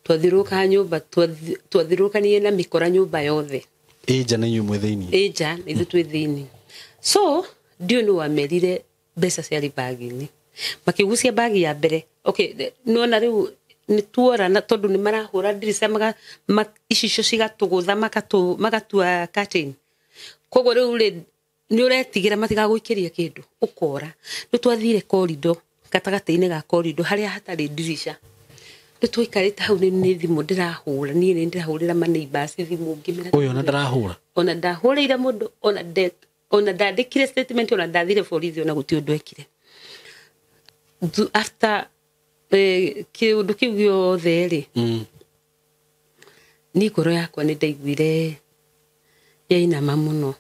Twathiũrũrũkaga nyũmba, twathiũrũrũkanire na mĩkora nyũmba yothe. Ĩ nja na inyuĩ mwĩ thĩinĩ? Ĩ nja na ithuĩ twĩ thĩinĩ. So ndiũĩ nũ wamerire mbeca ciarĩ bagi-inĩ. Makĩgucia bagi ya mbere. Okay, nĩwona rĩu nĩ tuora na tondũ nĩ marahũra ndirica icicio cigatũgũtha magatua curtain. Koguo rĩu rĩ nĩ ũretigĩra matigagũikĩrie kĩndũ, ũkora. Rĩu twathire corridor, gatagatĩ-inĩ ga corridor harĩa hatarĩ ndirica. Rĩu twaikarĩte hau nĩ thimũ ndĩrahũra, niĩ nĩ ndĩrahũrĩra ma neighbors thimũ ngĩmera. Ũyũ ona ndarahũra? Ona ndahũrĩire mũndũ, ona ndandĩkire statement, ona ndathire borithi, ona gũtirĩ ũndũ ekire. After kĩũndũ kĩu gĩothe rĩ, niĩ ngoro yakwa nĩ ndaiguire yainama mũno.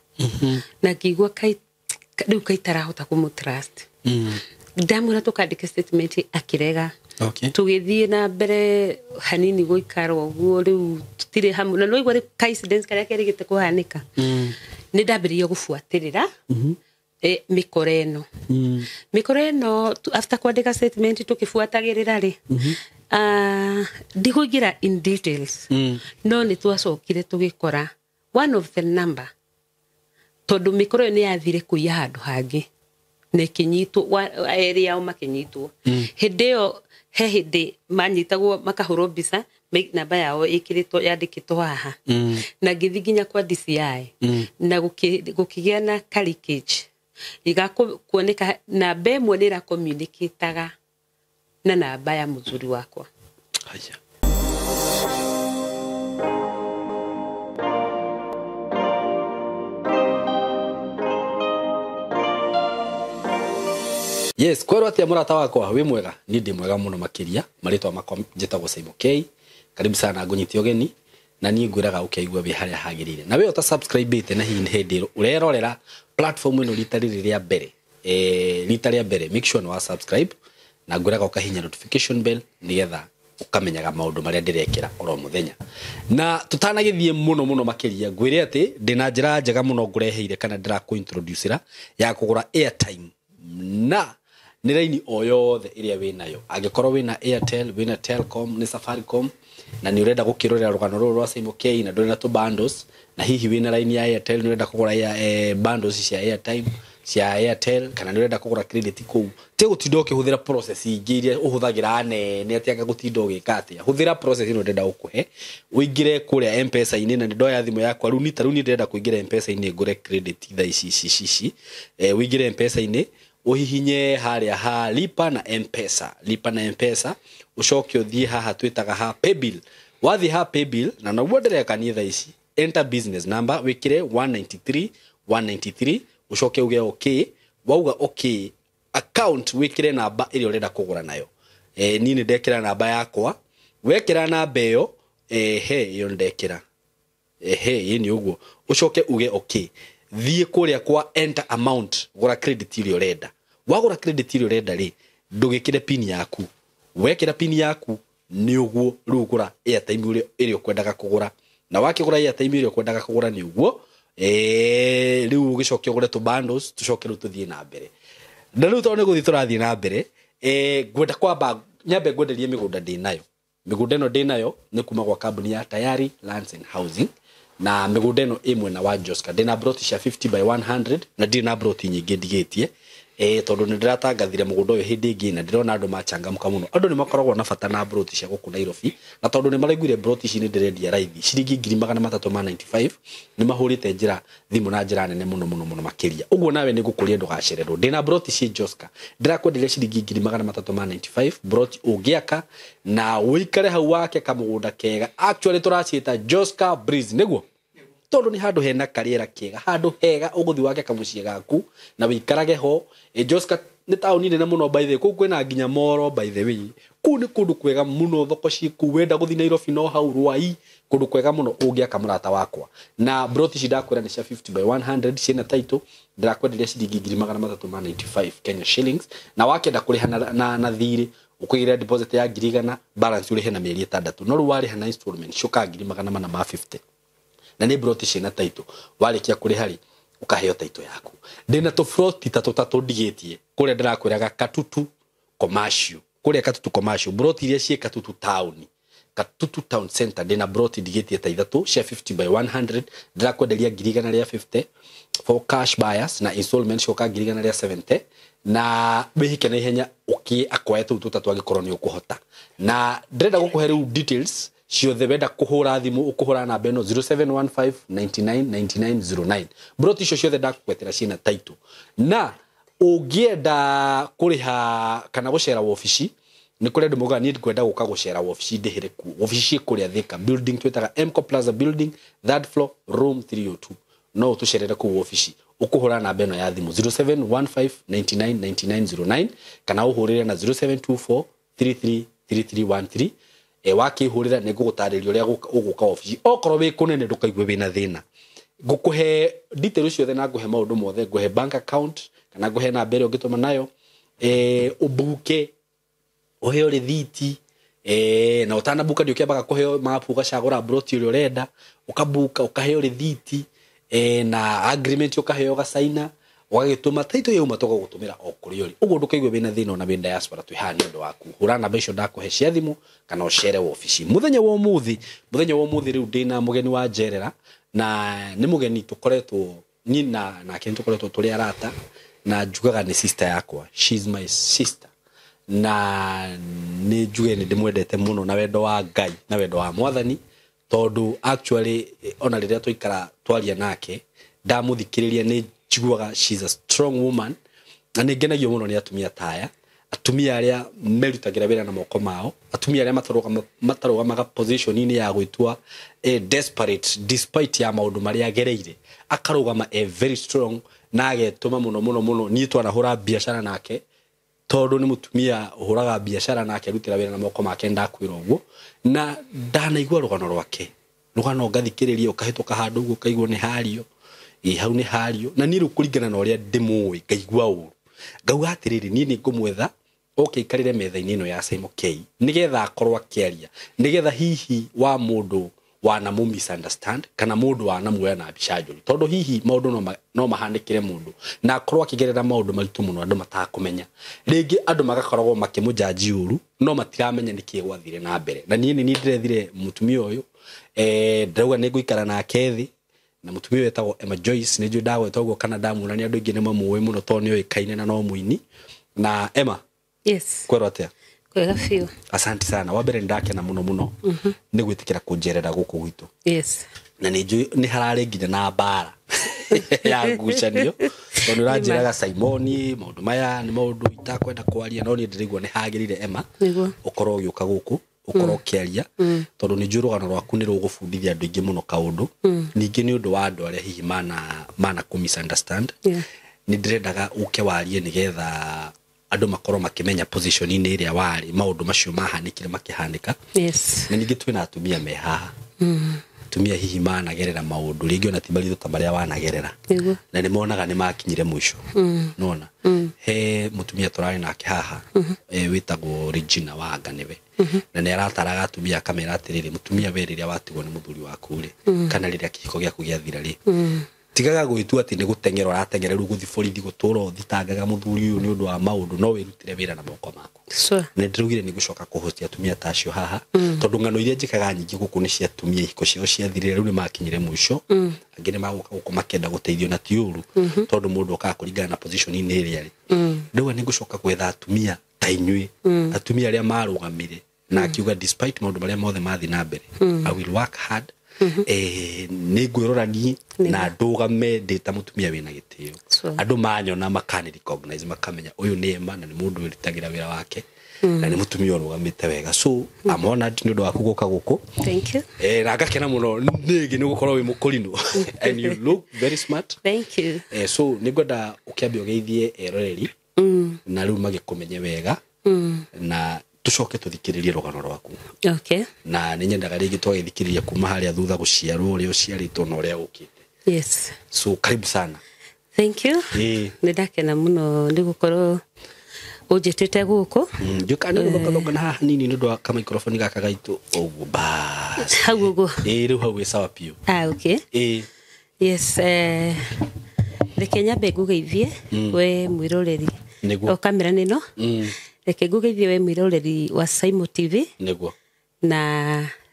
Na ngĩigua rĩu kai itarahota kũmũ-trust. Ndamwĩra tũkandĩke statement akĩrega. Tũgĩthiĩ na mbere hanini gũikara ũguo rĩu tũtirĩ hamwe. Na nĩwaigua rĩu coincidence karĩa kerĩgĩte kũhanĩka. Nĩ ndambĩrĩirie gũbuatĩrĩra mĩkora ĩno. Mĩkora ĩno, after kwandĩka statement tũkĩbuatagĩrĩra rĩ, ndigũingĩra in details. No nĩ twacokire tũgĩkora one of the number, tondũ mĩkora ĩyo nĩ yathire kũiya handũ hangĩ na ĩkĩnyitwo, erĩ ao makĩnyitwo. Hĩndĩ ĩyo he hĩndĩ manyitagwo makahũrwo mbica, namba yao ĩkĩrĩtwo yandĩkĩtwo haha. Na ngĩthiĩ nginya kwa DCI. Na gũkĩgĩa na carriage. Kuoneka namba ĩmwe nĩ ĩracommunicataga na namba ya mũthuri wakwa. Haya. Yes, kwerwo atia mũrata wakwa wĩ mwega? Niĩ ndĩ mwega mũno makĩria. Marĩtwa makwa njĩtagwo Simon K. Karibu sana ngũnyite ũgeni na niĩ ngwĩraga ũkĩigua wĩ harĩa hagĩrĩire. Na we ũta subscribe-ĩte na hihi nĩ hĩndĩ ũrerorera platform ĩno rita rĩrĩ rĩa mbere. Rita rĩa mbere make sure nĩ wa subscribe na ngwĩraga ũkahihinya notification bell nĩgetha ũkamenyaga maũndũ marĩa ndĩrekĩra oro mũthenya. Na tũtanagĩthiĩ mũno mũno makĩria ngwĩre atĩ ndĩna njĩra njega mũno ngũreheire kana ndĩrakũ-introducera ya kũgũra airtime na nĩ raini o yothe ĩrĩa wĩnayo. Angĩkorwo wĩna Airtel, wĩna Telcom, nĩ Safaricom na nĩ ũrenda gũkĩrorera rũgano rũrũ rwa Simon K na ndũrĩ na tũ bundles, na hihi wĩna raini ya Airtel nĩ ũrenda kũgũra bundles cia airtime cia Airtel kana nĩ ũrenda kũgũra credit kũu, ti gũtinda ũkĩhũthĩra process ingĩ iria ũhũthagĩra nene atĩ anga gũtinda ũgĩka atĩa. Hũthĩra process ĩno ndĩrenda gũkũhe, ũingĩre kũrĩa M-Pesa-inĩ na nĩ ndoya thimũ yakwa rĩu ta rĩu niĩ ndĩrenda kũingĩra M-Pesa-inĩ ngũre credit thaa ici ici ici ici. Ũingĩre M-Pesa-inĩ ũhihinye harĩa ha lipa na M-Pesa, lipa na M-Pesa, ũcoke ũthiĩ haha twĩtaga ha paybill. Wathiĩ ha paybill na noguo ndĩreka niĩ thaa ici, enter business number wĩkĩre 193 193 ũcoke uge okay. Wauga okay, account wĩkĩre namba ĩrĩa ũrenda kũgũra nayo. Niĩ nĩ ndekĩra namba yakwa. Wekĩra namba ĩyo, he ĩyo ndekĩra. He ĩ nĩ ũguo. Ũcoke uge okay. Thiĩ kũrĩa kwa enter amount, gũra credit ĩrĩa ũrenda. Wagũra credit ĩrĩa ũrenda rĩ, ndũgĩkĩre pin yaku. Wekĩra pin yaku nĩ ũguo rĩu gũra airtime ĩrĩa ũkwendaga kũgũra. Na wakĩgũra airtime ĩrĩa ũkwendaga kũgũra nĩ ũguo, rĩu ũgĩcoke ũgũre tũ bundles, tũcoke rĩu tũthiĩ na mbere. Na rĩu tondũ nĩ gũthiĩ tũrathiĩ na mbere, ngwenda kwamba nyambe ngwenderie mĩgũnda ndĩnayo. Mĩgũnda ĩno ndĩnayo nĩ kuma gwa kambuni ya Tayari Lands and Housing, na mĩgũnda ĩno ĩ mwena wa Joska. Ndĩna broti cia 50 by 100 na ndirĩ na broti nyingĩ ndigĩtie. Tondũ nĩ ndĩratangathire mũgũnda ũyũ hĩndĩ ĩngĩ na ndĩrona andũ machangamka mũno. Andũ nĩ makoragwo na bata na broti cia gũkũ Nairobi, na tondũ nĩ maraiguire broti ici nĩ ndĩrendia raithi ciringi ngiri magana matatũ ma 95, nĩ mahũrĩte njĩra thimũ na njĩra nene mũno mũno mũno makĩria. Ũguo nawe nĩ ngũkũria ndũgacererwo. Ndĩna broti ciĩ Joska, ndĩrakwenderia ciringi ngiri magana matatũ ma 95, broti ũngĩaka na ũikare hau wake kamũgũnda kega. Actually tũraciĩta Joska Breeze, nĩguo? Tondũ nĩ handũ hena karĩera kega, handũ hega ũgũthiĩ wake kamũciĩ gaku na wĩikarage ho. Joska nĩ taũni nene mũno by the way, kũu kwĩna nginya moro by the way. Kũu nĩ kũndũ kwega mũno, thoko ciĩ kũu, wenda gũthiĩ Nairobi no hau Ruai, kũndũ kwega mũno ũngĩaka mũrata wakwa. Na broti ici ndakwĩra nĩ cia 50 by 100 ciĩna title, ndĩrakwenderia ciringi ngiri magana matatũ ma 95 Kenya shillings, na wakĩenda kũrĩha na thirĩ ũkũigĩrĩra deposit ya ngiri igana, balance ũrĩhe na mĩeri ĩtandatũ. No rĩu warĩha na installment ciũkaga ngiri magana mana ma 50. Na nĩ broti ciĩna title, warĩkia kũrĩha rĩ ũkaheo title yaku. Ndĩna tũbroti ta tũtatũ ndigĩtie kũrĩa ndĩrakwĩraga Katutu Commercial, kũrĩa Katutu Commercial, broti iria ciĩ Katutu town. Katutu Town Center ndĩna broti ndigĩtie ta ithatũ cia 50 by 100 ndĩrakwenderia 150,000 for cash buyers na installment cioka 170,000 na wĩhike na ihenya ũkĩ akwae tũu tũtatũ angĩkorwo nĩ ũkũhota. Na ndĩrenda gũkũhe rĩu details ciothe, wenda kũhũra thimũ ũkũhũra namba ĩno 0715 99 99 09. Broti icio ciothe ndakũgwetera ciĩna title, na ũngĩenda kũrĩha kana gũcera wobici nĩ kũrĩ andũ maugaga niĩ ngwenda gũka gũcera wobici ndĩhĩre kuo. Wobici ciĩ kũrĩa Thika building twĩtaga Mco Plaza building, third floor, room 302. No ũtũcerere kũu wobici, ũkũhũra namba ĩno ya thimũ 0715 99 99 09 kana ũhũrĩre na 0724 33 3313. Wakĩhũrĩra nĩ ngũgũtarĩria ũrĩa ũgũka wobici. Okorwo wĩ kũnene ndũkaigue wĩna thĩna, ngũkũhe details ciothe na ngũhe maũndũ mothe, ngũhe bank account kana ngũhe namba ĩrĩa ũngĩtũma nayo, ũbuke ũheo rĩthiti, na ũtanabuka ndĩ ũkĩambaga kũheo mapu ũgacagũra broti ũrĩa ũrenda, ũkabuka ũkaheo rĩthiti, na agreement ũkaheo ũgacaina ũgagĩtũma title yauma tũgagũtũmĩra o kũrĩa ũrĩ. Ũguo ndũkaigue wĩna thĩna ona wĩ diaspora, twĩ haha nĩ ũndũ waku. Hũra namba icio ndakũhe cia thimũ kana ũcere wobici mũthenya wa ũmũthĩ. Mũthenya wa ũmũthĩ rĩu ndĩna mũgeni wa njerera, na nĩ mũgeni tũkoretwo niĩ na nake nĩ tũkoretwo tũrĩ arata, na njugaga nĩ sister yakwa, she is my sister, na nĩ njuge nĩ ndĩmwendete mũno na wendo wa Ngai na wendo wa Mwathani, tondũ actually ona rĩrĩa twaikara twaria nake ndamũthikĩrĩria nĩ njiguaga she's a strong woman, na nĩ ngenagio mũno nĩ atumia taya, atumia arĩa merutagĩra wĩra na moko mao, atumia arĩa matarũgamaga position-inĩ ya gwĩtua desperate despite ya maũndũ marĩa agereire, akarũgama very strong na agetũma mũno mũno mũno. Niĩ twanahũra biacara nake, tondũ nĩ mũtumia ũhũraga biacara nake arutĩra wĩra na moko make, ndakwĩra ũguo, na ndanaigua rũgano rwake, rũgano ngathikĩrĩria ũkahĩtũka handũ ũguo ũkaigua nĩ hario, ĩ hau nĩ hario, na niĩ rĩu kũringana na ũrĩa ndĩmũĩ ngaigua ũru, ngauga atĩrĩrĩ, niĩ nĩ ngũmwetha oke ikarĩre metha-inĩ ĩno ya Simon K nĩgetha akorwo akĩaria, nĩgetha hihi wa mũndũ wanamũ misunderstand kana mũndũ wanamuoya na mbica njũru, tondũ hihi maũndũ no mahanĩkĩre mũndũ na akorwo akĩgerera maũndũ maritũ mũno andũ matakũmenya, rĩngĩ andũ magakoragwo makĩmũjanji ũru no matiramenya nĩkĩĩ gwathire na mbere. Na niĩ nĩ niĩ ndĩrethire mũtumia ũyũ, ndĩrauga nĩ ngũikara nake thĩ, na mũtumia ũyũ etagwo Emma Joyce, nĩ njũĩ ndagweta ũguo kana ndamuona nĩ andũ aingĩ nĩ mamũĩ mũno tondũ nĩ oĩkaine na no mũini. Na Emma, yes, kwerwo atĩa? Kwega biũ. Asante sana. Wa mbere ndakena mũno mũno nĩ gwĩtĩkĩra kũnjerera gũkũ gwitũ. Yes. Na nĩ njũĩ nĩ hararĩ nginya na mbara ya ngucanio, tondũ ũranjĩraga Simoni maũndũ maya nĩ maũndũ itakwenda kwaria, no niĩ ndĩraigua nĩ hagĩrĩire Emma ũkorwo ũgĩũka gũkũ ũkorwo ũkĩaria, tondũ nĩ njũĩ rũgano rwaku nĩ rũgũbundithia andũ aingĩ mũno kaũndũ, ningĩ nĩ ũndũ wa andũ arĩa hihi mana kũ misunderstand. Nĩ ndĩrendaga ũke warie nĩgetha andũ makorwo makĩmenya position-inĩ ĩrĩa warĩ maũndũ macio mahanĩkire makĩhanĩka. Yes. Na ningĩ twĩna atumia me haha, atumia hihi managerera maũndũ rĩngĩ ona ti maritũ ta marĩa wanagerera, na nĩ monaga nĩ makinyire mũico. Nona he mũtumia tũrarĩ nake haha, wĩtagwo Regina Wanga nĩwe, na nĩ arataraga atumia akamera atĩrĩrĩ, mũtumia we rĩrĩa watigwo nĩ mũthuri waku rĩ, kana rĩrĩa kĩhiko gĩaku gĩathira rĩ, tigaga gwĩtua atĩ nĩ gũteng'era ũrateng'era rĩu gũthiĩ borithi gũtũra ũthitangaga mũthuri ũyũ nĩ ũndũ wa maũndũ, no wĩrutĩre wĩra na moko maku. Sure. Na ndĩraugire nĩ ngũcoka kũhotia atumia ta acio haha, tondũ ng'ano iria njĩkaga nyingĩ gũkũ nĩ cia atumia ihiko ciao ciathirire rĩu nĩ makinyire mũico, angĩ nĩ magũka gũkũ makĩenda gũteithio na ti ũru, tondũ mũndũ okaga kũringana na position-inĩ ĩrĩa arĩ. Ndauga nĩ ngũcoka gwetha atumia ta inyuĩ, atumia arĩa marũgamire na akiuga despite maũndũ marĩa mothe mathiĩ na mbere, I will work hard, nĩ ngwĩrora niĩ na ndũgame ndĩ ta mũtumia wĩna gĩtĩo, andũ manyona makani recognize makamenya ũyũ nĩ Emma na nĩ mũndũ wĩrutagĩra wĩra wake na nĩ mũtumia ũrũgamĩte wega. So I'm honored nĩ ũndũ waku gũka gũkũ. Thank you. Na ngakena mũno nĩngĩ nĩ gũkorwo wĩ mũkũrinũ and you look very smart. Thank you. So nĩ ngwenda ũkĩambia ũgeithie eroreri na rĩu magĩkũmenye wega, na tucoke tuthikiririe rũgano rwaku. Okay. Na nĩ nyendaga rĩngĩ twagĩthikĩrĩria kuma harĩa thutha gũciarwo ũrĩa ũciarĩtwo na ũrĩa ũkĩte. Yes. So karibu sana. Thank you. Nĩ ndakena mũno nĩ gũkorwo ũnjĩtĩte gũkũ. Njuka nĩ gũthongathonga na haha hanini nĩ ũndũ wa kamaikroboni gaka gaitũ ũguo bas. Hau ũguo. Rĩu hau wĩ sawa biũ. Ah, okay. Yes, reke nyambe ngũgeithie we mwĩroreri Nĩguo. o kamera nĩno. Reke ngũgeithie we mwĩroreri wa Saimo TV. Nĩguo. Na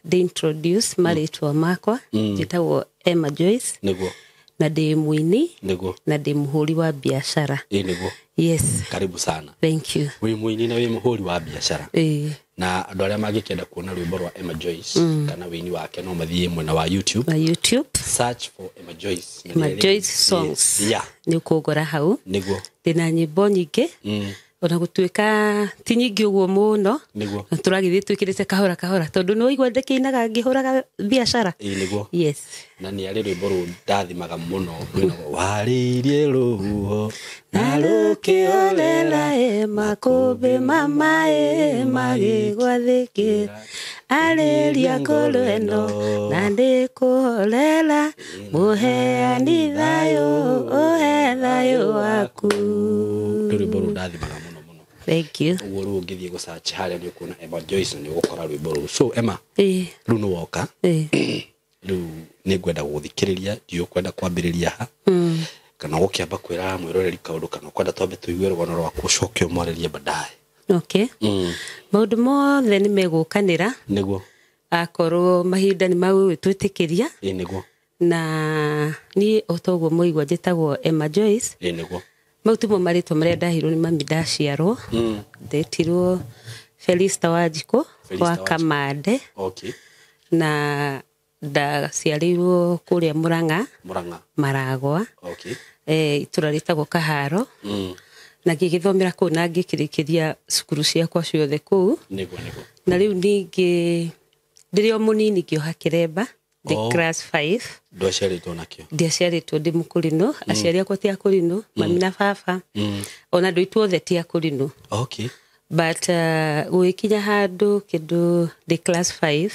ndĩ introduce marĩtwa makwa, njĩtagwo Emma Joyce. Nĩguo. Na ndĩ mũini. Nĩguo. Na ndĩ mũhũri wa biacara. Ĩ nĩguo. Yes. Karibu sana. Thank you. Wĩ mũini na wĩ mũhũri wa biacara. Ĩĩ. Na andũ arĩa mangĩkenda kuona rwĩmbo rwa Emma Joyce kana wĩini wake no mathiĩ mwena wa YouTube. Na YouTube. Search for Emma Joyce. Na Emma nĩ Joyce songs. Yeah. Nĩ ũkũngora hau. Nĩguo. Ndĩna nyĩmbo nyingĩ, ona gũtuĩka ti nyingĩ ũguo mũno. Nĩguo. Na tũragĩthiĩ twĩkĩrĩte kahora kahora, tondũ nĩ waigua ndĩkĩinaga ngĩhũraga biacara. Ĩ nĩguo. Yes. Na nĩ arĩ rwĩmbo rũu ndathimaga mũno rwĩnagwo warĩirie rũhuho na rũkĩholela. Ĩ makũmbĩ mamaĩ magĩgwathĩkĩra, arĩria ngoro ĩno na ndĩkũholela, mũheani thayũ, ũhe thayũ waku. Nĩ rwĩmbo rũu ndathimaga mũno mũno. Thank you. Ũguo rĩu ũngĩthiĩ gũsearch harĩa nĩ ũkuona Emma Joyce na nĩ ũgũkora rwĩmbo rũu. So Emma, Ĩ. rĩu nĩ woka. Ĩ. Rĩu nĩ ngwenda gũgũthikĩrĩria, ndiũĩ ũkwenda kwambĩrĩria ha, kana ũgũkĩamba kwĩra mwĩroreri kaũndũ, kana ũkwenda twambe tũigue rũgano rwaku ũcoke ũmwarĩrie baadaye. Okay, maũndũ mothe nĩ megũkanĩra. Nĩguo. Akorwo mahinda nĩ magũgĩtwĩtĩkĩria. Ĩ nĩguo. Na niĩ o ta ũguo mũigua njĩtagwo Emma Joyce. Ĩ nĩguo. Mau timo marĩtwa marĩa ndahirwo nĩ mami ndaciarwo. Ndetirwo Felista Wanjikũ. Felista wa Wanjikũ. Kamande. Okay. Na ndaciarĩirwo kũrĩa Mũrang'a. Mũrang'a. Maragwa. Okay. Itũra rĩtagwo Kaharo. Na ngĩgĩthomera kũu na ngĩkĩrĩkĩria cukuru ciakwa ciothe kũu. Nĩguo nĩguo. Na rĩu ningĩ ndĩrĩ o mũnini ngĩoha kĩremba ndĩ Oh. class 5. Ndwaciarĩtwo nakĩo? Ndiaciarĩtwo ndĩ mũkũrinũ. Aciari akwa ti akũrinũ, mami na baba, ona andũ aitũ othe ti akũrinũ. Okay. But gũgĩkinya handũ kĩndũ ndĩ class 5,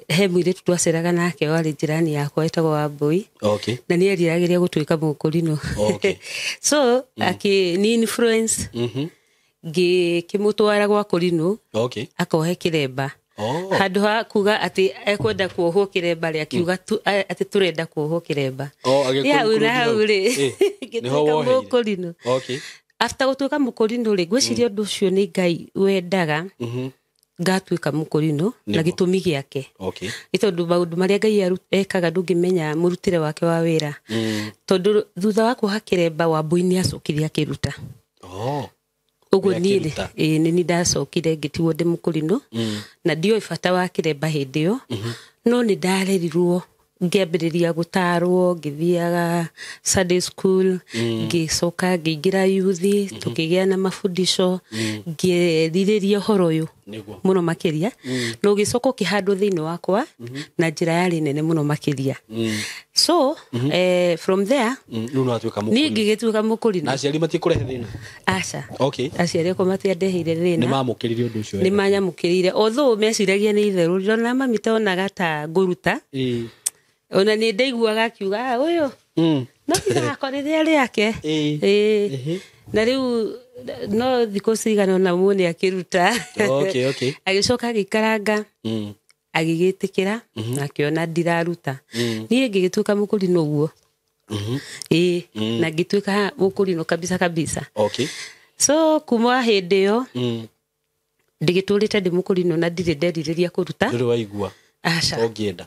he mũirĩtu twaceraga nake warĩ njirani yakwa etagwo Wambũi. Okay. Na nĩ eriragĩria gũtuĩka mũkũrinũ. Okay. So akĩ ni influence, ngĩkĩmũtwara gwa kũrinũ Okay. akohe kĩremba. Oh. Handũ ha kuga atĩ ekwenda kuohwo kĩremba rĩ, akiuga atĩ tũrenda kuohwo kĩremba. Oh, agĩkũ- Hau na hau rĩ, Eh, nĩho ngĩtuĩka woheire. mũkũrinũ. Okay. After gũtuĩka mũkũrinũ rĩ, ngwĩciria ũndũ ũcio nĩ Ngai wendaga ngatuĩka mũkũrinũ na Nĩguo. gĩtũmi gĩake, Okay. nĩ tondũ maũndũ marĩa Ngai ekaga ndũngĩmenya mũrutĩre wake wa wĩra. Tondũ thutha wa kuoha kĩremba, Wambũi nĩ acokire akĩruta. Oh. Ũguo Nĩ niĩ rĩ, akĩruta. ĩĩ, nĩ niĩ ndacokire ngĩtigwo ndĩ mũkũrinũ, na ndioĩ bata wa kĩremba hĩndĩ ĩyo, no nĩ ndarerirwo, ngĩambĩrĩria gũtarwo, ngĩthiaga Sunday school, ngĩcoka ngĩingĩra yuthi, tũkĩgĩa na mabundisho, ngĩrirĩria ũhoro ũyũ Nĩguo. mũno makĩria, na ũgĩcoka ũkĩhandwo thĩinĩ wakwa na njĩra yarĩ nene mũno makĩria. So from there, Rĩu nĩ watuĩka niĩ mũkũrinũ. ngĩgĩtuĩka mũkũrinũ. Na aciari matikũrehe thĩna? Aca. Okay. Aciari akwa matiandeheire Nĩ thĩna. mamũkĩrire ũndũ ũcio Nĩ wega? manyamũkĩrire, although meciragia nĩ itherũ, ndona mami tonaga ta ngũruta. Ĩ. Ona nĩ ndaiguaga akiuga, "Ah, ũyũ no ithako rĩrĩa rĩake." Ĩ. Ĩ. Ĩhĩ. Na rĩu no thikũ cigana ona muone akĩruta. Okay, okay. Agĩcoka agĩikaranga, agĩgĩtĩkĩra na akĩona ndiraruta. Niĩ ngĩgĩtuĩka mũkũrinũ ũguo. Ĩ, na ngĩtuĩka mũkũrinũ kabisa kabisa. Okay. So kuma hĩndĩ ĩyo, ndĩgĩtũrĩte ndĩ mũkũrinũ na ndirĩ nderirĩria kũruta. Ndũrĩ waigua Aca. ũngĩenda?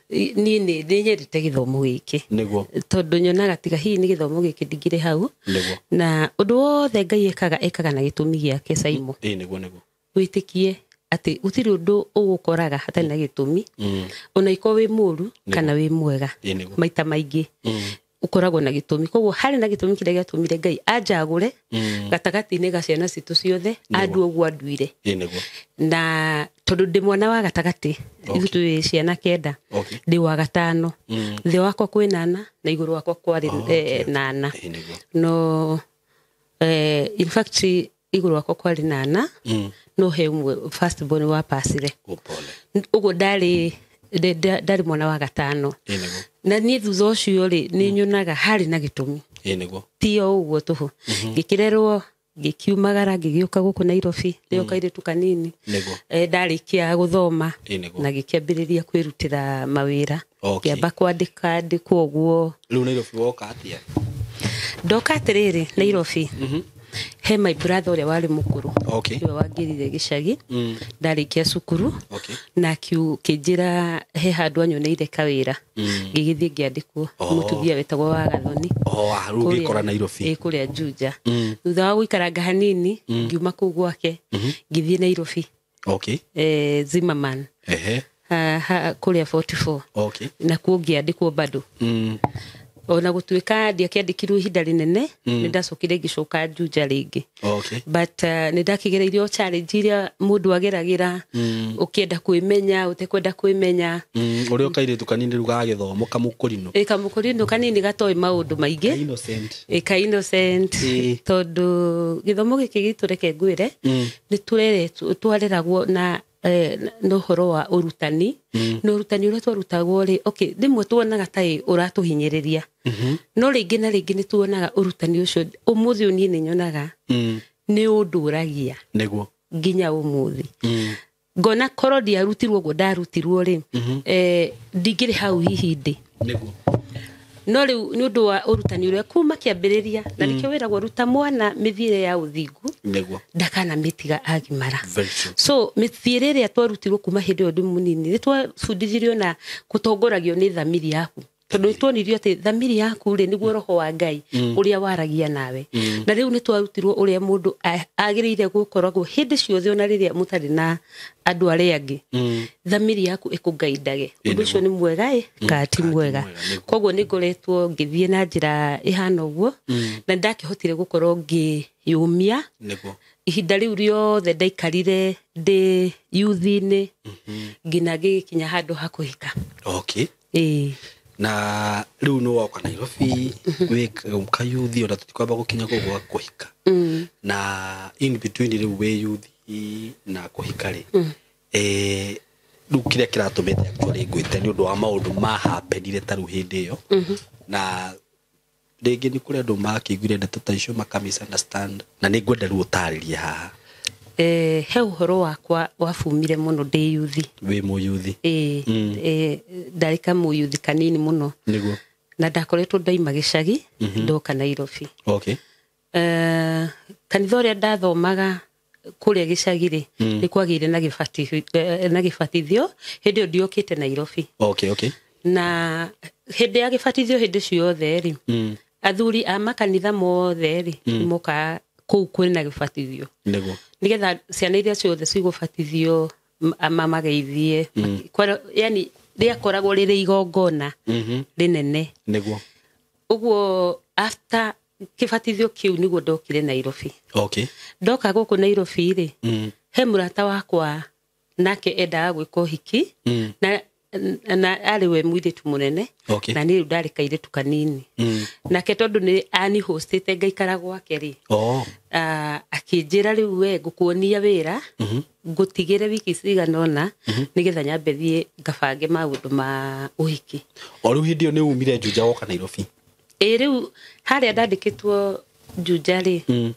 Niĩ nĩ nyendete gĩthomo gĩkĩ, Nĩguo. tondũ nyonaga tiga hihi nĩ gĩthomo gĩkĩ ndingĩrĩ hau. Nĩguo. Na ũndũ wothe Ngai ekaga, ekaga na gĩtũmi gĩake, Saimo. Ĩ nĩguo nĩguo. Wĩtĩkie atĩ gũtirĩ ũndũ ũgũkoraga hatarĩ na gĩtũmi, ona ikorwo wĩ mũru kana wĩ mwega. Ĩ nĩguo. Maita maingĩ ũkoragwo na gĩtũmi, koguo harĩ na gĩtũmi kĩrĩa gĩatũmire Ngai anjagũre gatagatĩ-inĩ ga ciana citũ ciothe, andũ ũguo anduire. Ĩ nĩguo. Na tondũ ndĩ mwana wa gatagatĩ, ithuĩ twĩ ciana 9. Okay. Ndĩ wa gatano. Thĩ wakwa kwĩ nana na igũrũ wakwa kwarĩ nana. Ĩ nĩguo. No in fact igũrũ wakwa kwarĩ nana, no he ũmwe first born wa pasire. Upole. Ũguo ndarĩ ndarĩ mwana wa gatano. Ĩ nĩguo. Na niĩ thutha ũcio rĩ, nĩ nyonaga harĩ na gĩtũmi. Ĩ nĩguo. Ti o ũguo tũhũ ngĩkĩrerwo, ngĩkiumagara, ngĩgĩũka gũkũ Nairobi ndĩ o kairĩtu kanini. Nĩguo. Ndarĩkia gũthoma, Ĩ nĩguo. na ngĩkĩambĩrĩria kwĩrutĩra mawĩra. Okay. Ngĩamba kwandĩka andĩkwo ũguo. Rĩu Nairobi woka atĩa? Ndoka atĩrĩrĩ, Nairobi He my brother ũrĩa warĩ mũkũrũ. Okay. Nĩwe wangĩrire gĩcagi. Ndarĩkia cukuru. Okay. Na kĩnjĩra he handũ anyoneire kawĩra. Ngĩgĩthiĩ ngĩandĩkwo. Oh. Mũtumia wetagwo wa Gathoni. Oh, rĩu ũgĩkora Nairobi. Ĩ, kũrĩa Juja. Thutha wa gũikaranga hanini ngiuma kũu gwake ngĩthiĩ Nairobi. Okay. Zimmerman. Ehe. Kũrĩa 44. Okay. Nakuo ngĩandĩkwo bado. Ona gũtuĩka ndiakĩandĩkirwo ihinda rĩnene, nĩ ndacokire ngĩcoka Juja rĩngĩ. Okay. But nĩ ndakĩgereirio challenge iria mũndũ ageragĩra, ũkĩenda kwĩmenya ũtekwenda kwĩmenya. Ũrĩa kairĩtu kanini rĩu ga gĩthomo kamũkũrinũ. Ĩ, kamũkũrinũ kanini gatoĩ maũndũ maingĩ. Innocent. Ĩ, ka innocent. Tondũ gĩthomo gĩkĩ gitũ reke ngwĩre, nĩ twareragwo na na ũhoro wa ũrutani. Na ũrutani ũrĩa twarutagwo rĩ, okay, rĩmwe tuonaga ta ũratũhinyĩrĩria, no rĩngĩ na rĩngĩ nĩ tuonaga ũrutani ũcio ũmũthĩ ũyũ niĩ nĩ nyonaga nĩ ũndũragia Nĩguo. nginya ũmũthĩ. Ngona korwo ndiarutirwo ũguo ndarutirwo rĩ, ndingĩrĩ hau hihi ndĩ. Nĩguo. No rĩu nĩ ũndũ wa ũrutani ũrĩa kuma kĩambĩrĩria, na nĩkĩo wĩragwo ruta mwana mĩthiĩre ya ũthingu, Nĩguo. ndakanamĩtiga agimara. Very true. So mĩthiĩre ĩrĩa twarutirwo kuma hĩndĩ ĩyo ndĩ mũnini, nĩ twabundithirio na gũtongoragio nĩ thamiri yaku, tondũ nĩ tuonirio atĩ thamiri yaku rĩ nĩguo roho wa Ngai ũrĩa waragia nawe. Na rĩu nĩ twarutirwo ũrĩa mũndũ agĩrĩire gũkoragwo hĩndĩ ciothe, ona rĩrĩa mũtarĩ na andũ arĩa angĩ, thamiri yaku ĩkũngaindage ũndũ ũcio nĩ mwega ĩ kana ti mwega. Koguo nĩ ngoretwo ngĩthiĩ na njĩra ĩhana ũguo, na nĩndakĩhotire gũkorwo ngĩyũmia. Nĩguo. Ihinda rĩu rĩothe ndaikarire ndĩ yuthi-inĩ nginya ngĩgĩkinya handũ ha kũhika. Okay. Ĩĩ. Na rĩu nĩ woka Nairobi wĩ kayuthi, ona tũtikwamba gũkinya kũu gwa kũhika. Na in between rĩu wĩ yuthi na kũhika rĩ, rĩu kĩrĩa kĩratũmĩte actually ngwĩte nĩ ũndũ wa maũndũ ma happenire ta rĩu hĩndĩ ĩyo. Na rĩngĩ nĩ kũrĩ andũ makĩiguire ndeto ta icio maka misunderstand, na nĩ ngwenda rĩu ũtarĩrie haha. He ũhoro wakwa wabumire mũno ndĩ yuthi. Wĩ mũyuthi. Ĩ, ndarĩ kamũyuthi kanini mũno. Nĩguo. Na ndakoretwo ndaima gĩcagi ndoka Nairobi. Okay. Kanitha ũrĩa ndathomaga kũrĩa gĩcagi rĩ, nĩ kwagĩire na gĩbatithio hĩndĩ ĩyo ndiokĩte Nairobi. Okay, okay. Na hĩndĩ ya gĩbatithio hĩndĩ ciothe rĩ, athuri a makanitha mothe rĩ, nĩmokaga kũu kwĩna na gĩbatithio. Nĩguo. Nĩgetha ciana iria ciothe cigũbatithio mamageithie. Yani rĩakoragwo rĩrĩ igongona rĩnene. Nĩguo. Ũguo after kĩbatithio kĩu nĩguo ndokire Nairobi. Okay. Ndoka gũkũ Nairobi rĩ, he mũrata wakwa nake endaga gwĩka ũhiki, na arĩ we mũirĩtu mũnene. Okay. Na niĩ rĩu ndarĩ kairĩtu kanini. Nake tondũ nĩ ani hostĩte ngaikara gwake rĩ, Oh. Akĩnjĩra rĩu we ngũkuonia wĩra, ngũtigĩre wiki cigana ũna, nĩgetha nyambe thiĩ ngabange maũndũ ma ũhiki. O rĩu hĩndĩ ĩyo nĩ umire Juja woka Nairobi. Ĩ, rĩu harĩa ndandĩkĩtwo Juja rĩ,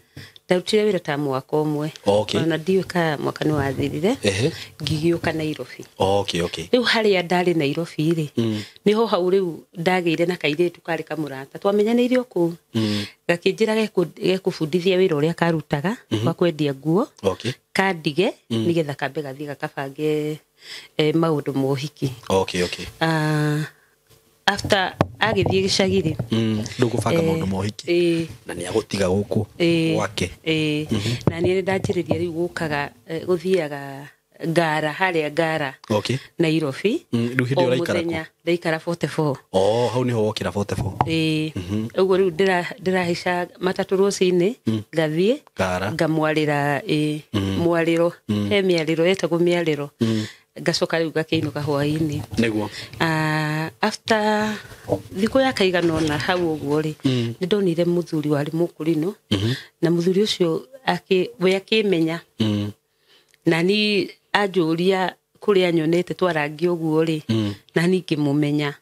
ndarutire wĩra ta mwaka ũmwe. Okay. Ona ndiũĩ kana mwaka nĩ wathirire. Ehe. Ngĩgĩũka Nairobi. Okay, okay. Rĩu harĩa ndarĩ Nairobi rĩ, nĩho hau rĩu ndagĩire na kairĩtu karĩ kamũrata twamenyanĩire o kũu. Gakĩnjĩra gekũbundithia wĩra ũrĩa karutaga wa kwendia nguo. Okay. Kandige nĩgetha kambe gathiĩ gakabange maũndũ ma ũhiki. Okay, okay. After agĩthiĩ gĩcagi rĩ, Rĩu gũbanga maũndũ ma ũhiki. Na nĩ agũtiga gũkũ gwake. Na niĩ nĩ ndanjĩrĩria rĩu gũkaga, gũthiaga Ngara, harĩa Ngara. Okay. Nairobi. Rĩu hĩndĩ ĩyo ũraikara kũ? Ndaikara 44. Oh, hau nĩho wokĩra 44. Ĩĩ. Ũguo rĩu ndĩrahaica matatũ rũcinĩ, ngathiĩ Ngara. ngamwarĩra, ĩ, mwarĩro. He mĩarĩro yetagwo mĩarĩro. Ngacoka rĩu ngakĩinũka hwaĩ-inĩ. Nĩguo. After thikũ ya kaigana ũna hau ũguo rĩ, nĩ ndonire mũthuri warĩ mũkũrinũ, na mũthuri ũcio we akĩmenya. Na ni anjũria kũrĩa nyonete twarangia ũguo rĩ, na ni ngĩmũmenya.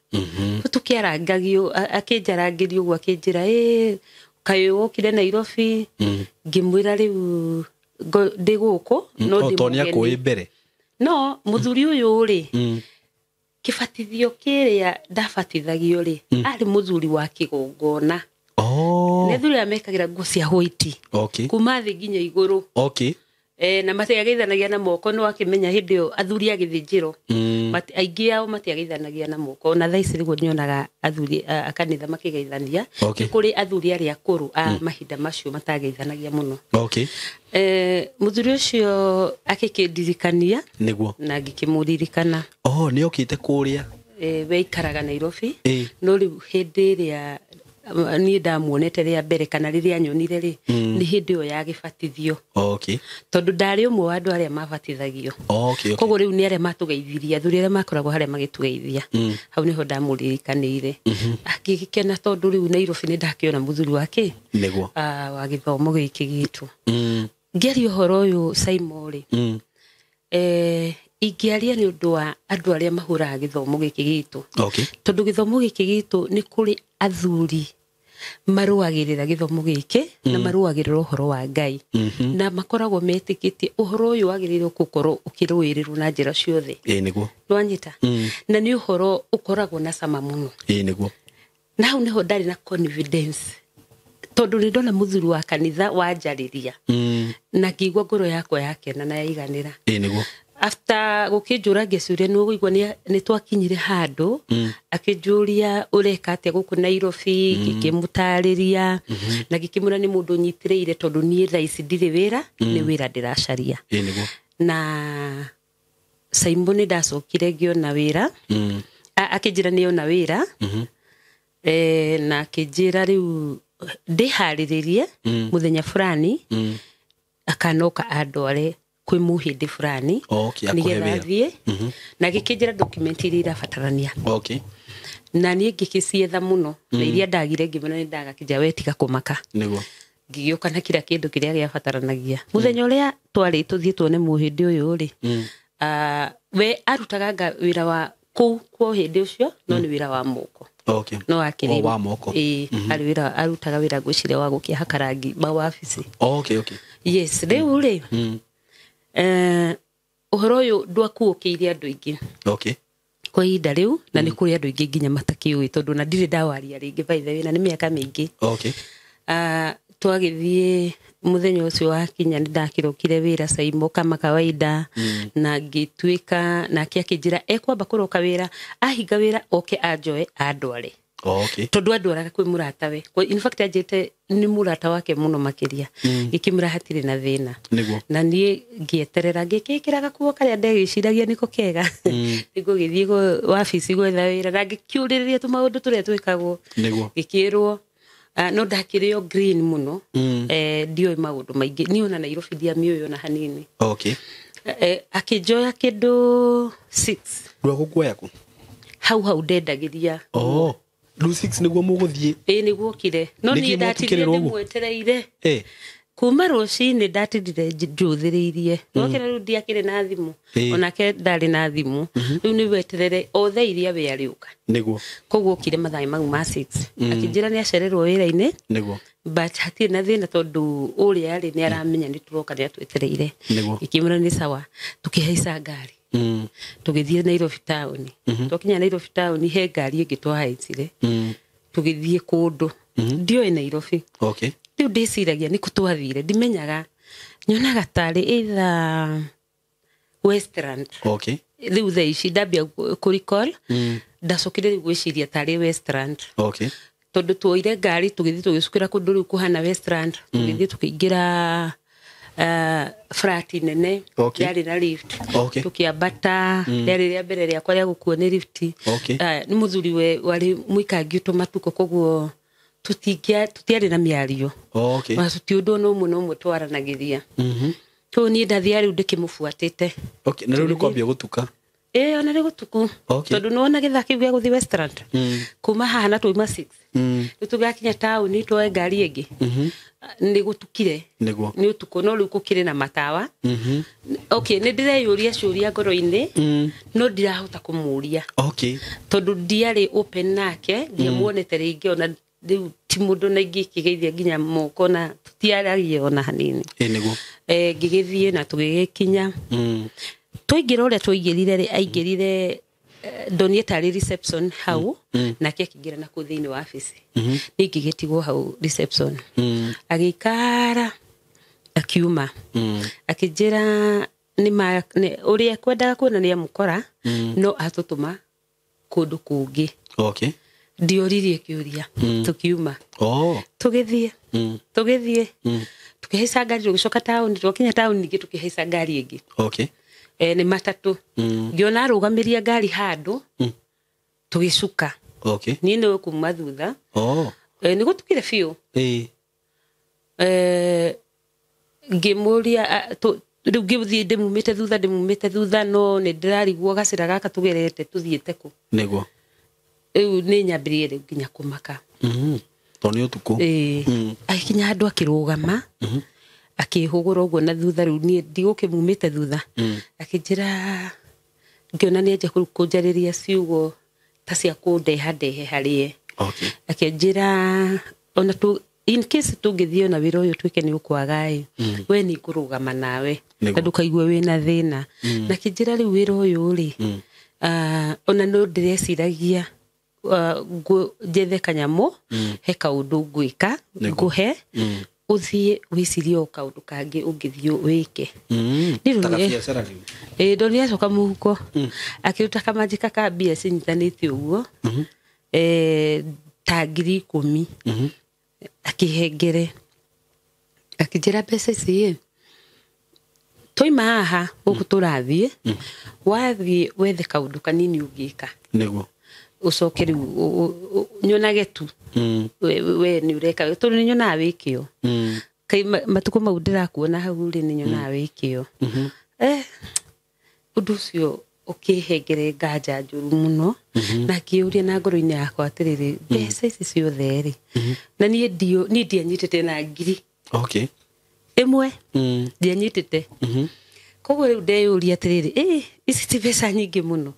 Tũkĩarangagio, akĩnjarangĩria ũguo akĩnjĩra, ĩ, kaĩ wokire Nairobi? Ngĩmwĩra rĩu ndĩ gũkũ, no ndĩ Tondũ nĩ akũĩ mũgeni. mbere. No mũthuri ũyũ rĩ, kĩbatithio kĩrĩa ndabatithagio rĩ, arĩ mũthuri wa kĩgongona. Oh. Nĩ athuri arĩa mekagĩra nguo cia white kuma thĩ nginya igũrũ. Na matiageithanagia na moko, no akĩmenya hĩndĩ ĩyo athuri a gĩthĩnjĩro aingĩ ao matiageithanagia na moko. Ona thaa ici nĩguo nyonaga athuri a kanitha makĩgeithania. Nĩ kũrĩ athuri arĩa akũrũ a mahinda macio matageithanagia mũno. Mũthuri ũcio akĩkĩndirikania na ngĩkĩmũririkana. Oh, nĩ okĩte kũrĩa. We ikaraga Nairobi. No rĩu hĩndĩ ĩrĩa niĩ ndamuonete rĩa mbere kana rĩrĩa nyonire rĩ, nĩ hĩndĩ ĩyo ya gĩbatithio. Tondũ ndarĩ ũmwe wa andũ arĩa mabatithagio. Koguo rĩu nĩ arĩa matũgeithirie, athuri arĩa makoragwo harĩa magĩtũgeithia. Hau nĩho ndamũririkanĩire. Agĩgĩkena tondũ rĩu Nairobi nĩ ndakĩona mũthuri wake wa gĩthomo gĩkĩ gitũ. Ngĩaria ũhoro ũyũ Saimo rĩ, ingĩaria nĩ ũndũ wa andũ arĩa mahũraga gĩthomo gĩkĩ gitũ. Tondũ gĩthomo gĩkĩ gitũ nĩ kũrĩ athuri marũagĩrĩra gĩthomo gĩkĩ na marũagĩrĩra ũhoro wa Ngai. Na makoragwo metĩkĩtie ũhoro ũyũ wagĩrĩirwo gũkorwo ũkĩrũĩrĩrwo na njĩra ciothe. Nĩwanyita? Na nĩ ũhoro ũkoragwo na cama mũno. Na hau nĩho ndarĩ na confidence tondũ nĩ ndona mũthuri wa kanitha wanjarĩria. Na ngĩigua ngoro yakwa yakena na yaiganĩra. After gũkĩnjũra ciũria nĩ ũgũigua nĩ twakinyire handũ, akĩnjũria ũreka atĩa gũkũ Nairobi, ngĩkĩmũtarĩria, na ngĩkĩmwĩra nĩ mũndũ ũnyitĩrĩire tondũ niĩ thaa ici ndirĩ wĩra, nĩ wĩra ndĩracaria. Na Saimo nĩ ndacokire ngĩona wĩra. Akĩnjĩra nĩ ona wĩra. Na akĩnjĩra rĩu ndĩharĩrĩrie mũthenya fulani, akanoka andware kwĩ mũhĩndĩ fulani, nĩgetha athiĩ. Na gĩkĩnjĩra document iria irabatarania. Na niĩ ngĩgĩcietha mũno, na iria ndagire ngĩmwĩra nĩ ndaga, akĩnjĩra we tiga kũmaka. Ngĩgĩũka na kila kĩndũ kĩrĩa gĩabataranagia. Mũthenya ũrĩa twarĩ tũthiĩ tuone mũhĩndĩ ũyũ rĩ, we arutaga wĩra wa kũu kwa hĩndĩ ũcio, no nĩ wĩra wa moko. No akĩrĩ wa moko. Arĩ wĩra arutaga wĩra ngwĩciria wa gũkĩhaka rangi mawabici. Yes, rĩu rĩ, ũhoro ũyũ ndwakuũkĩire andũ aingĩ. Kwa ihinda rĩu, na nĩ kũrĩ andũ aingĩ nginya matakĩũĩ tondũ na ndirĩ ndawaria rĩngĩ by the way, na nĩ mĩaka mĩingĩ. Twagĩthiĩ mũthenya ũcio wakinya nĩ ndakĩrokire wĩra Saimo kama kawaida, na ngĩtuĩka nake akĩnjĩra ekwamba kũroka wĩra, ahinga wĩra oke anjoe andware. Tondũ andwaraga kwĩ mũratawe. In fact anjĩte nĩ mũrata wake mũno makĩria. Ngĩkĩmwĩra hatirĩ na thĩna. Na niĩ ngĩeterera ngĩkĩkĩra gakuo karĩa ndegĩciragia nĩko kega. Nĩngũgĩthiĩ wabici gwetha wĩra na ngĩkĩũrĩrĩria tũmaũndũ tũrĩa twĩkagwo. Ngĩkĩrwo no ndakĩrĩ o green mũno. Ndiũĩ maũndũ maingĩ. Niĩ ona Nairobi ndiamĩũĩ ona hanini. Akĩnjoya kĩndũ 6. Rwagũkuoya kũ? Hau hau ndendagĩria. Rĩu 6 nĩguo mũgũthiĩ? Ĩĩ nĩguo okire. No niĩ ndatigire ndĩmwetereire. Kuma rũcinĩ ndatindire njũthĩrĩirie. Nokĩra rĩu ndiakĩrĩ na thimũ. Onake ndarĩ na thimũ. Rĩu nĩ weterere o thaa iria we arĩũka. Koguo okire mathaa mau ma 6. Akĩnjĩra nĩ acererwo wĩra-inĩ. But hatirĩ na thĩna tondũ ũrĩa arĩ nĩ aramenya nĩ tũroka nĩ atwetereire. Ngĩkĩmwĩra nĩ sawa. Tũkĩhaica ngari. Tũgĩthiĩ Nairobi town. Twakinya Nairobi town he ngari ĩngĩ twahaicire. Tũgĩthiĩ kũndũ. Ndiũĩ Nairobi. Rĩu ndĩciragia nĩ kũ twathire, ndimenyaga. Nyonaga tarĩ either Westland. Rĩu thaa ici ndambia kũ recall, ndacokire rĩu gwĩciria tarĩ Westland. Tondũ tuoire ngari tũgĩthiĩ tũgĩcukĩra kũndũ rĩu kũhana Westland, tũgĩthiĩ tũkĩingĩra flat nene, yarĩ na lift. Tũkĩambata, rĩarĩ rĩa mbere rĩakwa rĩa gũkuo nĩ lift. Nĩ mũthuri warĩ mũikangi tũmatuko, koguo tũtiarĩ na mĩario. Ona tũti ũndũ ona ũmwe na ũmwe twaranagĩria. Koguo niĩ ndathiaga rĩu ndĩkĩmũbuatĩte. Na rĩu nĩ kwambia gũtuka? Ĩĩ, ona nĩ gũtuku. Tondũ nĩwona gĩthaa kĩu gĩa gũthiĩ Westland. Kuma haha na twauma 6. Rĩu tũgakinya taũni tuoe ngari ĩngĩ. Nĩ gũtukire. Nĩ ũtukũ, no rĩu gũkĩrĩ na matawa. Nĩ ndĩreyũria ciũria ngoro-inĩ, no ndirahota kũmũria. Tondũ ndiarĩ open nake, ndiamuonete rĩngĩ ona rĩu ti mũndũ na ingĩkĩgeithia nginya moko na tũtiaragia ona hanini. Ngĩgĩthiĩ na tũgĩgĩkinya. Twaingĩra ũrĩa twaingĩrire rĩ, aingĩrire Ndonire tarĩ reception hau, nake akĩingĩra na kũu thĩinĩ wa wabici. Niĩ ngĩgĩtigwo hau reception. Agĩikara, akiuma, akĩnjĩra ũrĩa kwendaga kuona nĩ amũkora, no atũtũma kũndũ kũngĩ. Ndioririe kĩũria. Tũkiuma. Tũgĩthiĩ, tũgĩthiĩ, tũkĩhaica ngari, tũgĩcoka taũni. Twakinya taũni ningĩ tũkĩhaica ngari ĩngĩ. Nĩ matatũ. Ngĩona arũgamĩria ngari handũ, tũgĩcuka. Niĩ nĩ kuma thutha. Nĩ gũtukire biũ. Ngĩmũria, rĩu ngĩthiĩ ndĩmumĩte thutha, ndĩmumĩte thutha, no nĩ ndĩrarigwo gacĩra gaka tũgerete tũthiĩte kũ. Rĩu nĩ nyambĩrĩrie rĩu nginya kũmaka. Tondũ nĩ ũtukũ. Ĩĩ. Agĩkinya handũ akĩrũgama, akĩhũgũra ũguo na thutha. Rĩu niĩ ndigũkĩmumĩte thutha. Akĩnjĩra, ngĩona nĩ anjia kũnjarĩria ciugo ta cia kũndeha ndehe harĩe. Akĩnjĩra ona tu in case tũngĩthiĩ ona wĩra ũyũ tuĩke nĩ ũkwaga ĩ, we nĩ ngũrũgama nawe na ndũkaigue wĩna thĩna. Na akĩnjĩra rĩu wĩra ũyũ rĩ, ona no ndĩreciragia njethe kanyamũ he kaũndũ ngwĩka, ngũhe ũthiĩ wĩcirie o kaũndũ kangĩ ũngĩthiĩ wĩke. Niĩ Ta rĩu gabiacara rĩu. Ĩĩ, ndonire acoka mũhuko, akĩruta kamanjĩka ka mbia cinyitanĩte ũguo, ta 10,000, akĩhengere, akĩnjĩra mbeca ici ĩ, twaima haha gũkũ tũrathiĩ, wathiĩ wethe kaũndũ kanini ũngĩka, ũcoke rĩu nyonage tu we nĩ ũreka, tondũ nĩ nyonaga wĩkĩo. Kai matukũ mau ndĩrakuona hau rĩ, nĩ nyonaga wĩkĩo. Ũndũ ũcio ũkĩhengere nganja njũru mũno, na ngĩũria na ngoro-inĩ yakwa atĩrĩrĩ, mbeca ici ciothe rĩ, na niĩ niĩ ndianyitĩte na ngiri ĩmwe, ndianyitĩte. Koguo rĩu ndeyũria atĩrĩrĩ, ĩ ici ti mbeca nyingĩ mũno?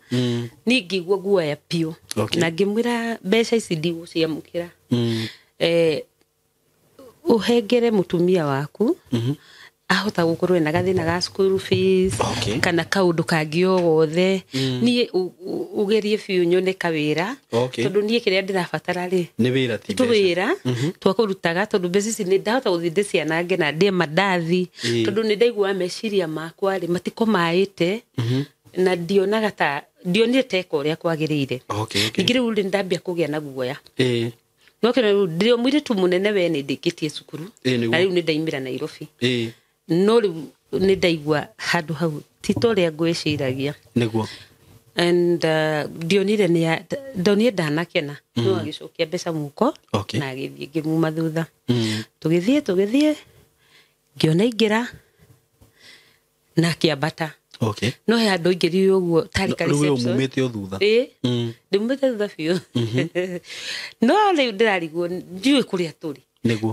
Niĩ ngĩigua guoya biũ. Na ngĩmwĩra mbeca ici ndigũciamũkĩra. Ũhengere mũtumia waku, ahota gũkorwo ena gathĩna ga school fees kana kaũndũ kangĩ o gothe. Niĩ ũgerie biũ nyone kawĩra, tondũ niĩ kĩrĩa ndĩrabatara rĩ, Nĩ wĩra, ti mbeca. Tũwĩra twakũrutaga, tondũ mbeca ici nĩ ndahota gũthiĩ ndĩcianange na ndĩe mandathi, tondũ nĩ ndaiguaga meciria makwa rĩ matikomaĩte, na ndionaga ta ndionire teka ũrĩa kwagĩrĩire. Ningĩ rĩu rĩ, ndambia kũgĩa na guoya. No kĩno rĩu ndĩ o mũirĩtu mũnene, we nĩ ndĩkĩtie cukuru, na rĩu nĩ ndaimĩra Nairobi, no rĩu nĩ ndaigua handũ hau ti ta ũrĩa ngwĩciragia. And ndionire nĩ ndonire ndanakena, no agĩcokia mbeca mũhuko na agĩthiĩ, ngĩmuma thutha. Tũgĩthiĩ, tũgĩthiĩ, ngĩona aingĩra na akĩambata. No he handũ aingĩrire ũguo tarĩ ka Rĩu we reception. ũmumĩte o thutha. Ĩĩ, ndĩmumĩte thutha biũ, no rĩu ndĩrarigwo ndiũĩ kũrĩa tũrĩ.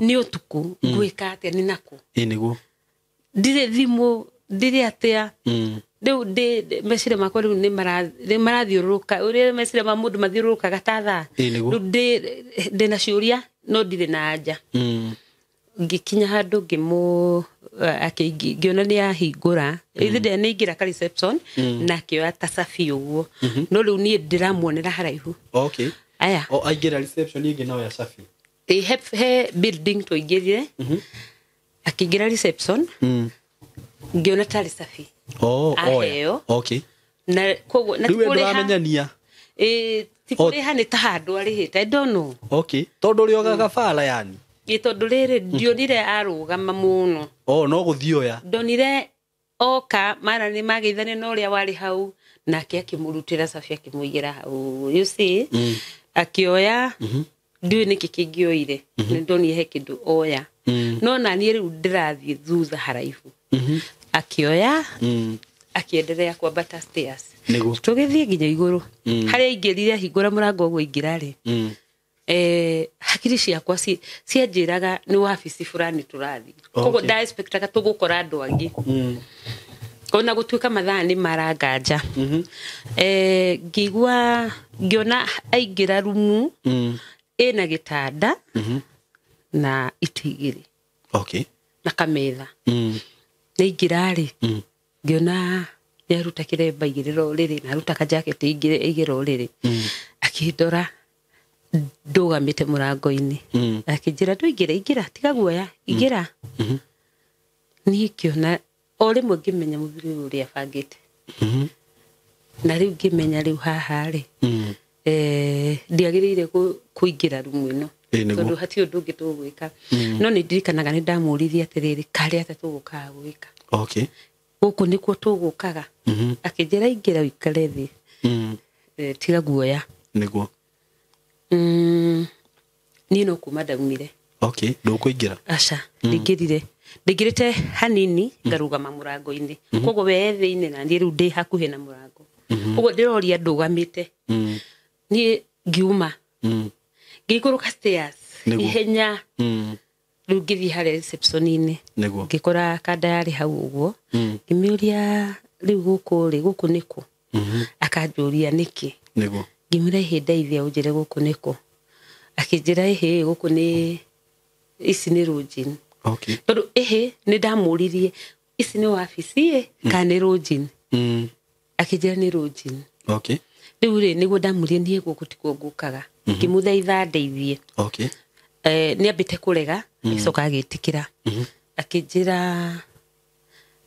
Nĩ ũtukũ, ngwĩka atĩa, nĩ nakũ? Ndirĩ thimũ, ndirĩ atĩa. Rĩu meciria makwa rĩu nĩ marathiũrũrũka ũrĩa meciria ma mũndũ mathiũrũrũkaga ta thaa. Rĩu ndĩ na ciũria no ndirĩ na anja. Ngĩkinya handũ ngĩmũ ngĩona nĩ ahingũra ithe, nĩ aingĩra ka reception na akĩoya ta cabi ũguo, no rĩu niĩ ndĩramuonera haraihu. Aya. O aingĩra reception ĩngĩ no ya cabi. Ĩ, he building twaingĩrire, akĩingĩra reception, ngĩona tarĩ cabi Oh, oya. Aheo. Na koguo na Rĩu ti we kũrĩha. ndũramenyania. Ĩ, ti kũrĩha, nĩ ta handũ arĩhĩte, I don't know. Tondũ ũrĩ o gagabara yani. Ĩ, tondũ rĩrĩ ndionire arũgama mũno. Oh, no gũthiĩ oya. Ndonire oka mara nĩ mageithania na ũrĩa warĩ hau, nake akĩmũrutĩra cabi akĩmũigĩra hau, you see. Akĩoya, ndiũĩ nĩkĩ kĩngĩ oire, nĩ ndonire he kĩndũ oya, no naniĩ rĩu ndĩrathiĩ thutha haraihu. Akĩoya, akĩenderea kwambata stairs. Tũgĩthiĩ nginya igũrũ, harĩa aingĩrire, ahingũra mũrango ũguo aingĩra rĩ, hakiri ciakwa cianjĩraga nĩ wabici fulani tũrathiĩ. Koguo ndaexpectaga tũgũkora andũ angĩ, ona gũtuĩka mathaa nĩ maranganja. Ngĩigua ngĩona aingĩra rumu ĩna gĩtanda na itĩ igĩrĩ na kametha. Naingĩra rĩ, ngĩona Nĩ aruta kĩremba igĩrĩra ũrĩrĩ na aruta kajaketi igĩrĩra ũrĩrĩ. Akĩndora ndũgamĩte mũrango-inĩ. Akĩnjĩra ndũingĩre, ingĩra, tiga guoya, ingĩra. Niĩ ngĩona o rĩmwe ngĩmenya mũthuri ũyũ ũrĩa abangĩte. Na rĩu ngĩmenya rĩu haha rĩ, ndiagĩrĩire kũingĩra rumu ĩno. Tondũ hatirĩ ũndũ ũngĩ tũgwĩka. No nĩ ndirikanaga nĩ ndamũririe atĩrĩrĩ, karĩ atĩa tũgũkaga gwĩka? Okay. Gũkũ nĩkuo tũgũkaga. Akĩnjĩra ingĩra ũikare thĩ. Tiga guoya. Nĩguo. Niĩ no kuma ndaumire. Okay, ndũkũingĩra? Aca, ndingĩrire. Ndingĩrĩte hanini ngarũgama mũrango-inĩ. Koguo we e thĩinĩ na niĩ rĩu ndĩ hakuhĩ na mũrango. Ũguo ndĩroria ndũgamĩte. Niĩ ngiuma. Ngĩikũrũka stairs. Ihenya. Rĩu ngĩthiĩ harĩa reception-inĩ. Nĩguo. Ngĩkora kanda yarĩ hau ũguo. Ngĩmĩũria rĩu gũkũ rĩ, gũkũ nĩkũ? Akanjũria nĩkĩ? Nĩguo. Ngĩmwĩra ĩhĩ ndeithia ũnjĩre gũkũ nĩkũ? Akĩnjĩra ĩhĩ gũkũ nĩ ici nĩ lodging. Okay. Tondũ ĩhĩ nĩ ndamũririe ici nĩ wabici ĩ kana nĩ lodging? Akĩnjĩra nĩ lodging. Okay. Rĩu rĩ nĩguo ndamũririe niĩ gũkũ tikuo ngũkaga. Ngĩmũthaitha ndeithie. Okay. Nĩ ambĩte kũrega, agĩcoka agĩtĩkĩra. Akĩnjĩra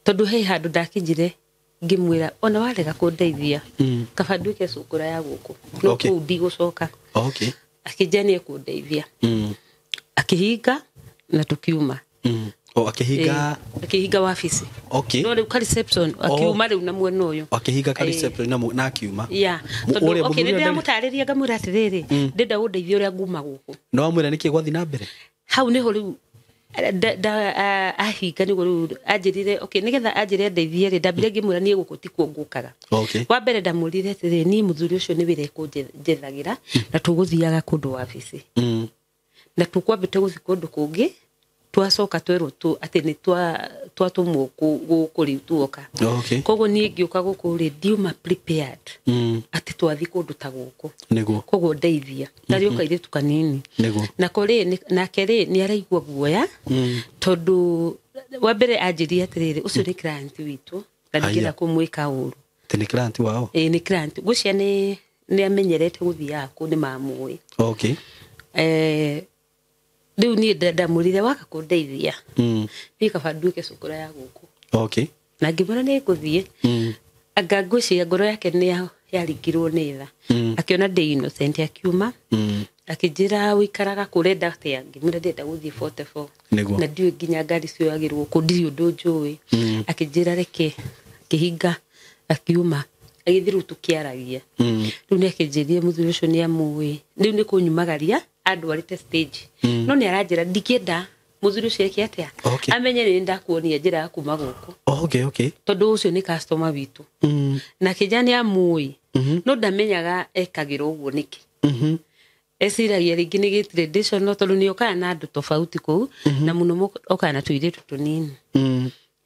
tondũ he handũ ndakinyire ngĩmwĩra ona warega kũndeithia kaba nduĩke cũkũra ya gũkũ no kũu ndigũcoka. Okay. Akĩnjĩra nĩ ekũndeithia. Akĩhinga na tũkiuma. O akĩhinga? Akĩhinga wabici. Okay. No rĩu ka reception akiuma rĩu na mwena ũyũ. Akĩhinga ka reception na akiuma. Yeah. Tondũ okay nĩ ndĩramũtarĩria ngamwĩra atĩrĩrĩ, ndĩrenda ũndeithie ũrĩa nguma gũkũ. No wamwĩra nĩkĩ gwathiĩ na mbere? Hau nĩho rĩu ahinga nĩguo rĩu anjĩrire okay nĩgetha anjĩre ndeithie rĩ, ndambire ngĩmwĩra niĩ gũkũ tikuo ngũkaga. Okay. Wa mbere ndamũrire atĩrĩrĩ, niĩ mũthuri ũcio nĩ wĩra ekũnjethagĩra na tũgũthiaga kũndũ wabici. Na tũkwambĩte gũthiĩ kũndũ kũngĩ, twacoka twerwo atĩ nĩ twatũmwo gũkũ rĩu tuoka. Okay. Koguo niĩ ngĩũka gũkũ rĩ, ndiuma prepared atĩ twathiĩ kũndũ ta gũkũ. Nĩguo. Koguo ndeithia. Ndarĩ o kairĩtu kanini. Nĩguo. Nako rĩ, nake rĩ nĩ araigua guoya tondũ wa mbere anjĩrire atĩrĩrĩ, ũcio nĩ client witũ na ndingĩenda kũmwĩka ũru. Atĩ nĩ client wao? Ĩĩ nĩ client. Ngwĩciria nĩ amenyerete gũthiaga kũu, nĩ mamũĩ. Okay. Rĩu niĩ ndamũrire waka kũndeithia. Niĩ kaba nduĩke cũkũra ya gũkũ. Okay. Na ngĩmwĩra nĩ ngũthiĩ. Anga ngwĩciria ngoro yake nĩ yaringirwo nĩ tha. Akĩona ndĩ innocent akiuma. Akĩnjĩra ũikaraga kũ, ũrenda atĩa? Ngĩmwĩra ndĩrenda gũthiĩ 44. Nĩguo. Na ndiũĩ nginya ngari cioyagĩrwo kũ, ndirĩ ũndũ njũĩ. Akĩnjĩra reke, akĩhinga, akiuma. Agĩthiĩ rĩu tũkĩaragia. Rĩu nĩ akĩnjĩrire mũthuri ũcio nĩ amũĩ. Rĩu nĩ kũnyumagaria andwarĩte stage. No nĩ aranjĩra ndingĩenda mũthuri ũcio eke atĩa? Okay. Amenye nĩ ndakuonia njĩra ya kuma gũkũ. Okay, okay. Tondũ ũcio nĩ customer witũ. Na akĩnjĩra nĩ amũĩ. No ndamenyaga ekagĩra ũguo nĩkĩ. Eciragia rĩngĩ nĩ gĩ traditional tondũ nĩ okaga na andũ tofauti kũu, na mũno okaga na tũirĩtu tũnini.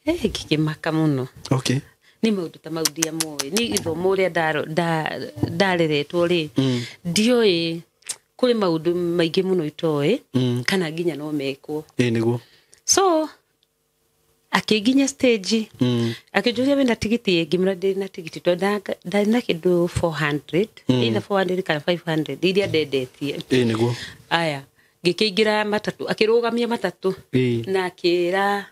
Ngĩkĩmaka mũno. Okay. Nĩ maũndũ ta mau ndiamoĩ. Nĩ gĩthomo ũrĩa ndareretwo rĩ, ndioĩ kũrĩ maũndũ maingĩ mũno itoĩ, kana nginya no mekwo. Ĩĩ nĩguo. So akĩnginya stage, akĩnjũria wĩna tigiti, ngĩmwĩra ndĩ na tigiti tondũ ndarĩ na kĩndũ 400, either 400 kana 500 iria ndendetie. Ĩĩ nĩguo. Aya, ngĩkĩingĩra matatũ, akĩrũgamia matatũ na akĩra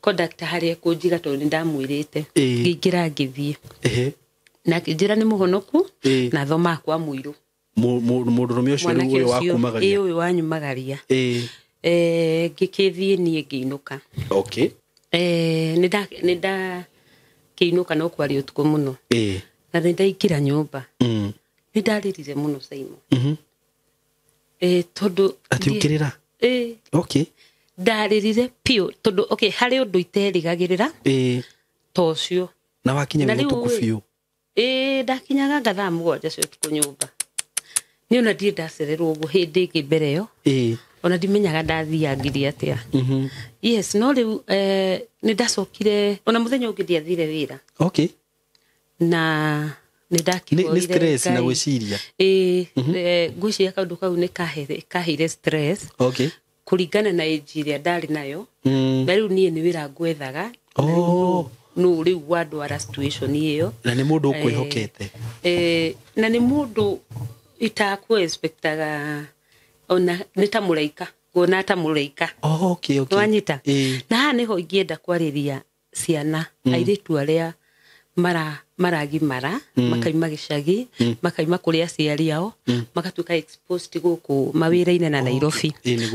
conductor harĩa ekũnjiga tondũ nĩ ndamwĩrĩte. Ngĩingĩra ngĩthiĩ. Na akĩnjĩra nĩ mũhonoku na thomaga kwa mũirũ. Mũndũrũme ũcio rĩu ũyũ wakumagaria. Ĩĩ, ũyũ wanyumagaria. Ngĩkĩthiĩ niĩ ngĩinũka. Okay. Nĩ ndakĩinũka no kwarĩ ũtukũ mũno. Na nĩ ndaingĩra nyũmba. Nĩ ndarĩrire mũno Simon. Tondũ Atĩ ũkĩrĩra? Okay. Ndarĩrire biũ tondũ okay harĩ ũndũ iterĩgagĩrĩra. Ta ũcio. Na wakinya wĩ ũtukũ biũ? Ndakinyaga nga thaa mũgwanja cia ũtukũ nyũmba. Niĩ ona ndirĩ ndacererwo ũguo hĩndĩ ĩngĩ mbere ĩyo. Ona ndimenyaga ndathiangire atĩa. Yes, no rĩu nĩ ndacokire ona mũthenya ũngĩ ndiathire wĩra. Okay. Na nĩ ndakĩhoire Nĩ stress na Ngai. gwĩciria. Ngwĩciria kaũndũ kau nĩ kaheire stress. Okay. Kũringana na age ĩrĩa ndarĩ nayo. Na rĩu niĩ nĩ wĩra ngwethaga. Oh. nũ rĩu wandwara situation ĩyo. Na nĩ mũndũ ũkwĩhokete. Na nĩ mũndũ itakũ expectaga ona nĩ ta mũraika, nguona ta mũraika. Oh, okay, okay. Nĩwanyita? Na haha nĩho ingĩenda kwarĩria ciana, airĩtu arĩa maragimara, makaima gĩcagi, makaima kũrĩ aciari ao, magatuĩka exposed gũkũ mawĩra-inĩ na Nairobi.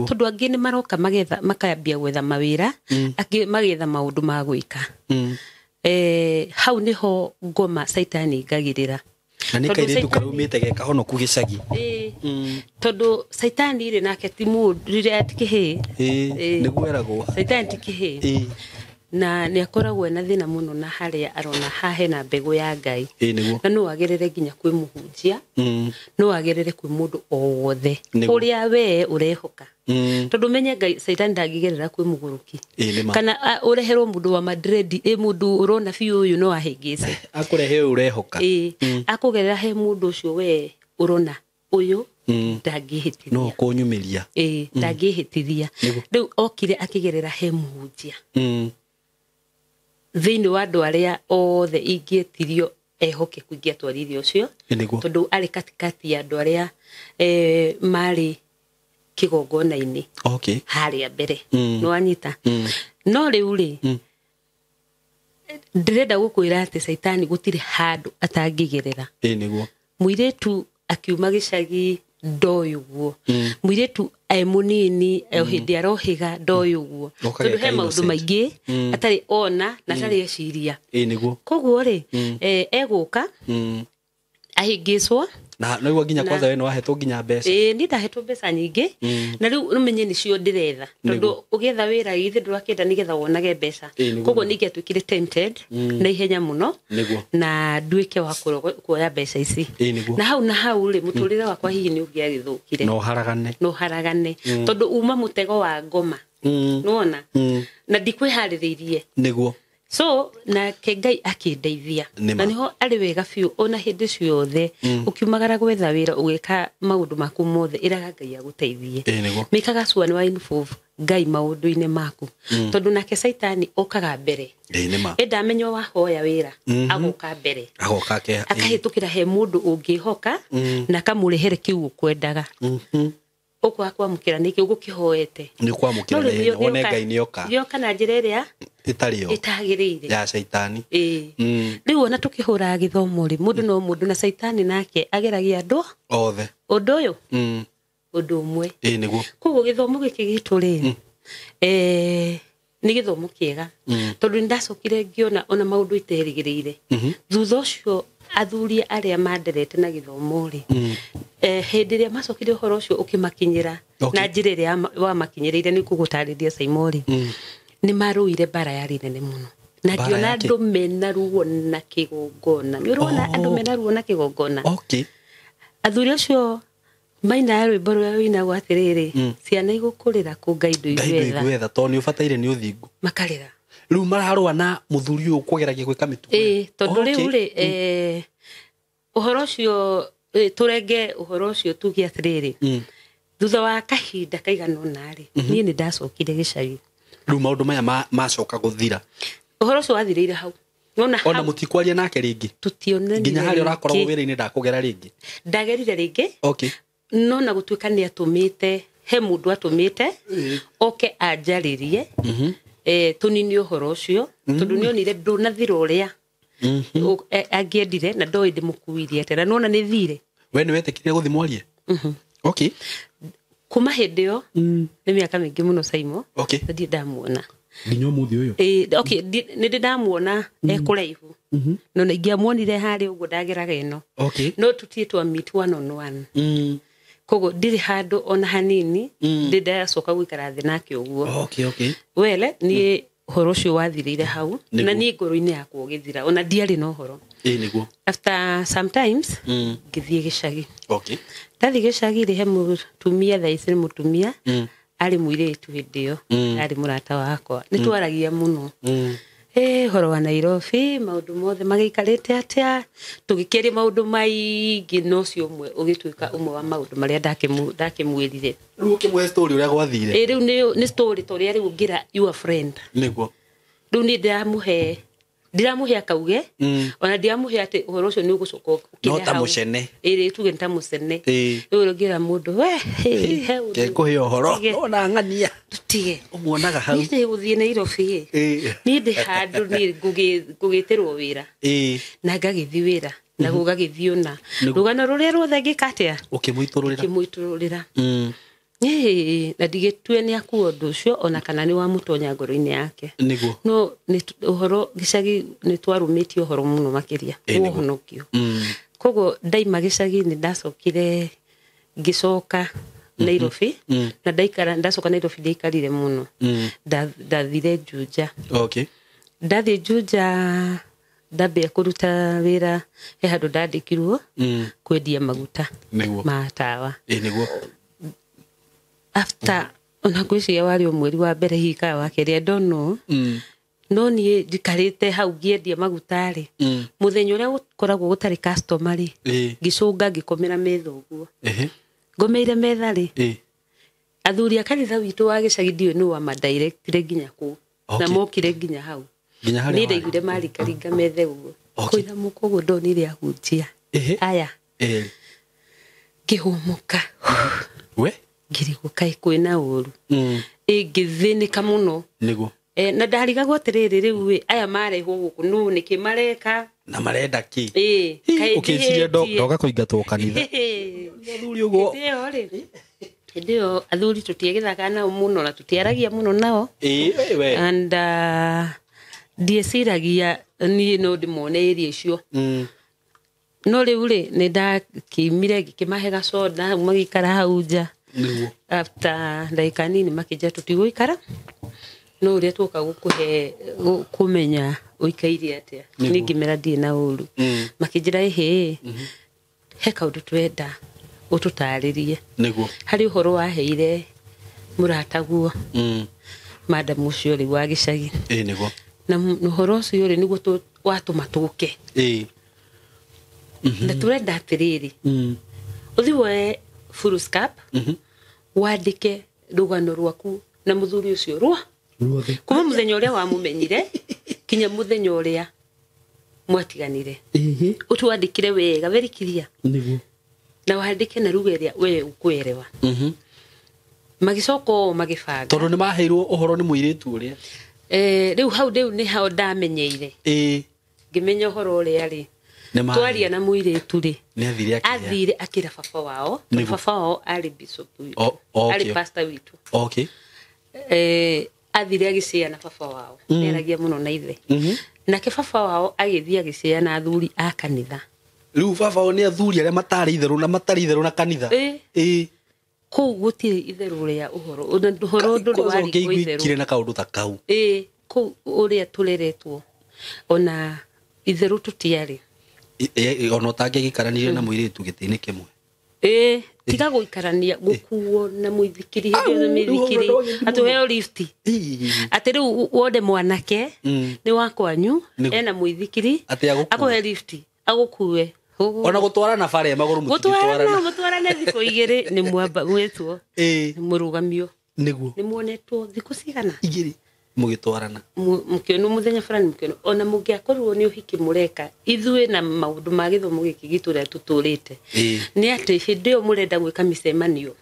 Tondũ angĩ nĩ maroka magetha, makambia gwetha mawĩra, angĩ magetha maũndũ ma gwĩka. Hau nĩho ngoma caitani ingagĩrĩra. Na nĩ kairĩtu karaumĩte ge kahonoku gĩcagi. Tondũ caitani rĩ nake ti mũndũ, rĩrĩa ti kĩhĩĩ. Nĩguo eragwo. Caitani ti kĩhĩĩ. Na nĩ akoragwo ena thĩna mũno na harĩa arona haha hena mbegũ ya Ngai. Na no agerere nginya kwĩ mũhunjia, no agerere kwĩ mũndũ o wothe ũrĩa we ũrehoka. Tondũ menye Ngai caitani ndangĩgerera kwĩ mũgũrũki. Kana ũreherwo mũndũ wa Madrid, mũndũ ũrona biũ ũyũ no ahĩngĩce. Akũrehe ũyũ ũrehoka. Akũgerera he mũndũ ũcio we ũrona ũyũ ndangĩhĩtithia. No kũnyumĩria. Ndangĩhĩtithia. Rĩu okire akĩgerera he mũhunjia. Thĩinĩ wa andũ arĩa othe ingĩetirio ehokeku ingĩatwarire ũcio, tondũ arĩ katikati ya andũ arĩa marĩ kĩgongona-inĩ harĩa mbere. Nĩwanyita? No rĩu rĩ, ndĩrenda gũkwĩra atĩ caitani gũtirĩ handũ atangĩgerera. Mũirĩtu akiuma gĩcagi ndoĩ ũguo, mũirĩtu e mũnini o hĩndĩ arohĩga ndoĩ ũguo, tondũ he maũndũ maingĩ atarĩ ona na atarĩ eciria. Koguo rĩ, egũka ahĩngĩcwo. Na nĩguo nginya kwanza we nĩwahetwo nginya mbeca. Niĩ ndahetwo mbeca nyingĩ, na rĩu ũmenye nĩcio ndĩretha, tondũ ũgĩetha wĩra githĩ ndũrakĩenda nĩgetha wonage mbeca. Koguo nĩ ingĩatuĩkire tempted na ihenya mũno, na nduĩke wa kuoya mbeca ici. Na hau na hau rĩ, mũtũrĩre wakwa hihi nĩ ũngĩagĩthũkire. No haragane. Tondũ uma mũtego wa ngoma. Nĩwona? Na ndikwĩharĩrĩirie. Nĩguo. So nake Ngai akĩndeithia. Na niho arĩ wega biũ ona hĩndĩ ciothe ũkiumagara gwetha wĩra ũgĩka maũndũ maku mothe ĩraga Ngai agũteithie. Mĩkaga sure nĩ wa involve Ngai maũndũ-inĩ maku. Tondũ nake caitani okaga mbere. Ĩndamenya wahoya wĩra agoka mbere. Akahĩtũkĩra he mũndũ ũngĩhoka na akamũrehere kĩu ũkwendaga. Ũkwaga kwamũkĩra nĩkĩ ũgũkĩhoete. Nĩ kwamũkĩra na wone Ngai nĩoka. Nĩoka na njĩra ĩrĩa ĩtarĩ yo ĩtagĩrĩire ya caitani. Rĩu ona tũkĩhũraga gĩthomo rĩ, mũndũ no mũndũ na caitani nake ageragia andũ othe ũndũ ũyũ ũndũ ũmwe. Nĩguo. Koguo gĩthomo gĩkĩ gitũ rĩ, nĩ gĩthomo kĩega, tondũ nĩ ndacokire ngĩona ona maũndũ iterĩgĩrĩire. Thutha ũcio athuri arĩa manderete na gĩthomo rĩ, hĩndĩ ĩrĩa macokire ũhoro ũcio ũkĩmakinyĩra na njĩra ĩrĩa wamakinyĩrĩire nĩ ngũgũtarĩria Saimori, nĩ marũire mbara yarĩ nene mũno. Na ngĩona andũ mena ruo na kĩgongona. Nĩ ũrona andũ mena ruo na kĩgongona. Athuri acio maina rwĩmbo rũrĩa rũinagwo atĩrĩrĩ, ciana igũkũrĩra kũ Ngai ndũigwetha, tondũ nĩ ũbataire nĩ ũthingu. Makarĩra. Rĩu mararũa na mũthuri ũyũ kũgeragia gwĩka mĩtugo. Tondũ rĩu rĩ, ũhoro ũcio tũrenge ũhoro ũcio tuge atĩrĩrĩ, thutha wa kahinda kaigana ũna rĩ, niĩ nĩ ndacokire gĩcagi. Rĩu maũndũ maya macoka gũthira. Ũhoro ũcio wathirĩire hau. Ona mũtikwaria nake rĩngĩ. Tũtionanire. Nginya harĩa ũrakoragwo wĩra-inĩ ndakũgera rĩngĩ. Ndagerire rĩngĩ. No na gũtuĩka nĩ atũmĩte, he mũndũ atũmĩte oke anjarĩrie, tũnini ũhoro ũcio, tondũ nĩ onire ndũnathira ũrĩa angĩendire na ndoĩ ndĩmũkuirie atĩa, na nĩwona nĩ thire. We nĩ wetĩkĩrire gũthiĩ mwarie? Kuma hĩndĩ ĩyo nĩ mĩaka mĩingĩ mũno Saimo, na ndirĩ ndamuona. Nginya ũmũthĩ ũyũ? Nĩ ndĩ ndamuona e kũraihu. No na ingĩamuonire harĩa ũguo ndageraga ĩno. No tũtirĩ twa meet one on one. Koguo ndirĩ handũ ona hanini ndĩ ndacoka gũikara thĩ nake ũguo. Wele niĩ ũhoro ũcio wathirĩire hau, na niĩ ngoro-inĩ yakwa ũgĩthira, ona ndiarĩ na ũhoro. After sometimes ngĩthiĩ gĩcagi. Ndathiĩ gĩcagi rĩ, he mũtumia thaa ici nĩ mũtumia, arĩ mũirĩtu hĩndĩ ĩyo, arĩ mũrata wakwa. Nĩ twaragia mũno. Ũhoro wa Nairobi, maũndũ mothe magĩikarĩte atĩa, tũgĩkĩaria maũndũ maingĩ, no ũcio ũmwe ũgĩtuĩka ũmwe wa maũndũ marĩa ndakĩmwĩrire. Rĩu ũkĩmũhe story ũrĩa gwathire? Rĩu nĩ story ta ũrĩa rĩu ũngĩra your friend. Nĩguo. Rĩu niĩ ndĩramũhe Ndiramuhe akauge ona ndiramuhe ati uhoro ucio ni ugucoka No ta mucene. Ĩrĩ tuge ta mucene. Ĩĩ. Rĩu ũngĩra mũndũ we he ũndũ. Kekuhe ũhoro Tige. ona ng'ania Tũtige. ũmuonaga hau. Niĩ ndĩ gũthiĩ Nairobi. Ĩĩ. Niĩ ndĩ handũ niĩ ngũgĩtĩrwo wĩra. Ĩĩ. Na ngagĩthiĩ wĩra na gũgagĩthiĩ ũna. Nĩguo. Rũgano rũrĩa ruothe ngĩka atĩa? Ũkĩmũitũrũrĩra. Ngĩmũitũrũrĩra. Ĩĩ, na ndigĩtue nĩ akua ũndũ ũcio ona kana nĩ wamũtonya ngoro-inĩ yake. Nĩguo. No nĩ ũhoro gĩcagi nĩ twarũmĩtie ũhoro mũno makĩria Ĩĩ, nĩguo. ũhonokio. Koguo ndaima gĩcagi-inĩ ndacokire ngĩcoka Nairobi na ndaikara ndacoka Nairobi ndiaikarire mũno. Ndathire Juja. Okay. Ndathiĩ Juja ndambia kũruta wĩra he handũ ndandĩkirwo kwendia maguta Nĩguo. ma tawa. Ĩĩ, nĩguo. After ona ngwĩciria warĩ o mweri wa mbere hihi kana wa kerĩ, I don't know. No niĩ njikarĩte hau ngĩendia maguta rĩ, mũthenya ũrĩa gũkoragwo gũtarĩ customer rĩ, Ĩĩ. ngĩcũnga ngĩkomera metha ũguo. Ehe. Ngomeire metha rĩ, Ĩĩ. athuri a kanitha witũ wa gĩcagi ndiũĩ nũ wamadirectire nginya kũu. Okay. Na mokire nginya hau. Nginya harĩa Niĩ warĩ. ndaiguire maringaringa metha ũguo. Okay. Kũinamũka ũguo ndonire ahunjia. Ehe. Aya. Ĩĩ. Ngĩhũmũka. We? Ngĩrigwo kaĩ kwĩna ũru. Ĩ ngĩthĩnĩka mũno. Nĩguo. Na ndarigagwo atĩrĩrĩ rĩu ĩ, aya marehwo gũkũ nũ nĩkĩ mareka? Na marenda kĩ? Ĩ, kaĩ Ũkĩciria ndĩhĩtie? ndoga kũingatwo kanitha. Athuri ũguo. Hĩndĩ ĩyo rĩ, hĩndĩ ĩyo athuri tũtiegĩthaga nao mũno na tũtiaragia mũno nao. Ĩĩ, we. And ndieciragia niĩ no ndĩmone area icio. No rĩu rĩ, nĩ ndakĩimire ngĩkĩmahe gacoda hau magĩikara hau nja. Nĩguo. After ndagĩka nini makĩnjĩra tũtigũikara no ũrĩa tuoka gũkũhe kũmenya ũikaire atĩa. Nĩguo. Niĩ ngĩmera ndirĩ na ũru. Makĩnjĩra ĩhĩ, he kaũndũ twenda ũtũtarĩrie. Nĩguo. Harĩ ũhoro waheire mũrataguo madam ũcio rĩu wa gĩcagi. Ĩĩ, nĩguo. Na ũhoro ũcio rĩ nĩguo watũma tũke. Ĩĩ. Na tũrenda atĩrĩrĩ, ũthiĩ woe foolscap, wandĩke rũgano rwaku na mũthuri ũcio rwa Ruothe. kuma mũthenya ũrĩa wamũmenyire kinya mũthenya ũrĩa mwatiganire. Ĩhĩ. Ũtwandĩkire wega very clear. Nĩguo. Na wandĩke na ruga ĩrĩa we ũkwerewa. Magĩcoka o magĩbanga. Tondũ nĩ maheirwo ũhoro nĩ mũirĩtu ũrĩa. Rĩu hau rĩu nĩ hao ndamenyeire. Ĩĩ. Ngĩmenya ũhoro ũrĩa rĩ. Nĩ ma- Twaria na mũirĩtu rĩ. Nĩ athire akĩra. Athire akĩra baba wao. Tondũ Nĩguo. baba wao arĩ bishop witũ. O, okay. Arĩ pastor witũ. Okay. Athire agĩcea na baba wao. Nĩaragia mũno na ithe. Nake baba wao agĩthiĩ agĩcea na athuri a kanitha. Rĩu baba wao nĩ athuri arĩa matarĩ itherũ na matarĩ itherũ na kanitha. Ĩĩ. Ĩĩ. Kũu gũtirĩ itherũ rĩa ũhoro. Ona ũhoro ndũrĩ Kwanza warĩ ũngĩaiguĩkire itherũ. na kaũndũ ta kau. Ĩĩ, kũu ũrĩa tũreretwo ona itherũ tũtiarĩ. Ona ũtangĩgĩikaranire na mũirĩtu gĩtĩ-inĩ kĩmwe. Ĩĩ, tiga gũikarania gũkuo na mũithikiri hĩndĩ ĩyo Au, mĩithikiri rĩu ũhoro atĩ ũheo lift. Atĩ rĩu wone mwanake nĩ wa kwanyu Nĩguo. ena mũithikiri Atĩ agũkue. akũhe lift agũkue. Ona gũtwarana bara ya magũrũ gũtwarana mũtingĩtwarana. mũtwarane thikũ igĩrĩ nĩ mwamba mwĩtwo Ĩĩ. mũrũgamio Nĩguo. nĩ muonetwo thikũ cigana Igĩrĩ mũgĩtwarana. Mũkĩonwo mũthenya fulani mũkĩonwo ona mũngĩakorirwo nĩ ũhiki mũreka ithuĩ na maũndũ ma gĩthomo gĩkĩ gitũ ũrĩa tũtũrĩte Ĩĩ. nĩ atĩ hĩndĩ ĩyo mũrenda gwĩka mĩcemanio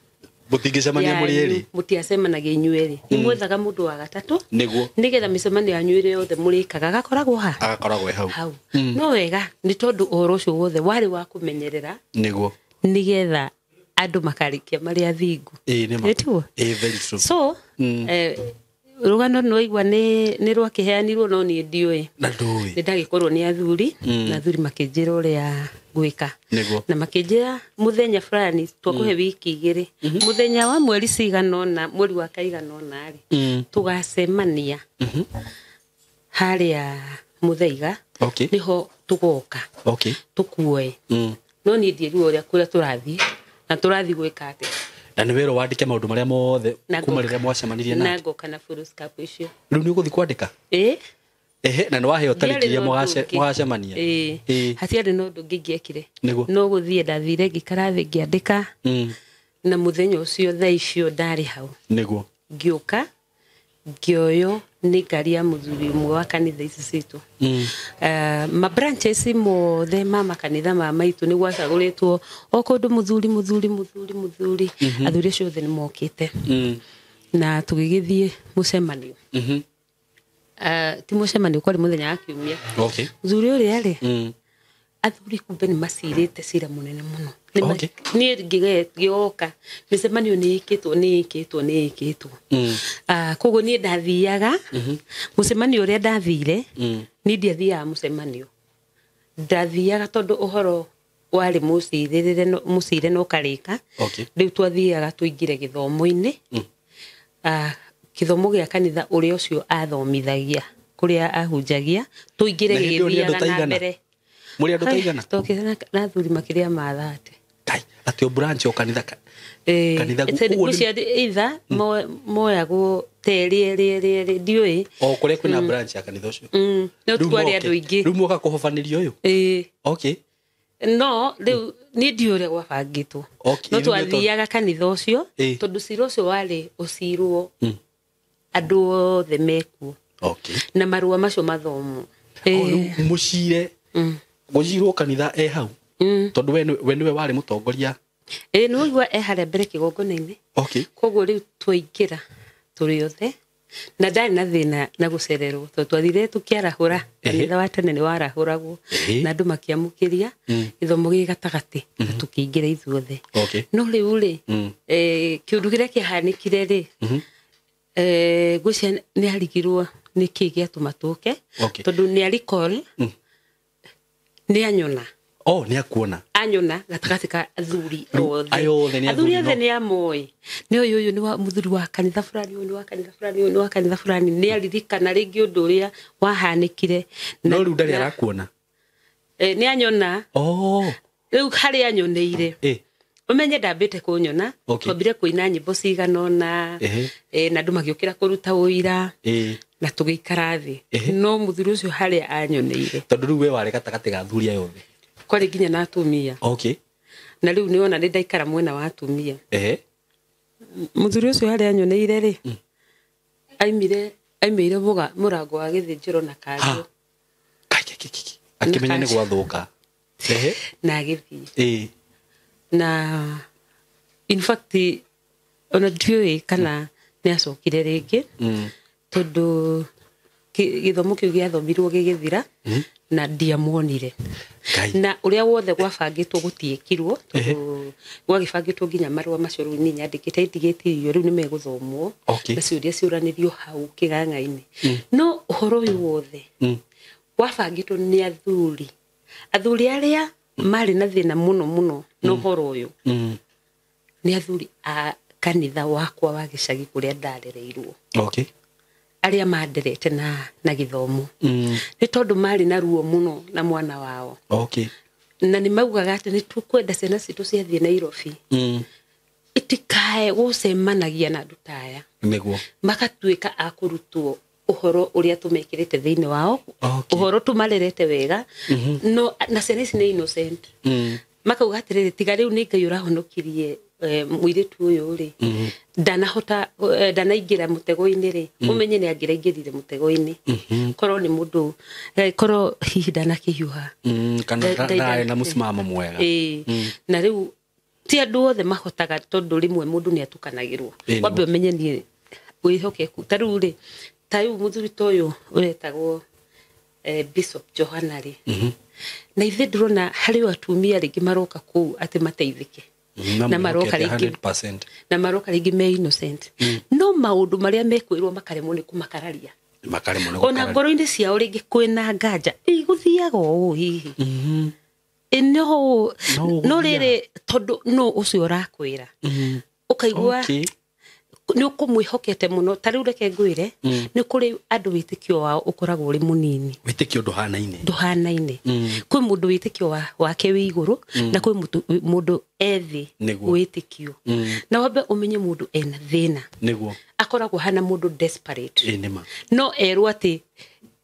Mũtingĩcemania mũrĩ yanyu, erĩ. mũtiacemanagia inyuĩ erĩ nĩ mwethaga mũndũ wa gatatũ Nĩguo. nĩgetha mĩcemanio yanyu ĩrĩa yothe mũrĩkaga agakoragwo ha Agakoragwo e hau. hau no wega nĩ tondũ ũhoro ũcio wothe warĩ wa kũmenyerera Nĩguo. nĩgetha andũ makarĩkia marĩ athingu. Ĩĩ, nĩ ma. Nĩ tiguo? Ĩĩ, very true. So rũgano nĩwaigua nĩ rwakĩheanirwo no niĩ ndiũĩ. Na ndũĩ. Nĩ ndagĩkorwo nĩ athuri na athuri makĩnjĩra ũrĩa gwĩka. Nĩguo. Na makĩnjĩra mũthenya fulani twakũhe wiki igĩrĩ mũthenya wa mweri cigana ũna mweri wa kaigana ũna rĩ tũgacemania harĩa Mũthaiga. Okay. Nĩho tũgoka Okay. tũkuoe. No niĩ ndierirwo ũrĩa kũrĩa tũrathiĩ na tũrathiĩ gwĩka atĩa. Na nĩ wĩrwo wandĩke maũndũ marĩa mothe Na kuma ngoka- rĩrĩa mwacemanirie na nake. ngoka na foolscap icio. Rĩu nĩ ũgũthiĩ kwandĩka? Ĩĩ. Ehe, na nĩ waheo tarĩki Ndiarĩ iria na ũndũ ũngĩ. mũgacemania. Ĩĩ. Ĩĩ. Hatiarĩ na ũndũ ũngĩ ingĩekire. Nĩguo. No gũthiĩ ndathire ngĩikara thĩ ngĩandĩka na mũthenya ũcio thaa icio ndarĩ hau. Nĩguo. Ngĩũka ngĩoywo Nĩ ngari ya mũthuri ũmwe wa kanitha ici citũ. Ma branches mothe ma makanitha ma maitũ nĩ gwacagũrĩtwo o kũndũ mũthuri mũthuri mũthuri mũthuri. Athuri acio othe nĩ mokĩte. Na tũgĩgĩthiĩ mũcemanio. Ti mũcemanio, kwarĩ mũthenya wa kiumia. Mũthuri ũrĩa rĩ, athuri kumbe nĩ macirĩte cira mũnene mũno. Niĩ ngĩgoka mĩcemanio nĩ ĩkĩtwo nĩ ĩkĩtwo nĩ ĩkĩtwo. Koguo niĩ ndathiaga mũcemanio ũrĩa ndathire. Niĩ ndiathiaga mũcemanio, ndathiaga tondũ ũhoro warĩ mũcirĩrĩre mũcire no karĩka. Rĩu twathiaga tũingĩre gĩthomo-inĩ. Gĩthomo gĩa kanitha ũrĩa ũcio athomithagia kũrĩa ahunjagia tũingĩre. Na hĩndĩ ĩyo nĩ andũ gĩgĩthiaga ta na igana? mbere. Mũrĩ andũ ta igana? Tokĩte na athuri makĩria ma 30. Kai, atĩ o branch o kanitha kanitha ũguo Ngwĩciria either moyagwo ta erĩ erĩ erĩ erĩ, ndiũĩ. O kũrĩa kwĩna branch ya kanitha ũcio. No Rĩu twarĩ andũ aingĩ. Rĩu moka kũhobanĩrio ũyũ. Ĩĩ. No rĩu niĩ ndiũĩ ũrĩa gwabangĩtwo. No Rĩu nĩ twathiaga kanitha ũcio tondũ cira ũcio warĩ ũcirwo andũ othe mekuo na marũa macio mathomwo. O rĩu mũcire gũcirwo kanitha e hau tondũ we nĩwe warĩ mũtongoria. Ĩĩ, nĩ waigua e harĩa mbere kĩgongona-inĩ. Koguo rĩu twaingĩra tũrĩ othe na ndarĩ na thĩna na gũcererwo tondũ twathire tũkĩarahũra. Kanitha wa tene nĩ warahũragwo na andũ makĩamũkĩria gĩthomo gĩ gatagatĩ na tũkĩingĩra ithuothe. No rĩu rĩ, kĩũndũ kĩrĩa kĩahanĩkire rĩ, ngwĩciria nĩ arigirwo nĩ kĩ gĩatũma tũke tondũ nĩ a recall nĩ anyona. Oh, nĩ akuona. Anyona gatagatĩ ka athuri Rĩu othe. Aya othe nĩ athuri athuri othe nĩ amoĩ nĩ ũyũ, ũyũ nĩ wa mũthuri wa kanitha fulani, ũyũ nĩ wa kanitha fulani, ũyũ nĩ wa kanitha fulani. Nĩ aririkana rĩngĩ ũndũ ũrĩa wahanĩkire. No rĩu ndarĩ arakuona. Nĩ anyona. Rĩu harĩa anyoneire, ũmenye ndambĩte kũnyona. Twambire kũina nyĩmbo cigana ũna, na andũ magĩũkĩra kũruta ũira na tũgĩikara thĩ. No mũthuri ũcio harĩa anyoneire, tondũ rĩu we warĩ gatagatĩ ga athuri aya othe. Kwarĩ nginya na atumia. Na rĩu nĩwona nĩ ndaikara mwena wa atumia. Mũthuri ũcio harĩa anyoneire rĩ, aimire mũrango wa gĩthĩnjĩro na kanjũ. Ha. Kai, kai, kai, kai. Akĩmenya nĩ kanjũ. Gwathũka. Na agĩthiĩ. Na in fact ona ndiũĩ kana nĩ acokire rĩngĩ tondũ gĩthomo kĩu gĩathomirwo gĩgĩthira na ndiamuonire. Ngai. Na ũrĩa wothe gwabangĩtwo gũtiĩkirwo tondũ gwagĩbangĩtwo nginya marũa macio rĩu niĩ nyandĩkĩte itigĩtie irio rĩu nĩ megũthomwo na ciũria ciũranĩrio hau kĩgang'a-inĩ. No ũhoro ũyũ wothe wabangĩtwo nĩ athuri, athuri arĩa marĩ na thĩna mũno mũno na ũhoro ũyũ nĩ athuri a kanitha wakwa wa gĩcagi kũrĩa ndarereirwo, arĩa manderete na gĩthomo, nĩ tondũ marĩ na ruo mũno na mwana wao. Na nĩ maugaga atĩ nĩ tũkwenda ciana citũ ciathiĩ Nairobi itikae gũcemanagia na andũ ta aya. Magatuĩka a kũrutwo ũhoro ũrĩa tũmekĩrĩte thĩinĩ wao, ũhoro tũmarerete wega. No na ciana ici nĩ innocent. Makauga atĩrĩrĩ, tiga rĩu nĩ Ngai ũrahonokirie mũirĩtu ũyũ rĩ, ndanahota ndanaingĩra mũtego-inĩ rĩ, ũmenye nĩ angĩraingĩrire mũtego-inĩ korwo nĩ mũndũ korwo hihi ndanakĩhiũha. Kana ndarĩ na mũsimamo mwega. Ĩĩ. Na rĩu ti andũ othe mahotaga tondũ rĩmwe mũndũ nĩ atukanagĩrwo. Wambe ũmenye niĩ wĩhokeku ta rĩu rĩ, ta rĩu mũthuri ta ũyũ ũretagwo Bishop Johana rĩ, na ithe ndĩrona harĩ o atumia rĩngĩ maroka kũu atĩ mateithĩke na maroka rĩngĩ 100%. Na maroka rĩngĩ me innocent, no maũndũ marĩa mekwĩrwo makaremwo nĩ kũmakararia. Makaremwo nĩ Ona gũkararia. Ngoro-inĩ ciao rĩngĩ kwĩna nganja ĩgũthiaga ũũ hihi. Ĩ no No no ũgũthiaga. Rĩrĩ tondũ no ũcio ũrakwĩra ũkaigua nĩ ũkũmwĩhokete mũno. Ta rĩu reke ngwĩre, nĩ kũrĩ andũ wĩtĩkio wao ũkoragwo ũrĩ mũnini. Wĩtĩkio ndũhanaine. Ndũhanaine. Kwĩ mũndũ wĩtĩkio wake wĩ igũrũ na kwĩ mũndũ ethĩ wĩtĩkio. Na wambe ũmenye mũndũ ena thĩna akoragwo hana mũndũ desperate. Ĩ nĩma. No erwo atĩ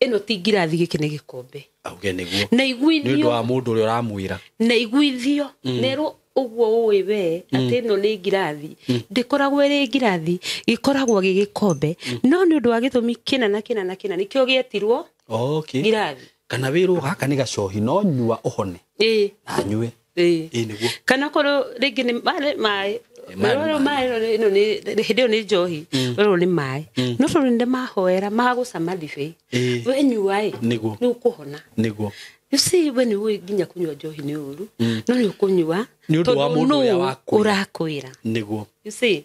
ĩno ti ngirathi, gĩkĩ nĩ gĩkombe, Auge nĩguo na nĩ ũndũ iguithio wa mũndũ ũrĩa ũramwĩra. Na iguithio nerwo. Ũguo ũĩ we atĩ ĩno nĩ ngirathi, ndĩkoragwo ĩrĩ ngirathi, gĩkoragwo gĩ gĩkombe, no nĩ ũndũ wa gĩtũmi kĩna na kĩna na kĩna nĩkĩo gĩetirwo Okay. ngirathi. Kana wĩrwo gaka nĩ gacohi, no nyua ũhone. Ĩĩ. Na nyue. Ĩĩ. Ĩĩ nĩguo. Kana korwo rĩngĩ nĩ maĩ, maĩ. Ĩ, maĩ nĩ Rĩu maĩ. maĩ ĩno nĩ hĩndĩ ĩyo nĩ njohi, rĩu nĩ maĩ, no tondũ nĩ mahoera magũcama ndibei, Ĩĩ. we nyua ĩ, Nĩguo. nĩ ũkũhona. Nĩguo. You see, we nĩ ũĩ nginya kũnyua njohi nĩ ũru, no nĩ ũkũnyua Nĩ ũndũ wa tondũ mũndũ ũrĩa nũũ wakwĩra. ũrakwĩra. Nĩguo. You see,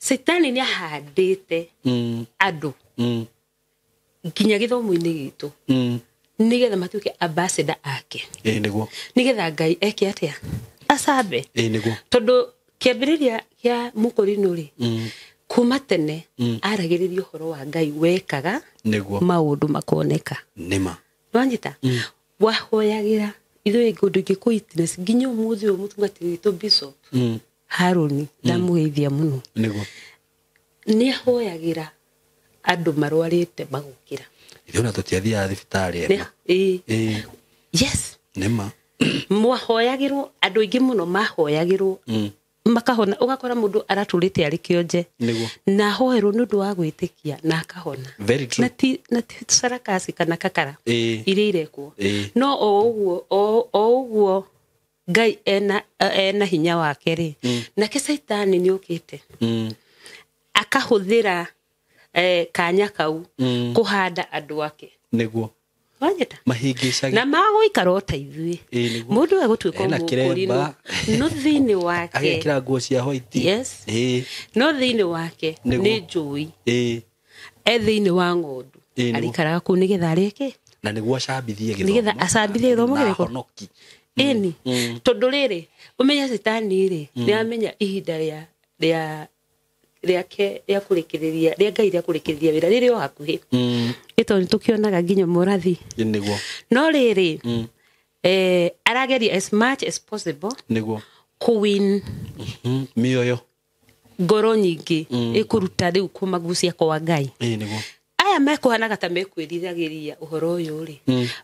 caitani nĩ ahandĩte andũ nginya gĩthomo-inĩ gitũ nĩgetha matuĩke ambassador ake, Ĩĩ nĩguo. nĩgetha Ngai eke atĩa? Acambe. Ĩĩ nĩguo. Tondũ kĩambĩrĩria kĩa mũkũrinũ rĩ, kuma tene aragĩrĩria ũhoro wa Ngai wekaga Nĩguo. maũndũ makoneka. Nĩma. Nwanyita wahoyagĩra ithuĩ kũndũ ingĩ kũ witness nginya ũmũthĩ ũyũ mũtungatĩri witũ Bishop Harũni, ndamũgeithia mũno, Nĩguo. nĩ ahoyagĩra andũ marwarĩte magũkĩra. Ithuĩ ona tũtiathiaga thibitarĩ Nĩ- ema. ĩĩ. Ĩĩ. Yes. Nĩma. Mwahoyagĩrwo andũ aingĩ mũno, mahoyagĩrwo makahona, ũgakora mũndũ aratũrĩte arĩ kĩonje Nĩguo. na ahoerwo nĩ ũndũ wa gwĩtĩkia na akahona. Very true. Na ti sarakasi kana kakara Ĩĩ. iria irekwo. Ĩĩ. No o ũguo o ũguo Ngai ena hinya wake rĩ, nake caitani nĩ okĩte akahũthĩra kanya kau kũhanda andũ ake. Nĩguo. Wanyita? Mahĩngĩcage. Na magũikara o ta ithuĩ. Ĩĩ, nĩguo. Mũndũ egũtuĩka Ena mũkũrinũ kĩremba. no thĩinĩ wake Agekĩra nguo cia white. Yes. Ĩĩ. No thĩinĩ wake Nĩguo. nĩ njũi. Ĩĩ. E thĩinĩ wa ng'ondu. Ĩĩ, nĩguo. Arikaraga kũu nĩgetha arĩke Na nĩguo acambithie gĩthomo. Nĩgetha acambithie gĩthomo Na kĩrĩkũ? ahonoki. Ĩni tondũ rĩrĩ, ũmenye citani rĩ, nĩ amenya ihinda rĩa rĩake rĩa kũrĩkĩrĩria, rĩa Ngai rĩa kũrĩkĩrĩria wĩra rĩrĩ o hakuhĩ. Ĩ tondũ nĩtũkĩonaga nginya morathi. Ĩĩ nĩguo. No rĩrĩ, arageria as much as possible Nĩguo. kũwin Mĩoyo. ngoro nyingĩ ĩkũruta rĩu kũmagucia kwa Ngai. Ĩĩ nĩguo. Aya mekũhanaga ta mekwĩriragĩria ũhoro ũyũ rĩ,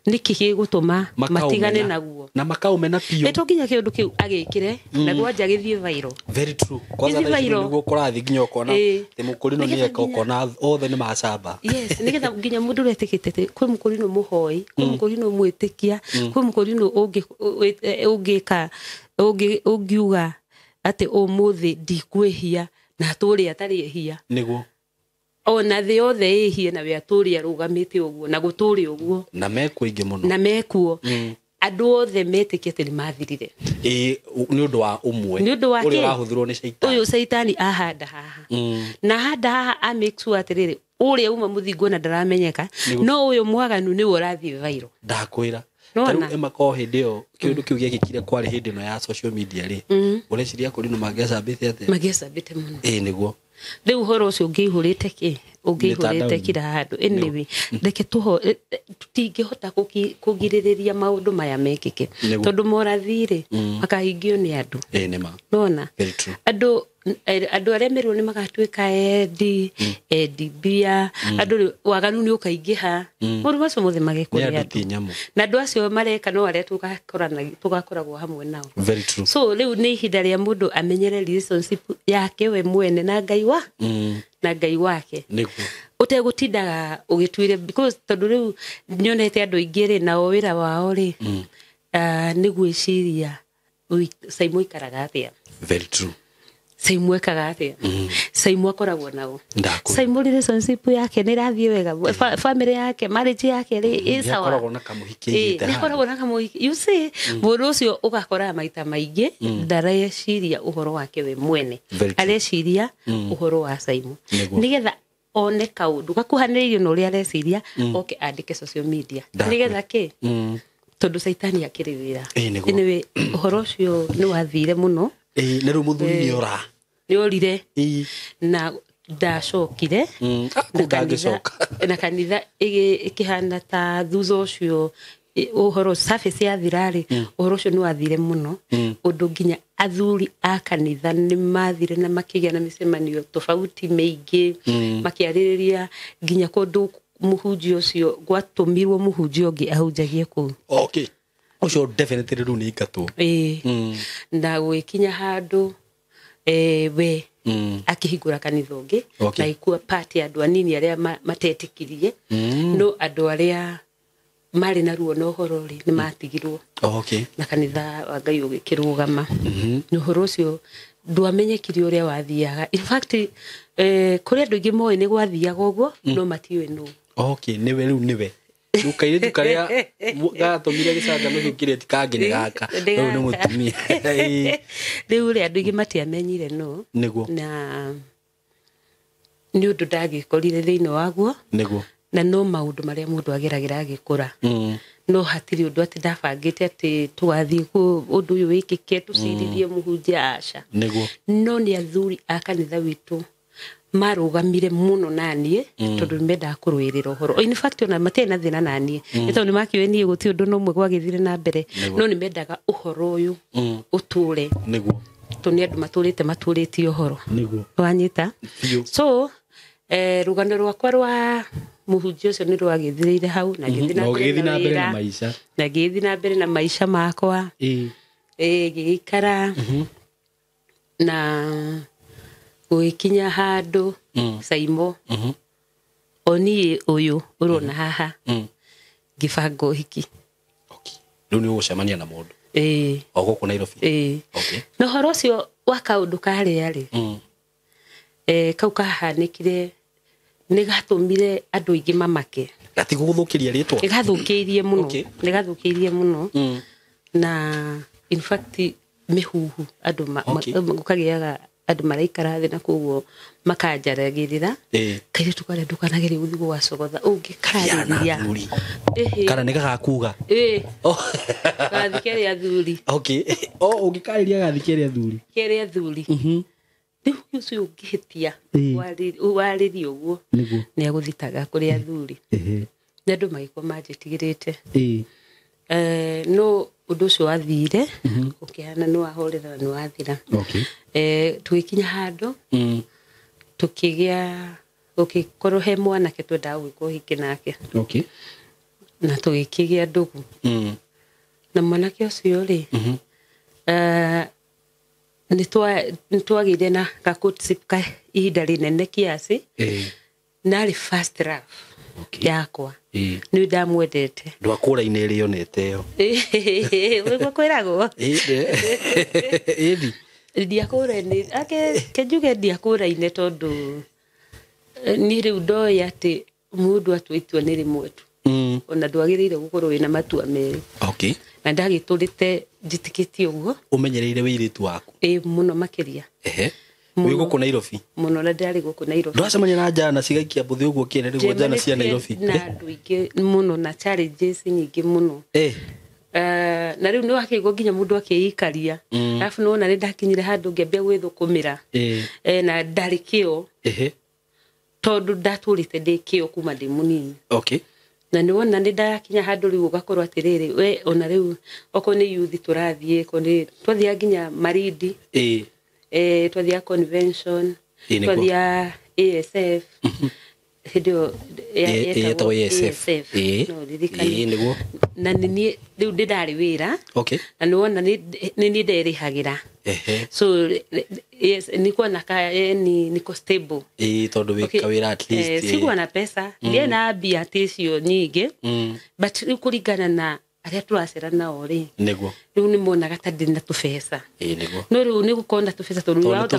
nĩkĩ gĩgũtũma matigane naguo? Na makaumena biũ. Ĩ to nginya kĩũndũ kĩu agĩkĩre na gwanja gĩthiĩ viral. Very true. Kwanza Gĩthiĩ thaa ici viral. nĩguo kũrathiĩ nginya ũkona Ĩĩ. atĩ mũkũrinũ Nĩgetha nĩeka, ũkona othe nĩ macamba. Yes, nĩgetha nginya mũndũ ũrĩa etĩkĩte atĩ kwĩ mũkũrinũ mũhoi, kwĩ mũkũrinũ mwĩtĩkia, kwĩ mũkũrinũ ũngĩka ũngiuga atĩ ũmũthĩ ndikwĩhia na atũrĩ atarĩ ehia. Nĩguo. Ona thĩ yothe ĩhie na we atũrĩ arũgamĩte ũguo na gũtũrĩ ũguo. Na mekuo aingĩ mũno. Na mekuo andũ othe metĩkia atĩ nĩ mathirire. Ĩĩ, nĩ ũndũ wa ũmwe. Nĩ ũndũ wa ũrĩa kĩ? ũrahũthĩrwo nĩ caitani. Ũyũ caitani ahanda haha na ahanda haha a make sure atĩrĩrĩ, ũrĩa uma mũthingu na ndaramenyeka, Nĩguo. no ũyũ mwaganu nĩwe ũrathiĩ viral. Ndakwĩra. Nĩwona? Tarĩu ĩmakorwo hĩndĩ ĩyo kĩũndũ kĩu gĩekĩkire kwarĩ hĩndĩ ĩno ya social media rĩ, ũreciria kũrinũ mangĩacambĩte atĩa? Magĩcambĩte mũno. Ĩĩ nĩguo. Rĩu ũhoro ũcio ũngĩihũrĩte kĩ, ũngĩihũrĩte Mĩtandaoni. kira handũ. Anyway, reke tũho tũtingĩhota kũgirĩrĩria maũndũ maya mekĩke, Nĩguo. tondũ morathi rĩ makahingio nĩ andũ. Ĩĩ nĩma. Nona Very true. andũ andũ arĩa merwo nĩ magatuĩka endi mbia, andũ rĩu waganu nĩ ũkaingĩha, maũndũ macio mothe magekwo Nĩ nĩ andũ ti andũ. nyamũ. Na andũ acio mareka no arĩa tũgakoragwo hamwe nao. Very true. So rĩu nĩ ihinda rĩa mũndũ amenyere relationship yake we mwene na Ngai wa na Ngai wake, Nĩguo. ũtegũtindaga ũgĩtuire, because tondũ rĩu nyonete andũ aingĩ rĩ, nao wĩra wao rĩ, nĩ gwĩciria Saimu aikaraga atĩa, Very true. Saimu ekaga atĩa, Saimu akoragwo nao, Ndakwĩra. Saimu relationship yake nĩ ĩrathiĩ wega, family yake, marriage yake rĩ ĩ sawa. Nĩakoragwo na kamũhiki Ĩĩ, aigĩte nĩ akoragwo na kamũhiki. You see, mũndũ ũcio ũgakora maita maingĩ ndareciria ũhoro wake we mwene, Very true. areciria ũhoro wa Saimu Nĩguo. nĩgetha one kaũndũ gakuhanĩrĩirie na ũrĩa areciria, oke andĩke social media. Ndakwĩra. Nĩgetha kĩ? Tondũ caitani akĩrĩ wĩra. Ĩĩ, nĩguo. Anyway, ũhoro ũcio nĩ wathire mũno. Ĩĩ, na rĩu mũthuri nĩ ora. Nĩ orire. Ĩĩ. Na ndacokire. Ah, kũu ndangĩcoka. Na kanitha ĩkĩhana ta thutha ũcio ũhoro service yathira rĩ, ũhoro ũcio nĩ wathire mũno, ũndũ nginya athuri a kanitha nĩ mathire na makĩgĩa na mĩcemanio tofauti mĩingĩ, makĩarĩrĩria nginya kũndũ mũhunjia ũcio gwatũmirwo mũhunjia ũngĩ ahunjagie kũu. Okay. Ũcio definitely rĩu nĩ ingatwo. Ĩĩ. Na gũgĩkinya handũ we akĩhingũra kanitha ũngĩ na ĩkua part ya andũ anini arĩa matetĩkirie, no andũ arĩa marĩ na ruo na ũhoro rĩ nĩ matigirwo. Na kanitha wa Ngai ũgĩkĩrũgama. Na ũhoro ũcio ndwamenyekire ũrĩa wathiaga. In fact, kũrĩ andũ aingĩ moĩ nĩ gwathiaga ũguo, no matiũĩ nũ. Okay, nĩwe rĩu nĩwe. Rĩu kairĩtu karĩa gatũmire gĩcanjama kĩu kĩrĩa ti kangĩ nĩ gaka. Rĩu nĩ mũtumia. Rĩu rĩ andũ aingĩ matiamenyire nũ. Nĩguo. Na nĩ ũndũ ndagĩkorire thĩinĩ waguo. Nĩguo. Na no maũndũ marĩa mũndũ ageragĩra agĩkũra. No hatirĩ ũndũ atĩ ndabangĩte atĩ tũgathiĩ ũndũ ũyũ wĩkĩke tũcirithie mũhunjia, aca. Nĩguo. No nĩ athuri a kanitha witũ marũgamire mũno naniĩ tondũ nĩ mendaga kũrũĩrĩra ũhoro. In fact ona matiarĩ na thĩna naniĩ nĩ tondũ nĩ makĩũĩ niĩ gũtirĩ ũndũ na ũmwe gwagĩthire na mbere, no nĩ mendaga ũhoro ũyũ ũtũre. Nĩguo. Tondũ nĩ andũ matũrĩte matũrĩtie ũhoro. Nĩguo. Wanyita? So rũgano rwakwa rwa mũhunjia ũcio nĩ rwagĩthirĩire hau na ngĩthiĩ na mbere na wĩra, maica. Na ngĩthiĩ na mbere na maica makwa. Ngĩgĩikara na gũgĩkinya handũ Saimo o niĩ ũyũ ũrona haha ngĩbanga ũhiki. Rĩu nĩ ũgũcemania na mũndũ. O gũkũ Nairobi. Na ũhoro ũcio wa kaũndũ karĩa rĩ kau kahanĩkire nĩ gatũmire andũ aingĩ mamake. Gatigũgũthũkĩria rĩtwa? Nĩ gathũkĩirie mũno. Nĩ gathũkĩirie mũno. Na in fact mĩhuhu andũ gũkagĩaga andũ maraikara thĩ na koguo makanjaragĩrĩra. Kairĩtu karĩa ndũkanagerie gũthiĩ gũgacogotha ũngĩkarĩria. Kana nĩ gagakuga? Gathi kerĩ athuri. Ũngĩkarĩria gathi kerĩ athuri. Kerĩ athuri. Rĩu ũcio ũngĩhĩtia warĩrie ũguo nĩ agũthitaga kũrĩ athuri. Na andũ magĩkorwo manjĩtigĩrĩte. No ũndũ ũcio wathire ũkĩhana nĩ wahorera na nĩ wathira. Tũgĩkinya handũ tũkĩgĩa gũgĩkorwo he mwanake twendaga gwĩka ũhiki nake. Na tũgĩkĩgĩa ndũgũ. Na mwanake ũcio rĩ nĩ twagĩire na ka courtship ka ihinda rĩnene kiasi. Na arĩ first love yakwa. Nĩ ndamwendete. Ndwakũra-inĩ ĩrĩa yonete ĩyo. Ũguo kwĩragwo. Ĩthi. Ndiakũra-inĩ, ke njuge ndiakũra-inĩ tondũ niĩ rĩu ndoĩ atĩ mũndũ atua itua nĩ rĩmwe tu. Ona ndwagĩrĩire gũkorwo wĩna matua merĩ. Na ndagĩtũrĩte njĩtĩkĩtie ũguo. Ũmenyereire wĩirĩtu waku? Ĩĩ mũno makĩria. Wĩ gũkũ Nairobi? Mũno, na ndĩrarĩ gũkũ Nairobi. Ndwacemania na njana cigaikia mbũthĩ ũguo kĩene nĩguo njana cia Nairobi? Na andũ aingĩ mũno na challenges nyingĩ mũno. Na rĩu nĩ wakĩigua nginya mũndũ akĩikaria. Arabu nĩwona nĩ ndakinyire handũ ngĩambia gwĩthũkũmĩra. Na ndarĩ kĩo. Tondũ ndatũrĩte ndĩ kĩo kuma ndĩ mũnini. Na nĩwona nĩ ndakinya handũ rĩu ũgakorwo atĩrĩrĩ, we ona rĩu okorwo nĩ youth tũrathiĩ, okorwo nĩ twathiaga nginya Marindi. Twathiaga convention, twathiaga ASF. Hĩndĩ ĩyo yetagwo ASF. No ririkane. Na nĩ niĩ rĩu ndĩ ndarĩ wĩra. Na nĩwona nĩ niĩ nderĩhagĩra. So yes, nilikuwa na niko stable. Tondũ wĩ kawĩra at least. Sikuwa na pesa. Ndiarĩ na mbia atĩ icio nyingĩ. But rĩu kũringana na arĩa tũracera nao rĩ. Nĩguo. Rĩu nĩ monaga ta ndĩ na tũbeca. Nĩguo. No rĩu nĩ gũkorwo na tũbeca tondũ nĩ ũrahota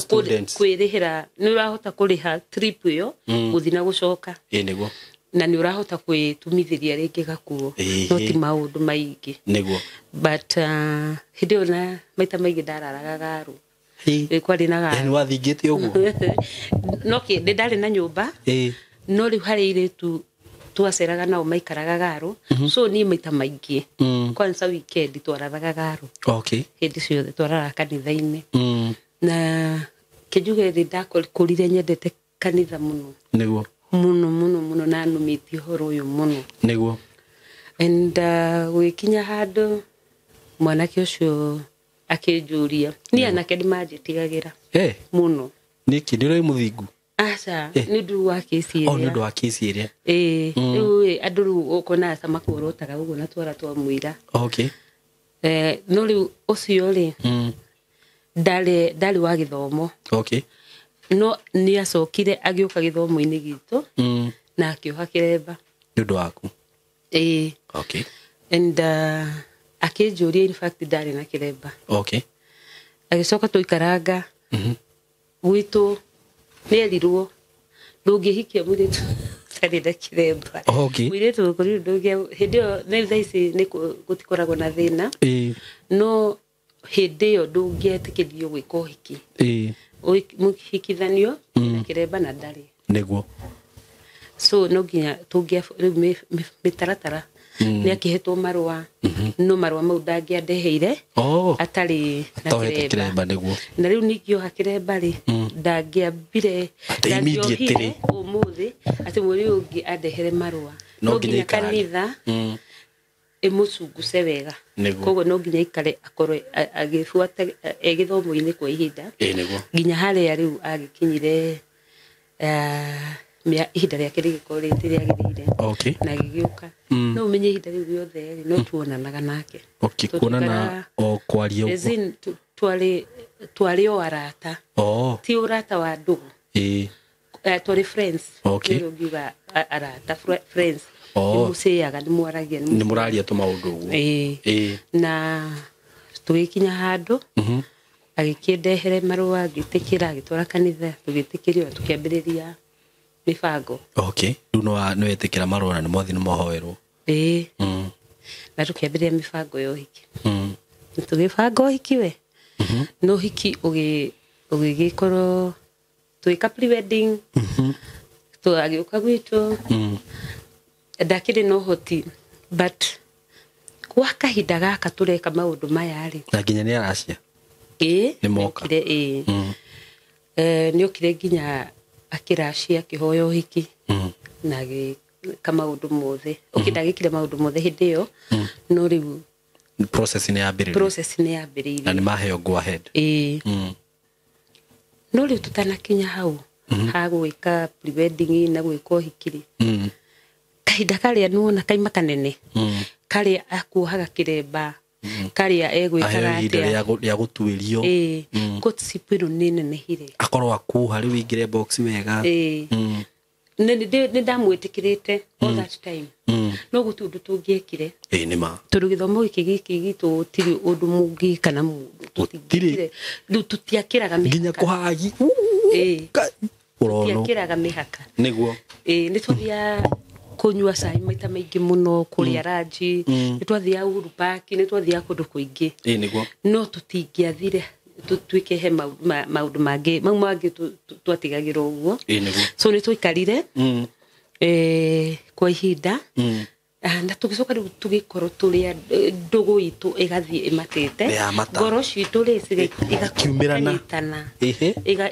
kwĩrĩhĩra, nĩ ũrahota kũrĩha trip ĩyo gũthiĩ na gũcoka. Nĩguo. Na nĩ ũrahota kwĩtumithĩria rĩngĩ gakuo. No ti maũndũ maingĩ. Nĩguo. But hĩndĩ ĩyo na maita maingĩ ndararaga garu. Kwarĩ na garu. Nĩ wathingĩte ũguo? No kĩ, nĩ ndarĩ na nyũmba. No rĩu harĩ airĩtu twaceraga nao maikaraga garu. So niĩ maita maingĩ. Kwanza weekend twararaga garu. Hĩndĩ ciothe twararaga kanitha-inĩ. Na kĩnjuge nĩ ndakũrire nyendete kanitha mũno. Nĩguo. Mũno mũno mũno na nũmĩtie ũhoro ũyũ mũno. Nĩguo. And gũgĩkinya handũ mwanake ũcio akĩnjũria. Niĩ anake nĩ manjĩtigagĩra. Mũno. Nĩkĩ? Nĩ ũrĩ mũthingu? Aca, nĩ ũndũ wa kĩci ĩrĩa. Nĩ ũndũ wa kĩci ĩrĩa. Rĩu andũ rĩu ũkona ta makworotaga ũguo na twara twa mũira. No rĩu ũcio rĩ, ndarĩ wa gĩthomo. Okay. No nĩ acokire agĩũka gĩthomo-inĩ gitũ na akĩoha kĩremba. Nĩ ũndũ waku? Ĩĩ. Okay. And akĩnjũria, in fact ndarĩ na kĩremba. Okay. Agĩcoka tũikaranga gwitũ, nĩerirwo ndũngĩhikia mũirĩtu ũtarĩ na kĩremba. Okay. Mũirĩtu mũkũrũ ndũngĩa, hĩndĩ ĩyo rĩu thaa ici nĩ gũtikoragwo na thĩna. No hĩndĩ ĩyo ndũngĩetĩkĩrio gwĩka ũhiki. Mũhikithanio na kĩremba na ndarĩ. Nĩguo. So no nginya tũngĩa rĩu mĩtaratara nĩ akĩhetwo marũa, no marũa mau ndangĩandeheire atarĩ na kĩremba. Nĩguo. Na rĩu ningĩoha kĩremba rĩ, ndangĩambire, ndangĩohire ũmũthĩ atĩ mweri ũyũ ũngĩ andehere marũa. No nginya kanitha ĩmũcunguce wega. Koguo no nginya aikare akorwo agĩbuata gĩthomo-inĩ kwa ihinda. Nginya harĩa rĩu agĩkinyire ihinda rĩake rĩgĩkorwo rĩagĩrĩire. Okay. Na gĩgĩũka. No ũmenye ihinda rĩu rĩothe rĩ, no tuonanaga nake. Okay, kuonana o kwaria ũguo. As in, twarĩ o arata. Ti ũrata wa ndũgũ. Twarĩ friends. Okay. Nĩ ũngiuga arata, friends. Nĩ mũcĩaga, nĩ mwaragia. Nĩ mũraria tũmaũndũ ũguo. Na tũgĩkinya handũ, agĩkĩndehere marũa, ngĩtĩkĩra, agĩtwara kanitha, tũgĩtĩkĩrio na tũkĩambĩrĩria mĩbango. Okay. Rĩu nĩ wetĩkĩra marũa na nĩ mwathi nĩ mwahoerwo. Ĩĩ. Na tũkĩambĩrĩria mĩbango ya ũhiki. Tũgĩbanga ũhiki we. No ũhiki ũgĩgĩkorwo tũgĩka pre-wedding. Agĩũka gwitũ. Ndakĩrĩ na ũhoti, but gwa kahinda gaka tũreka maũndũ maya rĩ. Na nginya nĩ aracia? Ĩĩ. Nĩ moka. Ĩĩ. Nĩ okire nginya akĩracia akĩhoya ũhiki na agĩka maũndũ mothe. Okay, ndagĩkire maũndũ mothe hĩndĩ ĩyo, no rĩu process nĩ yambĩrĩirie. Process nĩ yambĩrĩirie. Na nĩ maheo go ahead. Ĩĩ. No rĩu tũtanakinya hau ha gwĩka pre-wedding na gwĩka ũhiki rĩ, kahinda karĩa nĩwona kaima kanene, karĩa akuohaga kĩremba, karĩa egwĩkaga atĩa, rĩa gũtuĩrio. Ĩĩ. Courtship ĩno nĩ nenehire. Akorwo akuoha rĩu ingĩre box wega. Ĩĩ. Nĩ ndamwĩtĩkĩrĩte all that time. No gũtirĩ ũndũ tũngĩekire. Ĩĩ nĩ ma. Tondũ gĩthomo gĩkĩ gĩkĩ gitũ gũtirĩ ũndũ mũngĩka na mũndũ. Gũtirĩ. Rĩu tũtiakĩraga mĩhaka. Nginya kũhagi. Ĩĩ. Tũtiakĩraga mĩhaka. Nĩguo. Ĩĩ, nĩ twathiaga kũnyua cai maita maingĩ mũno, kũrĩa ranji, nĩ twathiaga Uhuru Park, nĩ twathiaga kũndũ kũingĩ. Ĩĩ nĩguo. No tũtingĩathire tũtuĩke he maũndũ mangĩ, mau mangĩ twatigagĩrwo ũguo. Ĩĩ nĩguo. So nĩ twaikarire kwa ihinda. Na tũgĩcoka rĩu tũgĩkorwo tũrĩ ndũgũ itũ ĩgathiĩ ĩmatĩte. Ngoro citũ rĩ igakiumĩrana.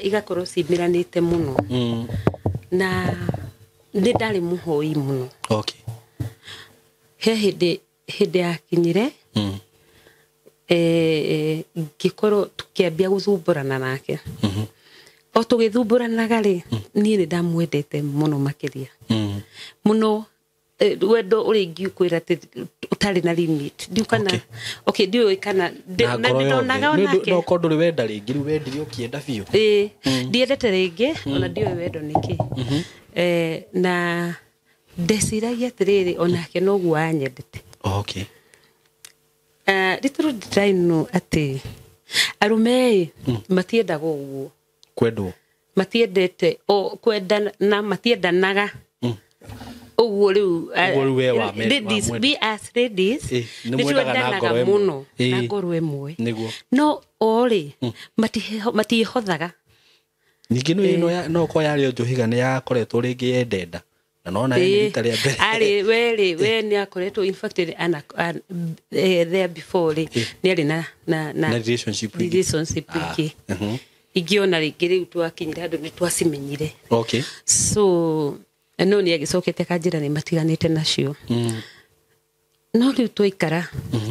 Igakorwo cimĩranĩte mũno. Na nĩ ndarĩ mũhoi mũno. Okay. He hĩndĩ yakinyire, ngĩkorwo tũkĩambia gũthumbũrana nake. O tũgĩthumbũranaga rĩ, niĩ nĩ ndamwendete mũno makĩria. Mũno, wendo ũrĩa ingiukwĩra atĩ ũtarĩ na limit. Ndiũ kana, okay, ndiũĩ kana, na nĩndonaga onake. No korwo ndũrĩ wenda rĩngĩ, rĩu wendire ũkĩenda biũ. Ĩĩ, ndiendete rĩngĩ, ona ndiũĩ wendo nĩkĩ. Na ndeciragia atĩrĩrĩ, onake noguo anyendete. Okay. Little did I know atĩ arũme matiendaga ũguo. Kwendwo. Matiendete o kwendana, matiendanaga. Ũguo rĩu, ladies, we as ladies, nĩ twendanaga mũno na ngoro ĩmwe. Nĩguo. No o rĩ, matiĩhothaga. Ningĩ no korwo yarĩ o Njohiga nĩ yakoretwo rĩngĩ yendenda. Na nona nĩ rita rĩa mbere. Arĩ we rĩ, we nĩ akoretwo in fact there before rĩ, nĩ arĩ na relationship ingĩ. Ingĩ ona rĩngĩ rĩu twakinyire handũ nĩ twacimenyire. Okay. So no nĩ agĩcokete kanjĩra nĩ matiganĩte nacio. No rĩu twaikara,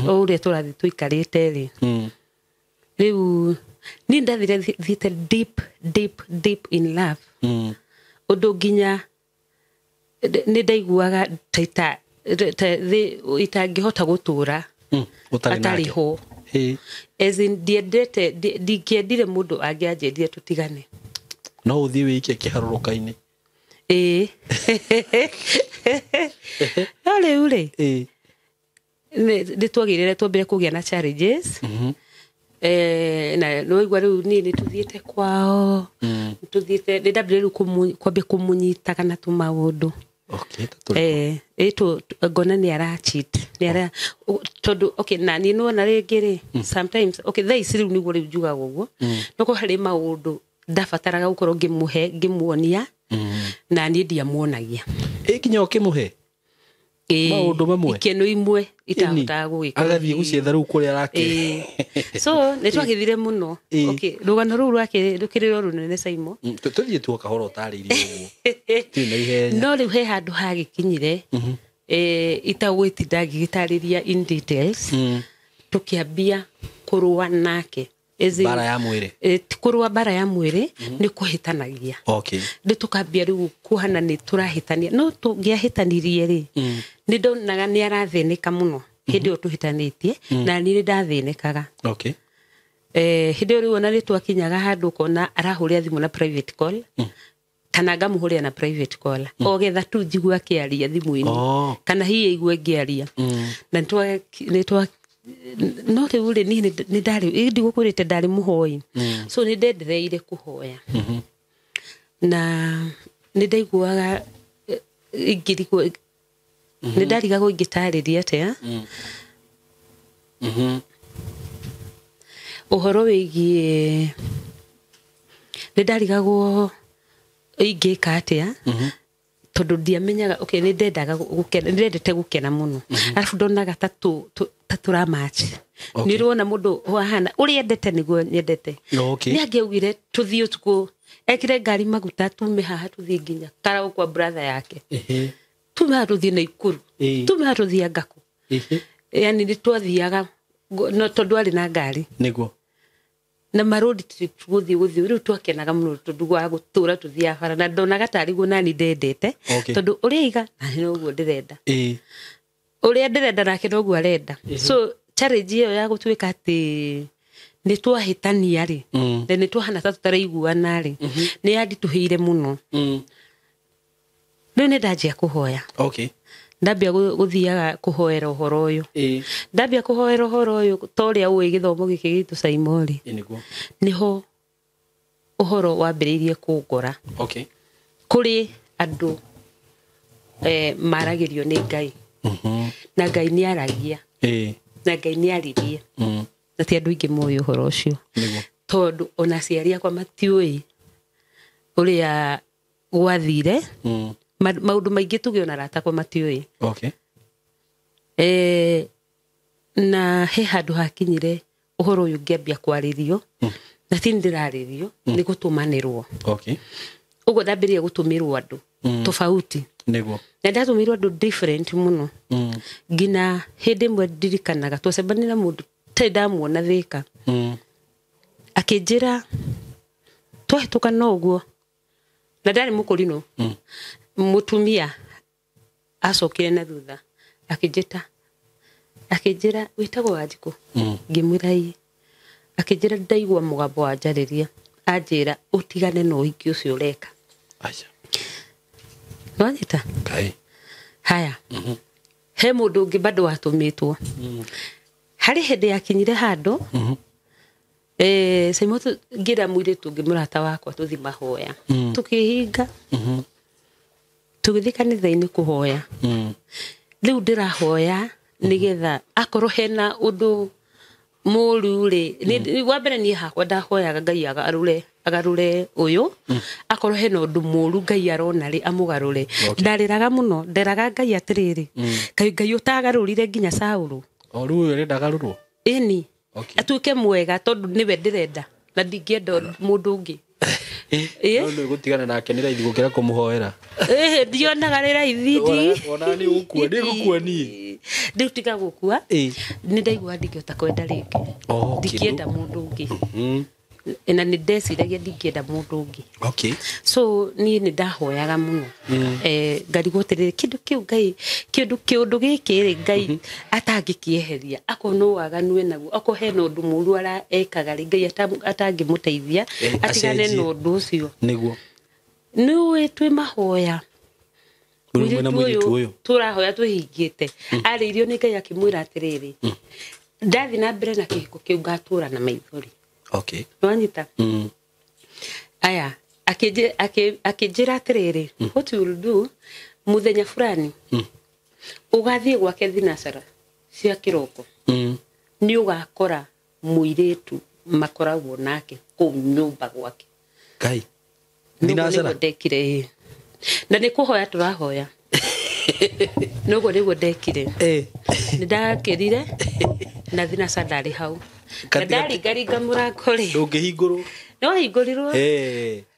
o ũrĩa tũrathiĩ tũikarĩte rĩ, rĩu niĩ ndathire thiĩte deep, deep, deep in love. Ũndũ nginya nĩ ndaiguaga ta itangĩhota gũtũra. Atarĩ ho. As in ndiendete, ndingĩendire mũndũ angĩanjĩrire tũtigane. No ũthiĩ wĩikie kĩharũrũka-inĩ. Ĩĩ. No rĩu rĩ, nĩ twagĩrĩre twambire kũgĩa na challenges. Na nĩwaigua rĩu niĩ nĩ tũthiĩte kwao, tũthiĩte, nĩ ndambire rĩu kwambia kũmũnyitaga na tũmaũndũ. Okay, ta Ngona nĩ ara cheat, nĩ ara tondũ okay, na niĩ nĩwona rĩngĩ rĩ, sometimes okay, thaa ici rĩu nĩguo rĩu njugaga ũguo, no korwo harĩ maũndũ ndabataraga gũkorwo ngĩmũhe, ngĩmuonia, na niĩ ndiamuonagia. Ĩ nginya ũkĩmũhe maũndũ mamwe, ikeno imwe itahotaga gũgĩka, agathiĩ gũcietha rĩu kũrĩa arake. So nĩ twagĩthire mũno. Okay, rũgano rũu rwake rũkĩrĩ o rũnene Saimo. Tũthiĩ tu o kahora ũtarĩirie ũguo, tirĩ na ihenya. No rĩu he handũ hagĩkinyire, itagwĩtinda ngĩgĩtarĩria in details, tũkĩambia kũrũa nake. Mbara ya mwĩrĩ. Ti kũrũa mbara ya mwĩrĩ, nĩ kũhĩtanagia. Rĩu tũkambia rĩu kuhana nĩ tũrahĩtania, no tũngĩahĩtanirie rĩ, nĩ ndonaga nĩ arathĩnĩka mũno hĩndĩ ĩyo tũhĩtanĩtie, na niĩ nĩ ndathĩnĩkaga. Hĩndĩ ĩyo rĩu ona nĩ twakinyaga handũ ũkona arahũrĩra thimũ na private call, kana ngamũhũrĩra na private call, o getha tu njigue akĩaria thimũ-inĩ, kana hihi aigue ngĩaria. Na nĩ twa no rĩu rĩ, niĩ nĩ ndarĩ, ndigũkwĩrĩte ndarĩ mũhoi, so nĩ ndendereire kũhoya, na nĩ ndaiguaga ingĩrigwo, nĩ ndarigagwo ingĩtarĩria atĩa ũhoro wĩgiĩ, nĩ ndarigagwo ingĩka atĩa, tondũ ndiamenyaga. Okay, nĩ ndendaga gũkena, nĩ ndendete gũkena mũno, arabu ndonaga ta tũramatch. Nĩ ũrona mũndũ wahana ũrĩa endete nĩguo nyendete. Nĩ angĩaugire tũthiĩ ũtukũ, ekĩre ngari maguta, tume haha tũthiĩ nginya Karau kwa brother yake, tume haha tũthiĩ Naikuru, tume haha tũthiĩ Ngaku. Yani nĩ twathiaga, no tondũ arĩ na ngari nĩguo, na marodi trip gũthiĩ rĩu twakenaga mũno tondũ wa gũtũra tũthiaga bara, na ndonaga tarĩ guo nani ndendete, tondũ ũrĩa aiga nani noguo ndĩrenda, ũrĩa ndĩrenda nake noguo arenda. So challenge ĩyo ya gũtuĩka atĩ nĩ twahĩtania rĩ, na nĩ twahana ta tũtaraiguana rĩ, nĩ yanditũhĩire mũno. Rĩu nĩ ndanjia kũhoya. Ndambia gũthiaga kũhoera ũhoro ũyũ. Ndambia kũhoera ũhoro ũyũ, ta ũrĩa ũĩ gĩthomo gĩkĩ gitũ Saimo rĩ, nĩho ũhoro wambĩrĩirie kũngora. Kũrĩ andũ maragĩrio nĩ Ngai, na Ngai nĩ aragia, na Ngai nĩ aririe, na ti andũ aingĩ moĩ ũhoro ũcio, tondũ ona aciari akwa matiũĩ ũrĩa gwathire. Maũndũ maingĩ tũgĩona arata akwa matiũĩ. Na he handũ hakinyire ũhoro ũyũ ngĩambia kwarĩrio, na ti ndĩrarĩrio, nĩ gũtũmanĩrwo. Ũguo ndambĩrĩria gũtũmĩrwo andũ tofauti. Nĩguo. Na ndatũmĩirwo andũ different mũno, nginya hĩndĩ ĩmwe ndirikanaga twacemania na mũndũ tarĩ ndamuona Thĩka, akĩnjĩra twahĩtũka no ũguo, na ndarĩ mũkũrinũ, mũtumia acokire na thutha akĩnjĩta, akĩnjĩra wĩtagwo Wanjikũ, ngĩmwĩra ĩĩ, akĩnjĩra ndaigua mũgambo wanjarĩria, anjĩra ũtigane na ũhiki ũcio ũreka. Nĩwanyita? Haya, he mũndũ ũngĩ bado watũmĩtwo. Harĩ hĩndĩ yakinyire handũ, Saimo ngĩra mũirĩtu ũngĩ mũrata wakwa tũthiĩ mahoya, tũkĩhinga, tũgĩthiĩ kanitha-inĩ kũhoya. Rĩu ndĩrahoya nĩgetha akorwo hena ũndũ mũru rĩ, wa mbere niĩ hakwa ndahoyaga Ngai agarũre ũyũ, akorwo hena ũndũ mũru Ngai arona rĩ, amũgarũre. Ndarĩraga mũno, nderaga Ngai atĩrĩrĩ, kaĩ Ngai ũtagarũrire nginya Saũlũ? O rĩu ũyũ ũrenda agarũrwo? Ĩni. Atuĩke mwega tondũ nĩwe ndĩrenda na ndingĩenda mũndũ ũngĩ. No nĩ gũtigana nake nĩ raithi gũkĩra kũmũhoera. Ndionaga nĩ raithi. Ona nĩ gũkua, nĩ gũkua niĩ. Rĩu tiga gũkua, nĩ ndaigua ndingĩhota kwenda rĩngĩ. Ndingĩenda mũndũ ũngĩ. Na nĩ ndeciragia ndingĩenda mũndũ ũngĩ. Okay. So niĩ nĩ ndahoyaga mũno, ngarigwo atĩrĩrĩ, kĩndũ kĩu Ngai, kĩũndũ gĩkĩ rĩ, Ngai atangĩkĩeheria, akorwo no waganue naguo, akorwo hena ũndũ mũru ara ekaga rĩ, Ngai atangĩmũteithia atigane acenjie. na ũndũ ũcio. Nĩguo. Nĩũĩ twĩ mahoya. Rĩu mwĩna mũirĩtu ũyũ. Tũrahoya twĩhingĩte, arĩirio nĩ Ngai akĩmwĩra atĩrĩrĩ, ndathiĩ na mbere na kĩhiko kĩu ngatũra na maithori. Okay. Nĩwanyita? Mm. Aya, akĩnjĩra atĩrĩrĩ, what you will do, mũthenya fulani ũgathiĩ gwake thinacara cia kĩroko, nĩ ũgakora mũirĩtu makoragwo nake kũu nyũmba gwake. Ngai. Nĩguo. Thinacara? Nĩguo ndekire, ĩĩ. Na nĩ kũhoya tũrahoya, noguo nĩguo ndekire. Nĩ ndakĩrire na thinaca ndarĩ hau na ndaringaringa mũrango rĩ, Ndũngĩhingũrwo. Nĩwahingũrirwo.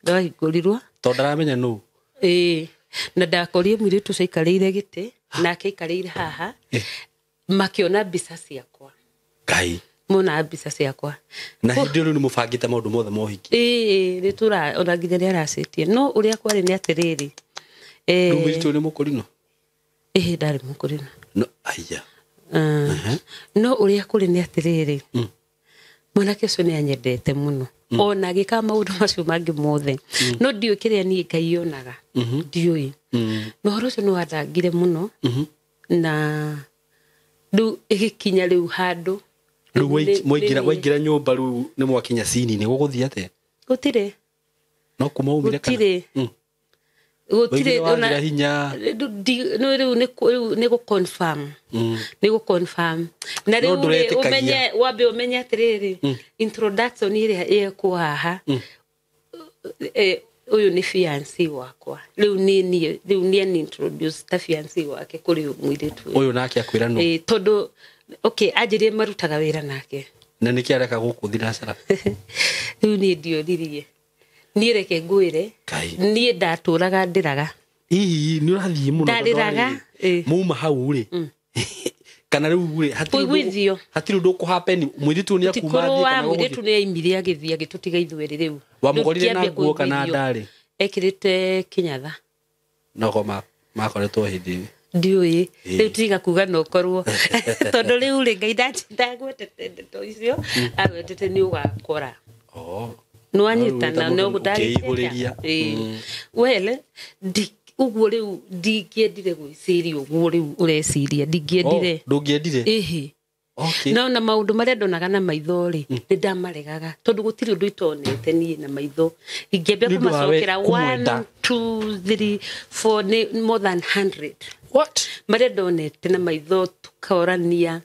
Nĩwahingũrirwo. Tondũ ndaramenya nũ. Ĩĩ, na ndakorire mũirĩtu ũcio aikarĩire gĩtĩ, nake aikarĩire haha, makĩona mbica ciakwa. Ngai. Mona mbica ciakwa. Na hĩndĩ ĩyo rĩu nĩ mũbangĩte maũndũ mothe ma ũhiki? Ĩĩ, nĩ tũra ona nginya nĩ aracĩtie, no ũrĩa kwarĩ nĩ atĩrĩrĩ, Rĩu mũirĩtu ũyũ nĩ mũkũrinũ? Ĩĩ, ndarĩ mũkũrinũ. No aya. No ũrĩa kũrĩ nĩ atĩrĩrĩ, mwanake ũcio nĩ anyendete mũno, ona agĩkaga maũndũ macio mangĩ mothe, no ndiũĩ kĩrĩa niĩ Ngai onaga, ndiũĩ. Na ũhoro ũcio nĩ wandangire mũno, na rĩu ĩgĩkinya rĩu handũ Rĩu waingĩra nyũmba, rĩu nĩ mwakinya cini-inĩ, gũgũthiĩ atĩa? Gũtirĩ. No kuma umire kana? Gũtirĩ. Gũtirĩ. Waigire wagira hinya. No rĩu rĩu nĩ gũ confirm, nĩ gũ confirm na No rĩu rĩ, ndũretĩkagia. Ũmenye wambe ũmenye atĩrĩrĩ, introduction ĩrĩa ĩkwo haha, ũyũ nĩ fiancé wakwa, rĩu nĩ niĩ, rĩu nĩ ani introduce ta fiancé wake kũrĩ mũirĩtu ũyũ. Ũyũ nake akwĩra nũ? Tondũ okay, anjĩrire marutaga wĩra nake. Na nĩkĩ areka gũkũ thinacara? Rĩu niĩ ndioririe, niĩ reke ngwĩre. Ngai. Niĩ ndatũraga ndĩraga. Hihi nĩ ũrathiĩ mũno tondũ Ndarĩraga, warĩ- ĩ. Muma hau rĩ, kana rĩu rĩ, hatirĩ ũndũ- Kũiguithio. Hatirĩ ũndũ ũkũhappen, mũirĩtu ũyũ nĩ akuma athiĩ Tikũrũa. kana Mũirĩtu gũgũthiĩ? nĩ aimire agĩthiĩ agĩtũtiga ithuerĩ rĩu. Wamũkorire Rĩu na tũkĩambia nguo kana kũiguithio. ndarĩ? Ekĩrĩte kĩnyatha. Noko makoretwo hĩndĩ ĩyo. Ndiũĩ. Ĩ. Rĩu tiga kuga no ũkorwo, tondũ rĩu rĩ, Ngai ndagwetete ndeto icio, agwetete nĩ ũgakora. Oh. Nĩwanyita? No, Na rĩu no ũkĩihũrĩria. Well, ũguo rĩu ndingĩendire gwĩciria ũguo rĩu ũreciria, ndingĩendire. Oh, ndũngĩendire? Ĩhĩ. Okay. No na maũndũ marĩa ndonaga na maitho rĩ, nĩ ndamaregaga, tondũ gũtirĩ ũndũ itonete niĩ na maitho ingĩambia Nĩ ũndũ wa we kũmacokera. kũmwenda. 1 2 3 4, nĩ more than 100 What? marĩa ndonete na maitho, tukorania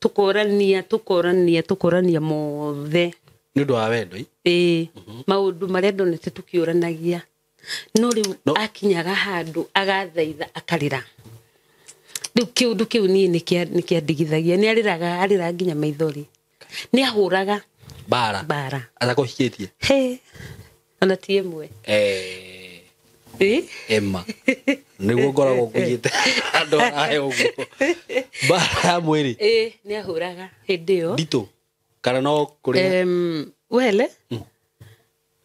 tukorania tukorania tukorania mothe. Nĩ ũndũ wa wendo ĩ? Ĩĩ, maũndũ marĩa ndonete tũkĩũranagia, no rĩu No. akinyaga handũ agathaitha akarĩra. Rĩu kĩũndũ kĩu niĩ nĩ kĩandigithagia. Nĩ arĩraga, arĩraga nginya maithori, nĩ ahũraga. Mbara. Mbara. Atakũhikĩtie? He, ona ti ĩmwe. Ĩ? Emma, nĩguo ngoragwo ngũigĩte andũ arahe ũguo mbara ya mwĩrĩ. Ĩ, nĩ ahũraga hĩndĩ ĩyo. Nditũ kana no kũrĩ? Wele,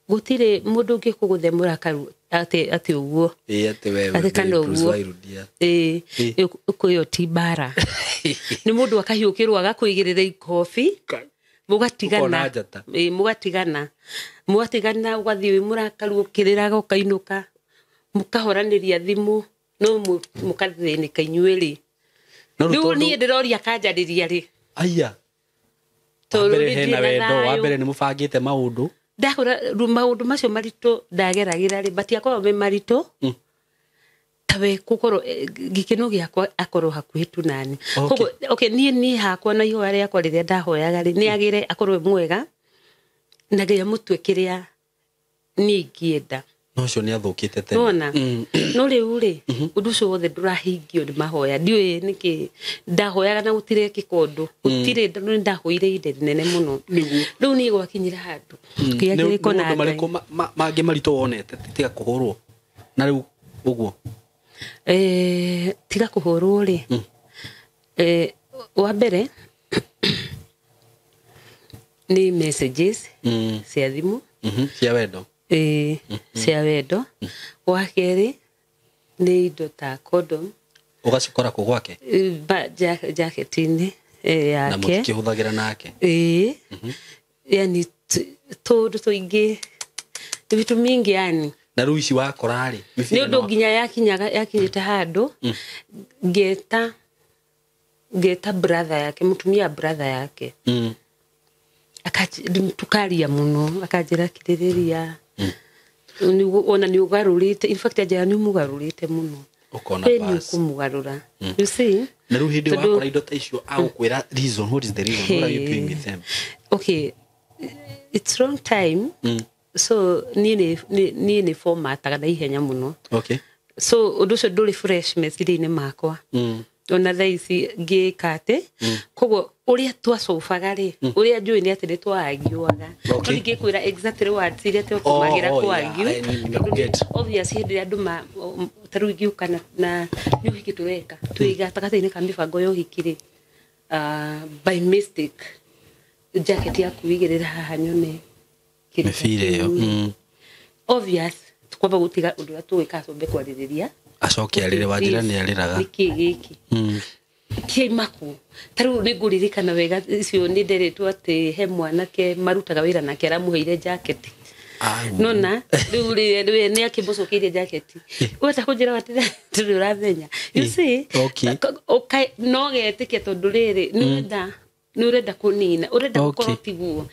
gũtirĩ mũndũ ũngĩ kũgũthemũra karu atĩ ũguo. Ĩ, atĩ we Atĩ kana Bruce ũguo. Wairudia. Ĩ. Ĩ. Ĩyo ti mbara, nĩ mũndũ akahiũkĩrwo agakũigĩrĩra ikobi mũgatigana. Ũkona njata. Ĩ, mũgatigana, mũgatigana, ũgathiĩ wĩ mũrakaru, ũkĩrĩraga, ũkainũka, mũkahoranĩria thimũ, no mũkathĩnĩka inyuĩrĩ. No rĩu Rĩu tondũ- niĩ ndĩroria akanjarĩria rĩ. Aya. Tondũ Wambere nĩ hena ndirĩ na wendo. thayũ. Wambere nĩ mũbangĩte maũndũ. Ndakora rĩu maũndũ macio maritũ ndageragĩra rĩ, matiakorwo me maritũ tawe gũkorwo gĩkeno gĩakwa akorwo hakuhĩ tu nani. Okay. Koguo okay, niĩ hakwa na ihoya rĩakwa rĩrĩa ndahoyaga rĩ, nĩ agĩre akorwo e mwega na Ngai amũtue kĩrĩa niĩ ingĩenda. No ũcio nĩ athũkĩte tene. Nona no rĩu rĩ, ũndũ ũcio wothe ndũrahingio nĩ mahoya. Ndiũĩ nĩkĩ ndahoyaga na gũtirekĩka ũndũ, gũtirĩ. Nĩ ndahoire ihinda rĩnene mũno. Nĩguo. Rĩu niĩ gwakinyire handũ Nĩ kĩrĩa nĩ kĩrĩko na maũndũ Ngai. marĩkũ mangĩ maritũ wonete tiga kũhũrwo na rĩu ũguo? Tiga kũhũrwo rĩ, wa mbere Nĩ messages cia thimũ. Cia wendo. Ĩĩ, cia wendo. Wa kerĩ nĩ indo ta condom. Ũgacikora kũ gwake? Jacket-inĩ yake. Na mũtikĩhũthagĩra nake? Ĩĩ. Yani tũndũ tũingĩ, vitu mingi yani. Na rĩu ici wakora rĩ? Nĩ ũndũ nginya yakinyĩte handũ ngeta brother yake, mũtumia brother yake. Tukaria mũno, akanjĩra kirĩrĩria. Ona nĩ ũgarũrĩte, in fact anjĩra nĩ ũmũgarũrĩte mũno. Ũkona nĩ ũkũmũgarũra. You see? Na rĩu hĩndĩ wakora indo ta icio agũkwĩra reason, what is the reason? What are you doing with them? Okay, it's wrong time. So niĩ nĩ formataga na ihenya mũno. Okay. So ũndũ ũcio ndũrĩ fresh meciria-inĩ makwa. Ona thaa ici ngĩka atĩ, koguo ũrĩa twacobaga rĩ, ũrĩa njũĩ nĩ atĩ nĩ twaarguaga. No ndingĩkwĩra exactly words iria twatũmagĩra kũargue. Obviously hĩndĩ ĩrĩa andũ ta rĩu ingĩũka na nĩ ũhiki tũreka, twĩ gatagatĩ-inĩ ka mĩbango ya ũhiki rĩ, by mistake jacket yaku igĩrĩra haha nyone mĩbira ĩyo. Obvious twamba gũtiga ũndũ ũrĩa tũgwĩka tũmbe kwarĩrĩria. Acoke arĩre wanjĩra nĩ arĩraga. Nĩkĩ gĩkĩ? Kĩmaku. Ta rĩu nĩ ngũririkana wega icio nĩ nderetwo atĩ he mwanake marutaga wĩra nake aramũheire jacket. Nona rĩu rĩ nĩ akĩmũcokeirie jacket. Weta kũnjĩra atĩ ndũrĩ ũramenya. You see? Okay, no getĩkia tondũ rĩrĩ nĩ ũrenda kũnina, ũrenda gũkorwo tiguo.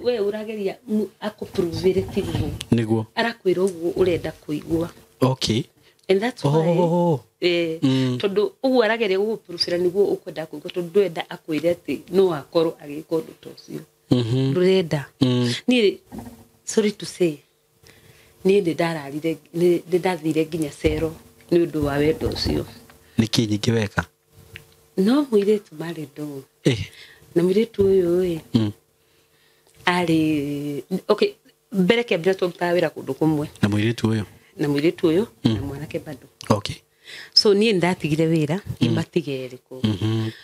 We ũrageria akũpruvĩre tiguo. Nĩguo. Arakwĩra ũguo ũrenda kũigua. Okay. And that's why tondũ ũguo arageria gũgũpruvĩra nĩguo ũkwenda kũigua, tondũ ndũrenda akwĩre atĩ no akorwo agĩka ũndũ ta ũcio. Ndũrenda. Niĩ sorry to say, niĩ nĩ ndararire, nĩ ndathire nginya cero nĩ ũndũ wa wendo ũcio. Nĩkĩ nyingĩ weka? No mũirĩtu marĩ ndũgũ. Na mũirĩtu ũyũ ĩ arĩ okay, mbere kĩambĩrĩria twarutaga wĩra kũndũ kũmwe. Na mũirĩtu ũyũ? Na mũirĩtu ũyũ na mwanake bado. Okay. So niĩ ndatigire wĩra ngĩmatiga erĩ kũu.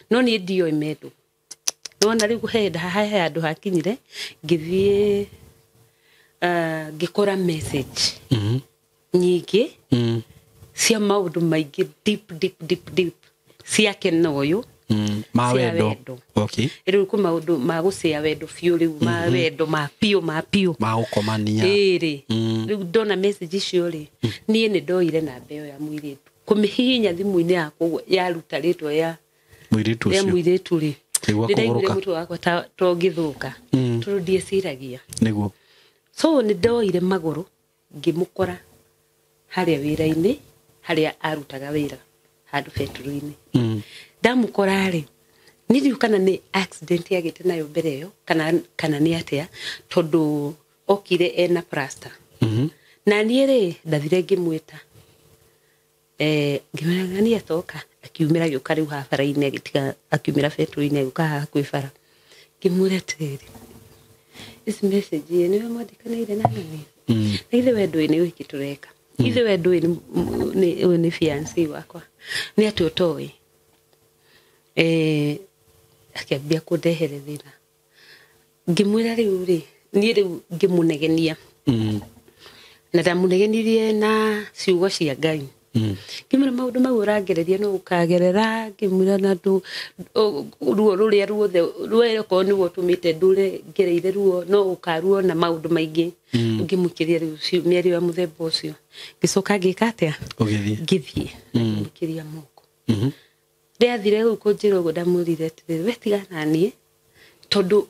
No niĩ ndioĩ mendũ. Nĩwona rĩu he handũ hakinyire ngĩthiĩ ngĩkora message nyingĩ cia maũndũ maingĩ deep deep deep deep ciake na ũyũ ma wendo. Okay. Rĩu kũ maũndũ ma gũcĩa wendo biũ rĩu ma wendo ma piũ ma piũ ma gũkomania. Ĩrĩ rĩu ndona message icio rĩ, niĩ nĩ ndoire namba ĩyo ya mũirĩtu kũmĩhihinya thimũ-inĩ yakwa ũguo yaruta rĩtwa ya mũirĩtu ũcio, ya mũirĩtu rĩ, ndĩraiguire mũtwe wakwa ta ũngĩthũka tondũ ndieciragia. Nĩguo. So nĩ ndoire magũrũ ngĩmũkora harĩa wĩra-inĩ harĩa arutaga wĩra handũ betũrũ-inĩ. Ndamũkora rĩ, niĩ ndiũĩ kana nĩ accident yagĩte nayo mbere ĩyo kana nĩ atĩa, tondũ okire ena plaster. Na niĩ rĩ ndathire ngĩmwĩta, ngĩmwĩra nĩ atoka, akiumĩra agĩũka rĩu haha bara-inĩ, agĩtiga akiumĩra betũrũ-inĩ agĩũka haha hakuhĩ bara. Ngĩmwĩra atĩrĩrĩ, ici message nĩwe mwandĩkanĩire na nani? Na ithe we ndũĩ nĩ ũhiki tũreka. Ithe we ndũĩ ũyũ nĩ fiancé wakwa. Nĩ atĩ ũtoĩ. Akĩambia kũndehere thĩna. Ngĩmwĩra rĩu rĩ, niĩ rĩu ngĩmũnegenia. Na ndamũnegenirie na ciugo cia Ngai. Ngĩmwĩra maũndũ mau ũrangereria no ũkagerera, ngĩmwĩra na ruo rũrĩa ruothe rwe okorwo nĩguo ũtũmĩte ndũre ngereire ruo no ũkaruona maũndũ maingĩ. Ngĩmũikĩria rĩu mĩario ya mũthemba ũcio. Ngĩcoka ngĩka atĩa? Ngĩthiĩ. Ngĩmũikĩria moko. Ndĩathire rĩu kũnjĩra ũguo ndamwĩrire atĩrĩrĩ, we tiga na niĩ tondũ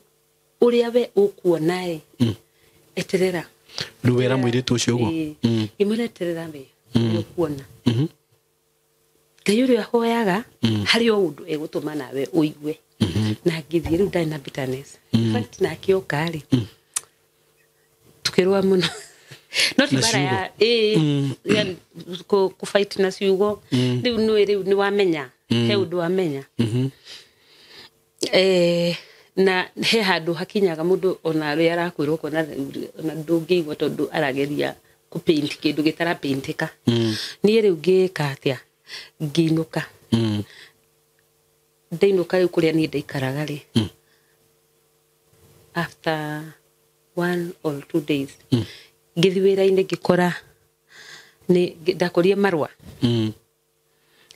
ũrĩa we ũkuona ĩ, eterera. Rĩu wera mũirĩtu ũcio ũguo? Ngĩmwĩra eterera we ũkuona. Ngai ũrĩa ahoyaga harĩ o ũndũ egũtũma nawe ũigue. Na ngĩthiĩ rĩu ndarĩ na bitterness. In fact nake oka rĩ, tukĩrũa mũno. No ti bara ya kũ fight na ciugo. Rĩu nĩũĩ rĩu nĩ wamenya, he ũndũ wamenya. Na he handũ hakinyaga mũndũ ona rĩa arakwĩrwo ũkona ona ndũngĩigua tondũ arageria kũpaint kĩndũ gĩtarapaintĩka. Niĩ rĩu ngĩka atĩa? Ngĩinũka. Ndainũka rĩu kũrĩa niĩ ndaikaraga rĩ, after After 1 or 2 days ngĩthiĩ wĩra-inĩ, ngĩkora nĩ ndakorire marũa.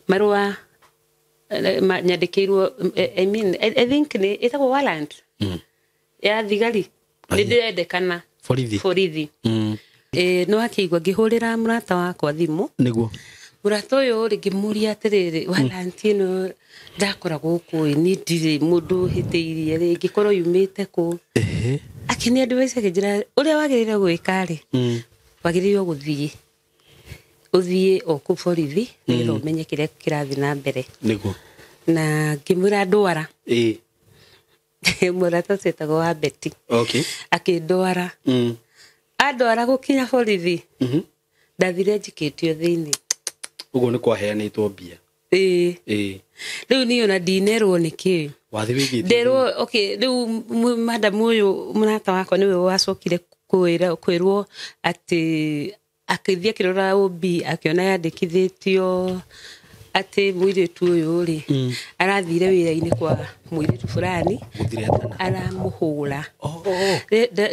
Marũa nyandĩkĩirwo, I mean, I think nĩ ĩtagwo warrant ya thigari, nĩ Aya. ndĩrendekana. Borithi. Borithi. No akĩigua ngĩhũrĩra mũrata wakwa thimũ. Nĩguo. Mũrata ũyũ rĩ, ngĩmũria atĩrĩrĩ, warrant ĩno ndakora gũkũ ĩ, niĩ ndirĩ mũndũ hĩtĩirie rĩ, ngĩkorwo yumĩte kũ? Akĩnĩ advice, akĩnjĩra ũrĩa wagĩrĩire gwĩka rĩ, wagĩrĩirwo gũthiĩ, ũthiĩ o kũu borithi nĩgetha ũmenye kĩrĩa kĩrathiĩ na mbere. Na ngĩmwĩra ndwara. Mũrata ũcio etagwo wa Beti. Akĩndwara. Andwara gũkinya borithi, ndathire njikĩtio thĩinĩ. Ũguo nĩ kwaheanĩtwo mbia. Ĩĩ. Rĩu niĩ ona ndinerwo nĩ kĩ. Wathi wĩigĩte. Nderwo okay, rĩu madam ũyũ mũrata wakwa nĩwe wacokire kwĩrwo atĩ akĩthiĩ akĩrora OB, akĩona yandĩkithĩtio atĩ mũirĩtu ũyũ rĩ, arathire wĩra-inĩ kwa mũirĩtu fulani. Gũthiretana. Aramũhũra. Oh.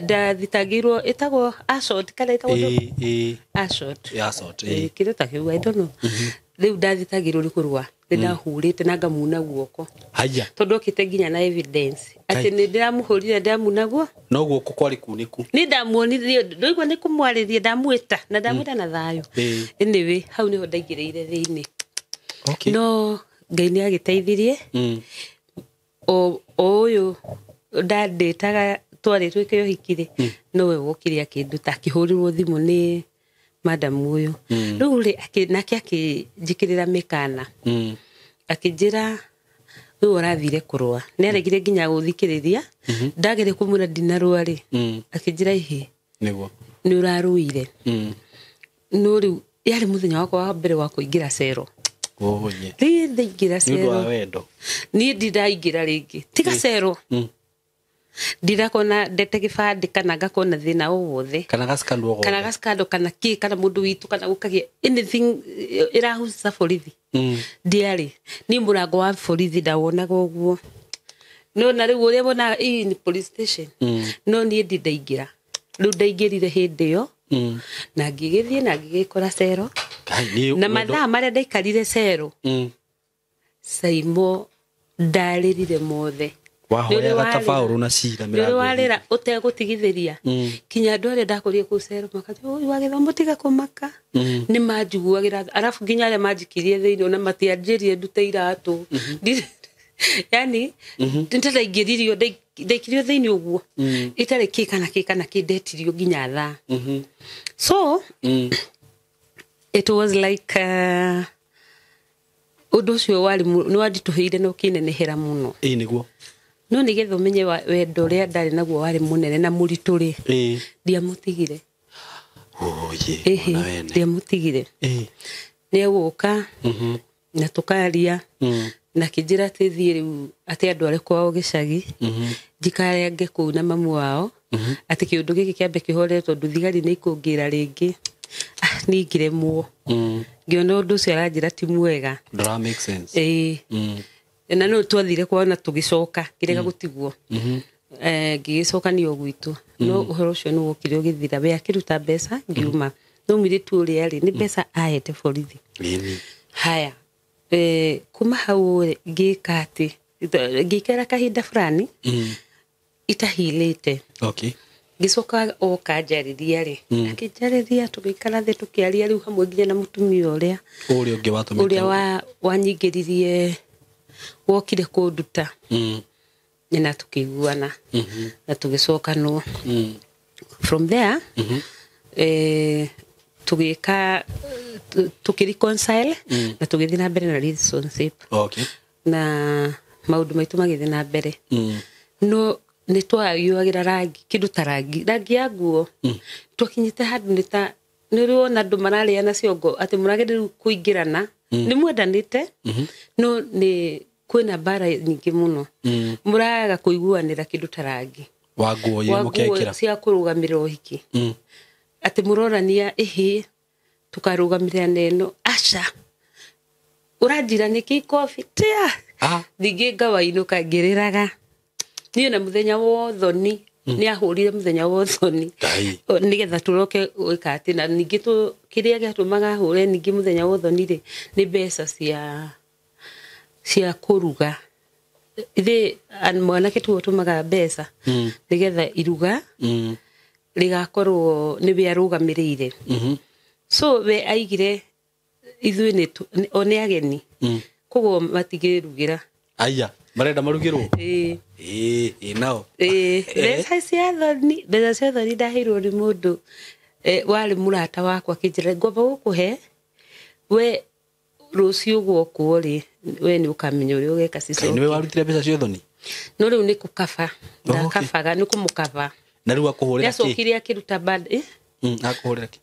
Ndathitangĩirwo ĩtagwo assault kana ĩtagwo Ĩĩ. Assault. Ĩĩ, assault, ĩĩ. Kĩndũ ta kĩu, I don't know. Rĩu ndathitangĩirwo nĩ kũrũa, nĩ ndahũrĩte na ngamuna guoko. Haya. Tondũ okĩte nginya na evidence atĩ Kai. nĩ ndĩramũhũrire, ndamuna guo. No guoko kwarĩ kunĩku. Nĩ ndamuonirie, ndũigua nĩ kũmwarĩria, ndamwĩta na ndamwĩta na thayũ. Anyway, hau nĩho ndaingĩrĩire thĩinĩ. No Ngai nĩ agĩteithirie. O ũyũ ndandĩtaga twarĩ twĩke ũhiki rĩ, nowe wokire akĩnduta, akĩhũrĩrwo thimũ nĩ madam ũyũ. Rĩu rĩ, nake akĩnjĩkĩrĩra mĩkana. Akĩnjĩra rĩu ũrathire kũrũa, nĩ aregire nginya gũthikĩrĩria, ndageria kũmwĩra ndinarũa rĩ. Akĩnjĩra ihĩ, nĩ ũrarũire. No rĩu yarĩ mũthenya wakwa wa mbere wa kũingĩra cero. Oye. Rĩrĩ ndaingĩra Nĩ ũndũ wa cero, wendo. niĩ ndindaingĩra rĩngĩ tiga cero. Ndinakona ndete gĩbandĩ kana ngakona thĩna o wothe. Kana gacikandwo gothe. Kana gacikando kana kĩ, kana mũndũ witũ, kana gũkagĩa anything ĩrahuca borithi. Ndiarĩ niĩ mũrango wa borithi ndawonaga ũguo, no na rĩu ũrĩa wonaga ii ni police station. No niĩ ndindaingĩra, rĩu ndaingĩrire hĩndĩ ĩyo. Na ngĩgĩthiĩ na ngĩgĩkora cero. Kai, nĩ Na wendo- mathaa marĩa ndaikarire cero, Saimo, ndarĩrire mothe. Wahoyaga ta Paũlũ na Cira nĩ ũrĩ mĩrango. warĩra ũtegũtigithĩria. Kinya andũ arĩa ndakorire kũu cero makati ũyũ wa gĩthomo, tiga kũmaka. Nĩ manjiguagĩra tha. Arabu nginya arĩa manjikirie thĩinĩ ona matianjĩrire ndute iratũ. Yani nĩndaingĩririo, ndaikirio thĩinĩ ũguo itarĩ kĩ kana kĩ kana kĩ, ndetirio nginya thaa. So it was like ũndũ ũcio warĩ nĩ wanditũhĩire na ũkĩnenehera mũno. Ĩĩ nĩguo. No nĩgetha ũmenye wendo ũrĩa ndarĩ naguo warĩ mũnene na mũritũ rĩ, ndiamũtigire. Oye. Ĩhĩ. Ona wene. Ndiamũtigire. Nĩ egũka na tũkaria. Na akĩnjĩra atĩ thiĩ rĩu, atĩ andũ arĩ kwao gĩcagi, njikarange kũu na mamu wao, atĩ kĩũndũ gĩkĩ kĩambe kĩhorere tondũ thigari nĩ ikũngĩra rĩngĩ. Ah, niĩ ngĩremwo. Ngĩona ũndũ ũcio aranjĩra ti mwega. Ndũra make sense. Ĩĩ. Na no twathire kwao na tũgĩcoka ngĩrega gũtigwo. Ngĩgĩcoka niĩ o gwitũ, no ũhoro ũcio nĩ wokire ũgĩthira, we akĩruta mbeca ngiuma, no mũirĩtu ũrĩa rĩ, nĩ mbeca ahete borithi. Ĩni. Haya, kuma hau rĩ, ngĩka atĩ ngĩikara kahinda fulani itahilĩte. Ngĩcoka oka njarĩria rĩ, akĩnjarĩria, tũgĩikara thĩ tũkĩaria rĩu hamwe nginya na mũtumia ũrĩa Ũrĩa ũngĩ watũmĩte. Ũrĩa wanyingĩririe, wokire kũnduta. Na tũkĩiguana na tũgĩcokanwo. From there, tũgĩka tũkĩreconcile na tũgĩthiĩ na mbere na relationship. Na maũndũ maitũ magĩthiĩ na mbere. No nĩ twagiũagĩra rangi, kĩndũ ta rangi, rangi ya nguo. Twakinyĩte handũ nĩ ta nĩ ũrĩ wona andũ mararĩana ciongo, atĩ mũrageria rĩu kũingĩrana, nĩ mwendanĩte, no nĩ kwĩna mbara nyingĩ mũno. Mũraga kũiguanĩra kĩndũ ta rangi wa nguo iria wa nguo mũkekĩra. Cia kũrũgamĩrĩra ũhiki. Atĩ mũrorania, ĩhĩ, tũkarũgamĩrĩra na ĩno, aca ũranjira nĩkĩ ikobi tia. Ah. Ningĩ ngawainũka ngĩrĩraga niĩ na mũthenya wothoni. Nĩ ahũrire mũthenya wa ũthoni Ngai. Nĩgetha tũroke gwĩka atĩ na ningĩ kĩrĩa gĩatũmaga ahũre ningĩ mũthenya wa ũthoni rĩ nĩ mbeca cia kũruga. Ithe mwanake tiwe ũtũmaga mbeca nĩgetha iruga rĩgakorwo nĩwe arũgamĩrĩire. So we aigire ithuĩ o nĩ ageni koguo matingĩrugĩra. Aya marenda marugĩrwo. Ĩĩ. Ĩĩ nao. Ĩĩ, mbeca cia thoni ndaheirwo nĩ mũndũ warĩ mũrata wakwa akĩnjĩra ngomba gũkũhe we rũciũ gwokwo rĩ we nĩ ũkamenya ũrĩa ũgeka Ngai cicoke. nĩwe warutire mbeca cia ũthoni. No rĩu nĩ kũkaba Oh, okay. ndakabaga nĩ kũmũkaba. Na rĩu akũhũrĩra kĩ? Nĩacokire akĩruta band Akũhũrĩra kĩ?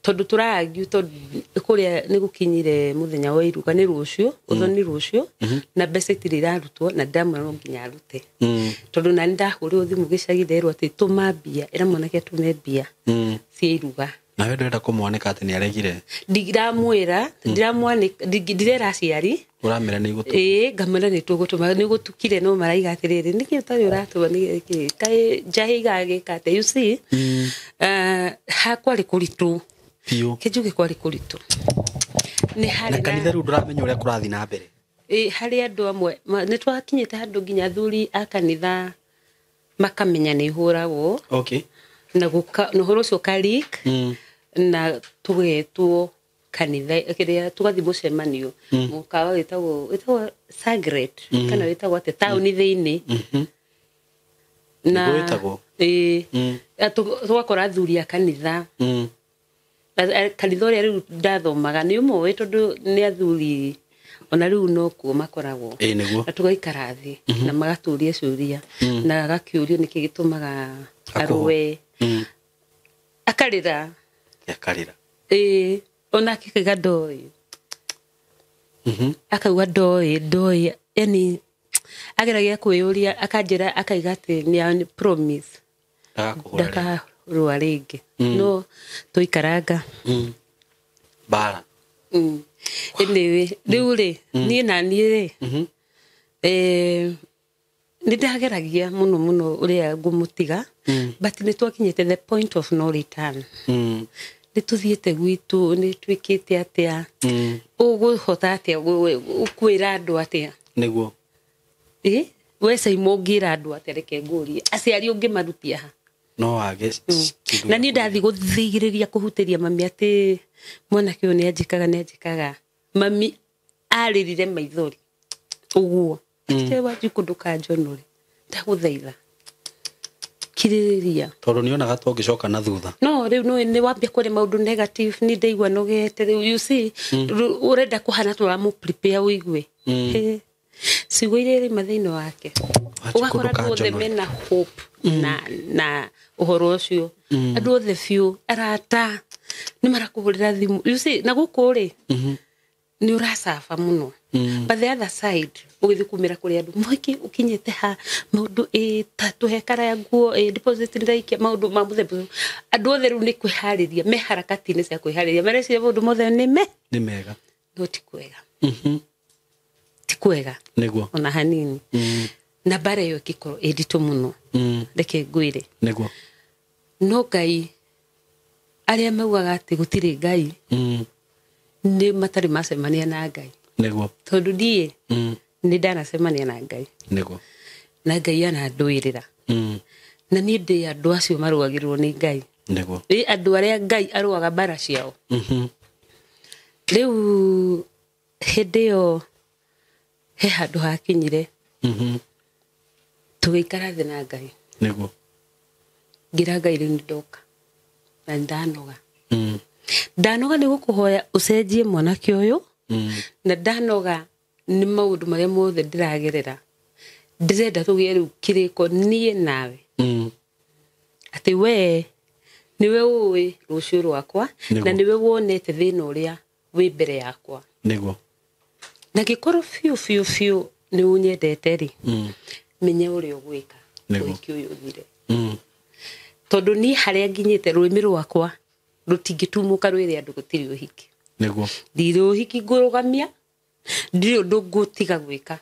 Tondũ tũraargue tondũ kũrĩa nĩ gũkinyire mũthenya wa iruga nĩ rũciũ ũthoni rũciũ na mbeca itirĩ irarutwo na ndamwĩra no nginya arute. Tondũ nani ndahũrĩrwo thimũ gĩcagi nderwo atĩ tũma mbia ĩra mwanake atũme mbia cia iruga. Nawe ndũrenda kũmwanĩka atĩ nĩ aregire. Ndiramwĩra ndiramwanĩka ndirera aciari. Ũramera nĩ igũtũma. Ĩĩ ngamwĩra nĩ tũgũtũma nĩ gũtukire no maraiga atĩrĩrĩ nĩkĩ ũtarĩ ũratũma nĩkĩ kaĩ njahĩ igagĩka atĩa you see. Hakwarĩ kũritũ. Biũ. Kĩnjuge kwarĩ kũritũ. Nĩ harĩ Na kanitha rĩu ndũramenya ũrĩa kũrathiĩ na mbere. Ĩĩ harĩ andũ amwe nĩ twakinyĩte handũ nginya athuri a kanitha makamenya nĩ hũragwo. Okay. Na ũhoro ũcio ũka leak na tũgetwo kanitha kĩrĩa tũgathiĩ mũcemanio mũkawa wĩtagwo Sagret kana wĩtagwo atĩa taũni thĩinĩ. Na Nĩguo wĩtagwo? Ĩĩ. Tũgakora athuri a kanitha. Kanitha ũrĩa rĩu ndathomaga nĩ ũmũĩ tondũ nĩ athuri ona rĩu no kuo makoragwo. Ĩĩ nĩguo. Na tũgaikara thĩ na magatũria ciũria na agakĩũrio nĩkĩ gĩtũmaga arũe. Akarĩra. Akarĩra. Ĩĩ onake akauga ndoĩ. Akauga ndoĩ yani ageragia kwĩyũria akanjĩra akaiga atĩ nĩ promise ndakarũa rĩngĩ. No tũikaranga. Bara. Anyway, rĩu rĩ niĩ na niĩ rĩ nĩ ndageragia mũno mũno ũrĩa ngũmũtiga but nĩ twakinyĩte the point of no return. Nĩ tũthiĩte gwitũ nĩ twĩkĩte atĩa ũgũhota atĩa kwĩra andũ atĩa. Nĩguo. Ĩ we Saimo ũngĩra andũ atĩa reke ngũrie aciari ũngĩmarutia ha. No wage Na niĩ ndathiĩ gũthigĩrĩria kũhutĩria mami atĩ mwanake ũyũ nĩ anjĩkaga mami arĩrire maithori ũguo. Atĩ Wanjikũ ndũkanjonore ndagũthaitha kirĩrĩria. Tondũ nĩonaga tũngĩcoka na thutha. No rĩu nĩ wambia kũrĩ maũndũ negative nĩ ndaigua nogete rĩu you see ũrenda kũhana tũramũ prepare ũigue. Ciugo iria irauma thĩinĩ wake. Ũgakora andũ othe mena hope na ũhoro ũcio. Andũ othe biũ arata nĩ marakũhũrĩra thimũ you see na gũkũ rĩ nĩ ũracaba mũno. But the other side ũgĩthiĩ kumĩra kũrĩ andũ mũingĩ ũkinyĩte ha maũndũ tũhe kara ya nguo deposit ndaikia maũndũ ma mũthemba ũcio. Andũ othe rĩu nĩ kwĩharĩria me harakati-inĩ cia kwĩharĩria mareciria maũndũ mothe nĩ me nĩ mega no ti kwega. Ti kwega. Nĩguo. Ona hanini. Na mbara ĩyo ĩngĩkorwo ĩ nditũ mũno. Reke ngwĩre. Nĩguo. No Ngai arĩa maugaga atĩ gũtirĩ Ngai nĩ matarĩ macemania na Ngai. Nĩguo. Tondũ niĩ nĩ ndanacemania na Ngai. Nĩguo. Na Ngai anandũĩrĩra. Na niĩ ndĩ andũ acio marũagĩrĩrwo nĩ Ngai. Nĩguo. Ĩ andũ arĩa Ngai arũaga mbara ciao. Rĩu hĩndĩ ĩyo he handũ hakinyire. Tũgĩikara thĩ na Ngai. Nĩguo. Ngĩra Ngai rĩu nĩ ndoka. Na nĩ ndanoga. Ndanoga nĩ gũkũhoya ũcenjie mwanake ũyũ. Na ndanoga nĩ maũndũ marĩa mothe ndĩragerera. Ndĩrenda tũgĩe rĩu kĩrĩko niĩ nawe. Atĩ we nĩwe ũĩ rũciũ rwakwa na nĩwe wonete thĩna ũrĩa wĩ mbere yakwa. Nĩguo. Na ngĩkorwo biũ biũ biũ nĩ ũnyendete rĩ menya ũrĩa ũgwĩka ũhiki ũyũ ũthire. Tondũ niĩ harĩa nginyĩte rũrĩmĩ rwakwa rũtingĩtumũka rwĩre andũ gũtirĩ ũhiki. Nĩguo. Ndirĩ ũhiki ngũrũgamia ndirĩ ũndũ ngũtiga gwĩka.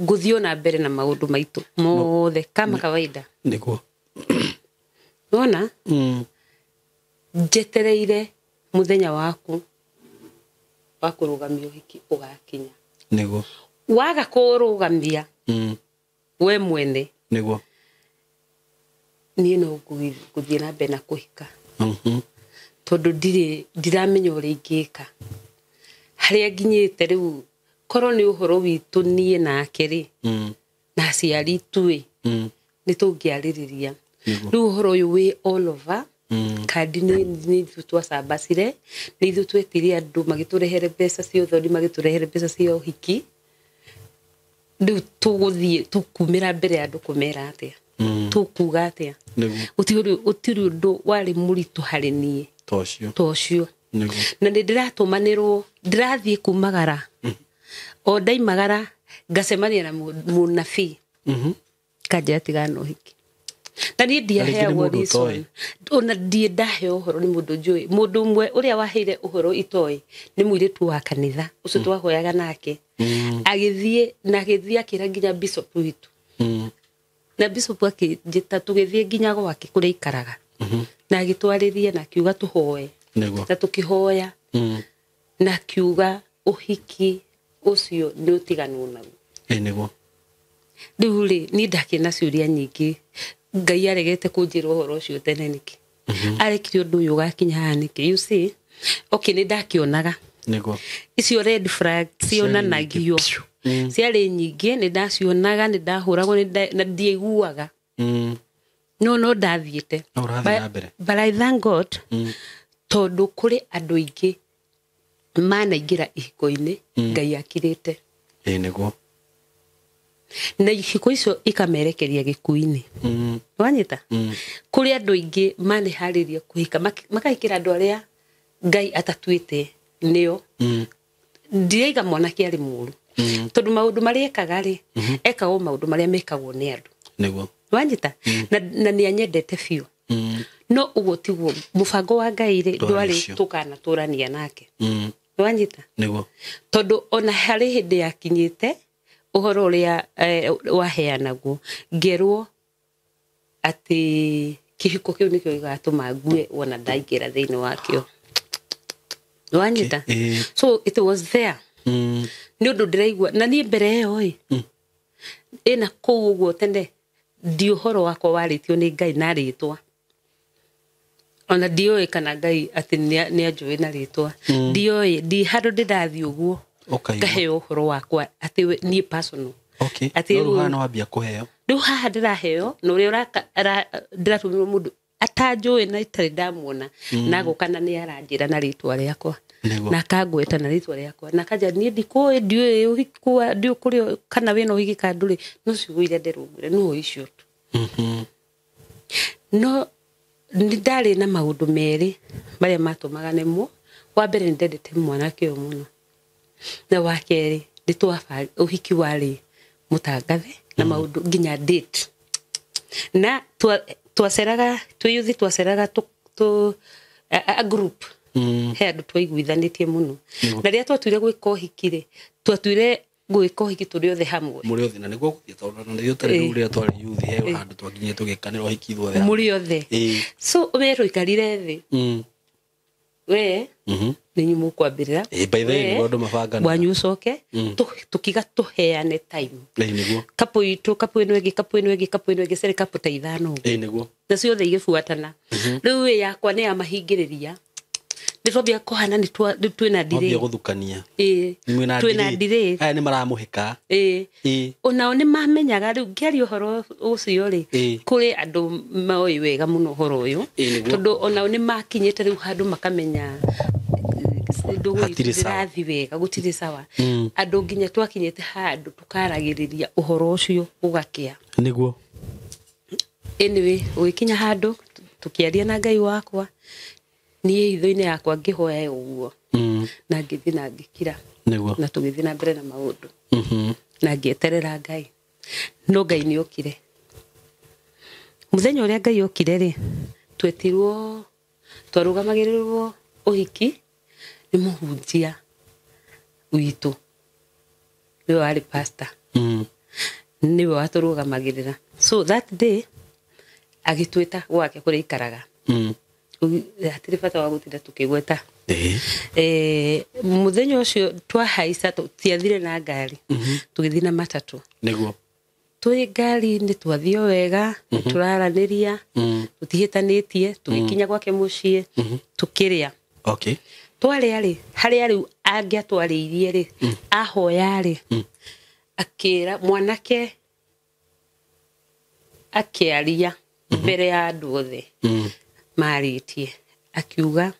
Ngũthiĩ ona mbere na maũndũ maitũ mothe kama kawaida. Nĩguo. Wona? Njetereire mũthenya waku wa kũrũgamia ũhiki ũgakinya. Nĩguo. Waga kũrũgamia we mwene. Nĩguo. Niĩ no ngũthiĩ na mbere na kũhika. Tondũ ndiramenya ũrĩa ingĩka. Harĩa nginyĩte rĩu korwo nĩ ũhoro witũ niĩ nake rĩ, na aciari ithuĩ, nĩ tũngĩarĩrĩria. Rĩu ũhoro ũyũ wĩ all over. Kandi nĩ ithuĩ twacambacire, nĩ ithuĩ twetire andũ magĩtũrehere mbeca cia ũthoni, magĩtũrehere mbeca cia ũhiki. Rĩu tũgũthiĩ tũkumĩra mbere ya andũ kũmera atĩa? Tũkuga atĩa? Gũtirĩ ũndũ warĩ mũritũ harĩ niĩ to ũcio. Na nĩ ndĩratũmanĩrwo, ndĩrathiĩ kumagara. O ndaimagara ngacemania na mũnabii. Kanjĩra tigana na ũhiki. Na niĩ ndiaheagwo reason. Ona ndiĩ ndaheo ũhoro nĩ mũndũ njũĩ. Mũndũ ũmwe ũrĩa waheire ũhoro itoĩ nĩ mũirĩtu wa kanitha ũcio twahoyaga nake. Agĩthiĩ na agĩthiĩ akĩra nginya bishop witũ. Na bishop akĩnjĩta tũgĩthiĩ nginya gwake kũrĩa aikaraga. Na agĩtwarĩria na akiuga tũhoe. Na tũkĩhoya. Na akiuga ũhiki ũcio nĩ ũtiganwo naguo. Nĩguo. Rĩu rĩ, niĩ ndakĩrĩ na ciũria nyingĩ. Ngai aregete kũnjĩra ũhoro ũcio tene nĩkĩ? Arekire ũndũ ũyũ ũgakinya haha nĩkĩ? You see? Okay, nĩ ndakĩonaga. Nĩguo. Icio red flag cionanagio. Ciarĩ nyingĩ, nĩ ndacionaga, nĩ ndahũragwo, na ndiaiguaga. No ndathiĩte. But I thank God, tondũ kũrĩ andũ aingĩ manaingĩra ihiko-inĩ, Ngai akirĩte. Nĩguo. Na ihiko icio ikamerekeria gĩkuũ-inĩ. Wanyita? Kũrĩ andũ aingĩ maneharĩria kũhika, makahikĩra andũ arĩa Ngai atatuĩte nĩo. Ndiraiga mwanake arĩ mũũru. Tondũ maũndũ marĩa ekaga rĩ, ekaga o maũndũ marĩa mekagwo nĩ andũ. Nĩguo. Wanyita? Na nĩ anyendete biũ. No ũguo tiguo mũbango wa Ngai rĩ, ndwarĩ tũkanatũrania nake. Wanyita? Nĩguo. Tondũ ona harĩ hĩndĩ yakinyĩte ũhoro ũrĩa waheanagwo, ngerwo atĩ kĩhiko kĩu nĩkĩo gĩgatũma ngue wona ndaingĩra thĩinĩ wakĩo. Wanyita? So it was there. Nĩ ũndũ ndĩraigua na niĩ mbere ĩyo ĩ, ĩna kũu ũguo tene ndi ũhoro wakwa warĩtio nĩ Ngai na rĩtwa. Ona ndioĩ kana Ngai atĩ nĩ anjũĩ na rĩtwa. Ndioĩ, ndi handũ ndĩrathiĩ ũguo. Ngaheo ũhoro wakwa atĩ niĩ personal. Atĩ rĩu haha wambia kũheo. Rĩu haha ndĩraheo na ũrĩa ndĩratũmĩrwo mũndũ atanjũĩ na itarĩ ndamuona, na agoka na nĩ aranjĩra na rĩtwa rĩakwa. Na akangweta na rĩtwa rĩakwa. Na akanja niĩ ndikũĩ, ndiũĩ ũhiki ndiũĩ kũrĩa kana wĩna ũhiki kana ndũrĩ, no ciugo iria ndĩrũngire no icio tu. No nĩ ndarĩ na maũndũ merĩ marĩa matũmaga nemwo. Wa mbere nĩ ndendete mwanake ũyũ mũno. Na wa kerĩ nĩ ũhiki warĩ mũtangathe na maũndũ nginya date. Na twaceraga twĩ youth, twaceraga a group. He andũ twaiguithanĩtie mũno. Na rĩrĩa twatuire gwĩka ũhiki rĩ, twatuire gwĩka ũhiki tũrĩ othe hamwe. Mũrĩ othe, na nĩguo gũthiĩ tondũ na nĩguo tarĩ rĩu rĩrĩa twarĩ youth, he handũ twakinyire tũgĩkanĩra ũhiki ithuothe hamwe. Mũrĩ othe. So we tũikarire thĩ. We nĩ inyuĩ mũkwambĩrĩra. By the way, nĩguo andũ mabanganaga. Wanyu ũcoke, tũkiga tũheane time. Nĩguo. Kapu itũ, kapu ĩno ĩngĩ, kapu ĩno ĩngĩ, kapu ĩno ĩngĩ, ciarĩ kapu ta ithano. Nĩguo. Na ciothe igĩbuatana. Rĩu ĩ yakwa nĩ yamahingĩrĩria. Nĩ twambia kũhana nĩ twĩna delay. Mwambia gũthukania. Twĩna delay. Aya nĩ maramũhĩka. Onao nĩ mamenyaga rĩu ngĩaria ũhoro ũcio rĩ, kũrĩ andũ moĩ wega mũno ũhoro ũyũ. Tondũ onao nĩ makinyĩte rĩu handũ makamenya Hatirĩ sawa. ndũrathiĩ wega, gũtirĩ sawa. Andũ nginya twakinyĩte handũ tũkaragĩrĩria ũhoro ũcio ũgakĩa. Nĩguo. Anyway, ũgĩkinya handũ tũkĩaria na Ngai wakwa, niĩ hitho-inĩ yakwa ngĩhoya ũguo. Na ngĩthiĩ na ngĩkira. Nĩguo. Na tũgĩthiĩ na mbere na maũndũ. Na ngĩeterera Ngai. No Ngai nĩ okire. Mũthenya ũrĩa Ngai okire rĩ, twetirwo, twarũgamagĩrĩrwo ũhiki nĩ mũhunjia witũ. Nĩwe warĩ pastor. Nĩwe watũrũgamagĩrĩra. So that day agĩtwĩta gwake kũrĩa ikaraga. Hatirĩ bata wa gũtinda tũkĩgweta. Mũthenya ũcio twahaica, tũtiathire na ngari, tũgĩthiĩ na matatũ. Nĩguo. Twĩ ngari-inĩ twathiĩ o wega, tũraranĩria, tũtihĩtanĩtie, tũgĩkinya gwake mũciĩ, tũkĩrĩa. Okay. Twarĩa rĩ, harĩa rĩu angĩatwarĩirie rĩ, ahoya rĩ, akĩra mwanake akĩaria mbere ya andũ othe marĩtie, akiuga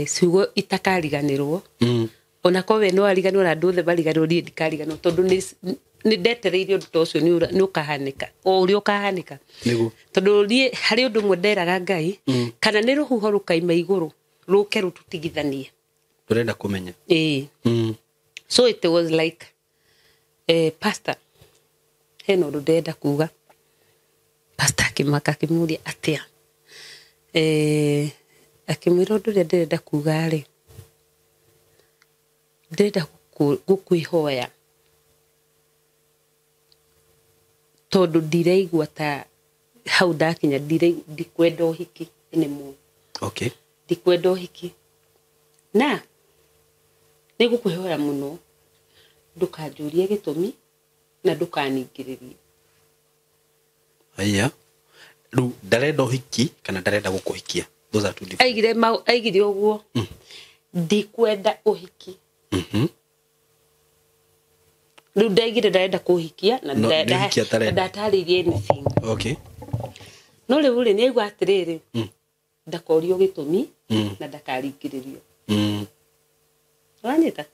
ciugo itakariganĩrwo, ona korwo we no ariganĩrwo na andũ othe mariganĩrwo, niĩ ndikariganĩrwo, tondũ nĩ ndetereire ũndũ ta ũcio nĩ ũkahanĩka, o ũrĩa ũkahanĩka. Nĩguo. Tondũ niĩ harĩ ũndũ ũmwe nderaga Ngai, kana nĩ rũhuho rũkaima igũrũ rũke rũtũtigithanie. Ndũrenda kũmenya. Ĩĩ. So it was like, pastor, hena ũndũ ndĩrenda kuga. Pastor akĩmaka akĩmũria atĩa. Akĩmwĩra ũndũ ũrĩa ndĩrenda kuga rĩ, ndĩrenda gũkwĩhoya, tondũ ndiraigua ta hau ndakinya, ndikwenda ũhiki anymore. Okay. Ndikwenda ũhiki. Na nĩngũkwĩhoya mũno, ndũkanjũrie gĩtũmi na ndũkaningĩrĩrie. Aya. Rĩu ndarenda ũhiki kana ndarenda gũkũhikia? Those are two different. Aigire ũguo. Ndikwenda ũhiki. Rĩu ndaigire ndarenda kũhikia na No, nĩ ũhiki atarenda. ndatarĩirie anything. Okay. No rĩu rĩ, nĩaigua atĩrĩrĩ, ndakorio gĩtũmi na ndakaringĩrĩrio. Ũranyita?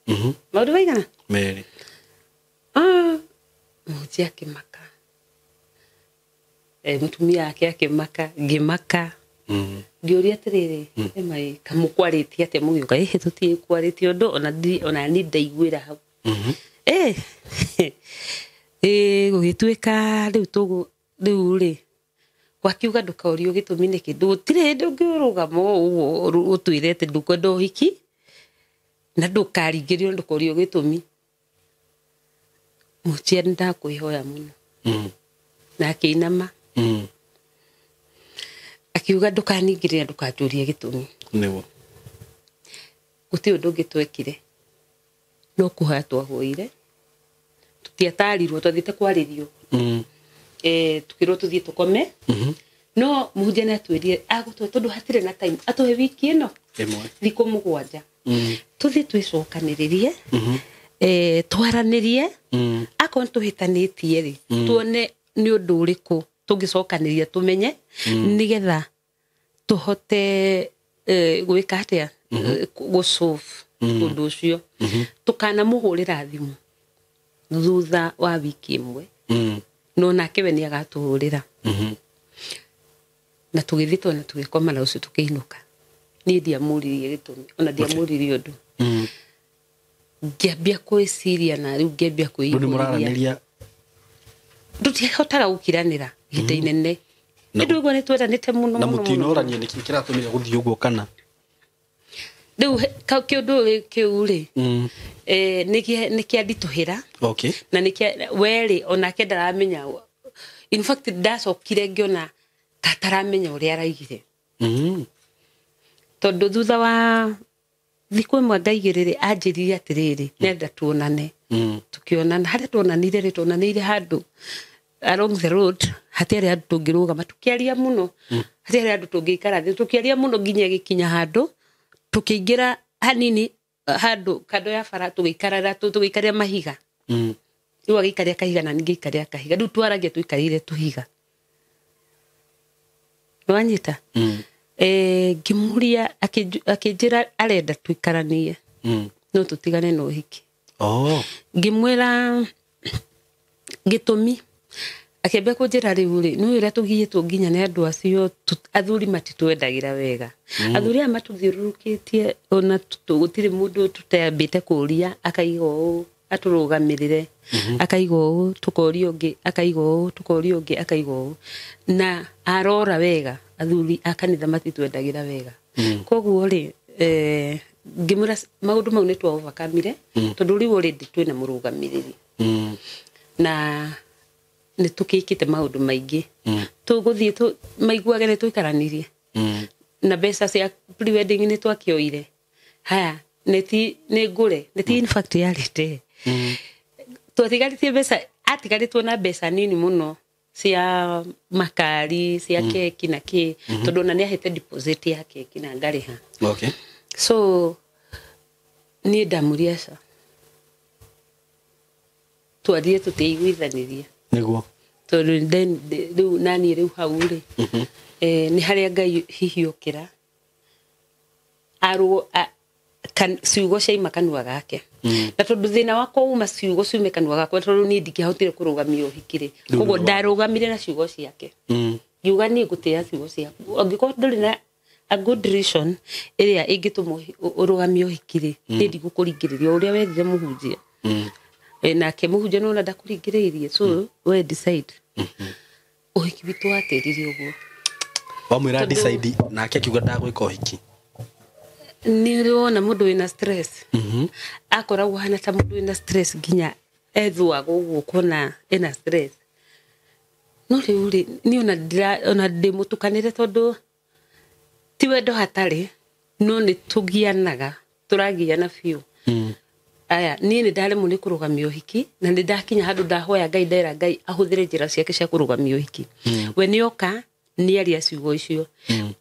Maũndũ maigana? Merĩ. Mũhunjia akĩmaka. Mũtumia wake akĩmaka, ngĩmaka. Ngĩũria atĩrĩrĩ, ema kamũkwarĩtie atĩa mũgĩũka? Ĩhĩ, tũtirĩ kwarĩtie ũndũ, ona niĩ ndaiguĩra hau. Gũgĩtuĩka rĩu tũgũ, rĩu rĩ, gwakiuga ndũkaũrio gĩtũmi nĩkĩ? Gũtirĩ hĩndĩ ũngĩrũgama ũguo ũtwĩre atĩ ndũkwenda ũhiki na ndũkaringĩrĩrio ndũkorio gĩtũmi. Mũhunjia nĩndakwĩhoya mũno. Na akĩinama. Akiuga ndũkaningĩrĩre, ndũkanjũrie gĩtũmi. Nĩguo. Gũtirĩ ũndũ ũngĩ twekire, no kũhoya twahoire. Tũtiatarirwo, twathiĩte kwarĩrio. Tukĩrwo tũthiĩ tũkome. No mũhunjia nĩatwĩrire agũtũhe, tondũ hatirĩ na time, atũhe wiki ĩno ĩmwe, thikũ 7. Tũthiĩ twĩcokanĩrĩrie, twaranĩrie, akorwo nĩtũhĩtanĩtie rĩ, tuone nĩ ũndũ ũrĩkũ tũngĩcokanĩria tũmenye, nĩgetha tũhote gwĩka atĩa, gũsolve ũndũ ũcio. Tũkanamũhũrĩra thimũ thutha wa wiki ĩmwe, no nake we nĩagatũhũrĩra. Na tũgĩthiĩ twana tũgĩkoma na ũcio tũkĩinũka. Niĩ ndiamũririe gĩtũmi, ona ndiamũririe ũndũ. Ngĩambia kwĩciria na rĩu ngĩambia Rĩu nĩ mũraranĩria? Tũtihotaga gũkiranĩra ihinda inene. Nĩ ndũigua nĩ twendanĩte mũno Na mũno, mũno. Mũtinorania nĩkĩ kĩratũmire gũthiĩ ũguo kana? Rĩu kĩũndũ kĩu rĩ, nĩ kĩanditũhĩra. Okay. Na nĩ kĩa we rĩ, onake ndaramenya. In fact, ndacokire ngĩona ta ataramenya ũrĩa araigire. Tondũ thutha wa thikũ ĩmwe ngaigĩrĩ rĩ, anjĩrire atĩrĩrĩ, nenda tuonane. Tukĩonana, harĩa tuonanire rĩ, tuonanĩire handũ along the road, hatiarĩ handũ tũngĩrũgama, tũkĩaria mũno. Hatiarĩ handũ tũngĩikara thĩ, tũkĩaria mũno nginya ĩgĩkinya handũ, tũkĩingĩra hanini handũ kando ya bara, tũgĩikarĩra, tũgĩikarĩra mahiga. Rĩu agĩikaria kahiga na niĩ ngĩikaria kahiga. Rĩu twaragia tũikarĩire tũhiga. Nĩwanyita? Ngĩmũria, akĩnjĩra arenda tũikaranie. No tũtigane na ũhiki. Oh. Ngĩmwĩra gĩtũmi, akĩambia kũnjĩra rĩu rĩ, nĩ ũrĩa tũgiĩtwo nginya nĩ andũ acio, athuri matitwendagĩra wega. Athuri aya matũthiũrũrũkĩtie, ona gũtirĩ mũndũ tũtambĩte kũria, akaiga ũũ, atũrũgamĩrĩre, akaiga ũũ, tũkoria ũngĩ, akaiga ũũ, tũkoria ũngĩ, akaiga ũũ. Na arora wega, athuri a kanitha matitwendagĩra wega. Koguo rĩ, Ngĩmwĩra maũndũ mau nĩ twa overcome-ire tondũ rĩu already twĩna mũrũgamĩrĩri na nĩ tũkĩkĩte maũndũ maingĩ tũgũthiĩ maiguage nĩ tũikaranirie na mbeca cia pre-wedding nĩ twakĩoire haya nĩ ngũre nĩ ti in fact yarĩte twatigarĩtie mbeca atigarĩtwo na mbeca nini mũno cia makari cia keki na kĩ tondũ ona nĩ ahete deposit ya keki na ngarĩha. Okay. So niĩ ndamũria aca twathire tũtiiguithanirie nĩguo tondũ then rĩu naniĩ rĩu hau rĩ nĩ harĩa Ngai hihi okĩra ciugo ciaima kanua gake na tondũ thĩna wakwa uma ciugo ciume kanua gakwa tondũ niĩ ndingĩahotire kũrũgamia ũhiki rĩ koguo ndarũgamire na ciugo ciake ngiuga niĩ ngũtĩĩa ciugo ciaku angĩkorwo ndũrĩ na a good reason ĩrĩa ĩngĩtũma ũrũgamie ũhiki rĩ niĩ ndigũkũringĩrĩria ũrĩa werire mũhunjia nake mũhunjia nĩwona ndakũringĩrĩirie so we decide ũhiki witũ watĩririe ũguo wamwĩra decide nake akiuga ndagwĩka ũhiki nĩ ũrĩ wona mũndũ wĩna stress akoragwo hana ta mũndũ wĩna stress nginya ethuaga ũguo ũkona ena stress no rĩu rĩ niĩ ona ndĩmũtukanĩre tondũ ti wendo hatarĩ no nĩ tũgianaga tũragiana biũ aya niĩ nĩ ndaremwo nĩ kũrũgamia ũhiki na nĩ ndakinya handũ ndahoya Ngai ndera Ngai ahũthĩre njĩra ciake cia kũrũgamia ũhiki we nĩoka nĩaria ciugo icio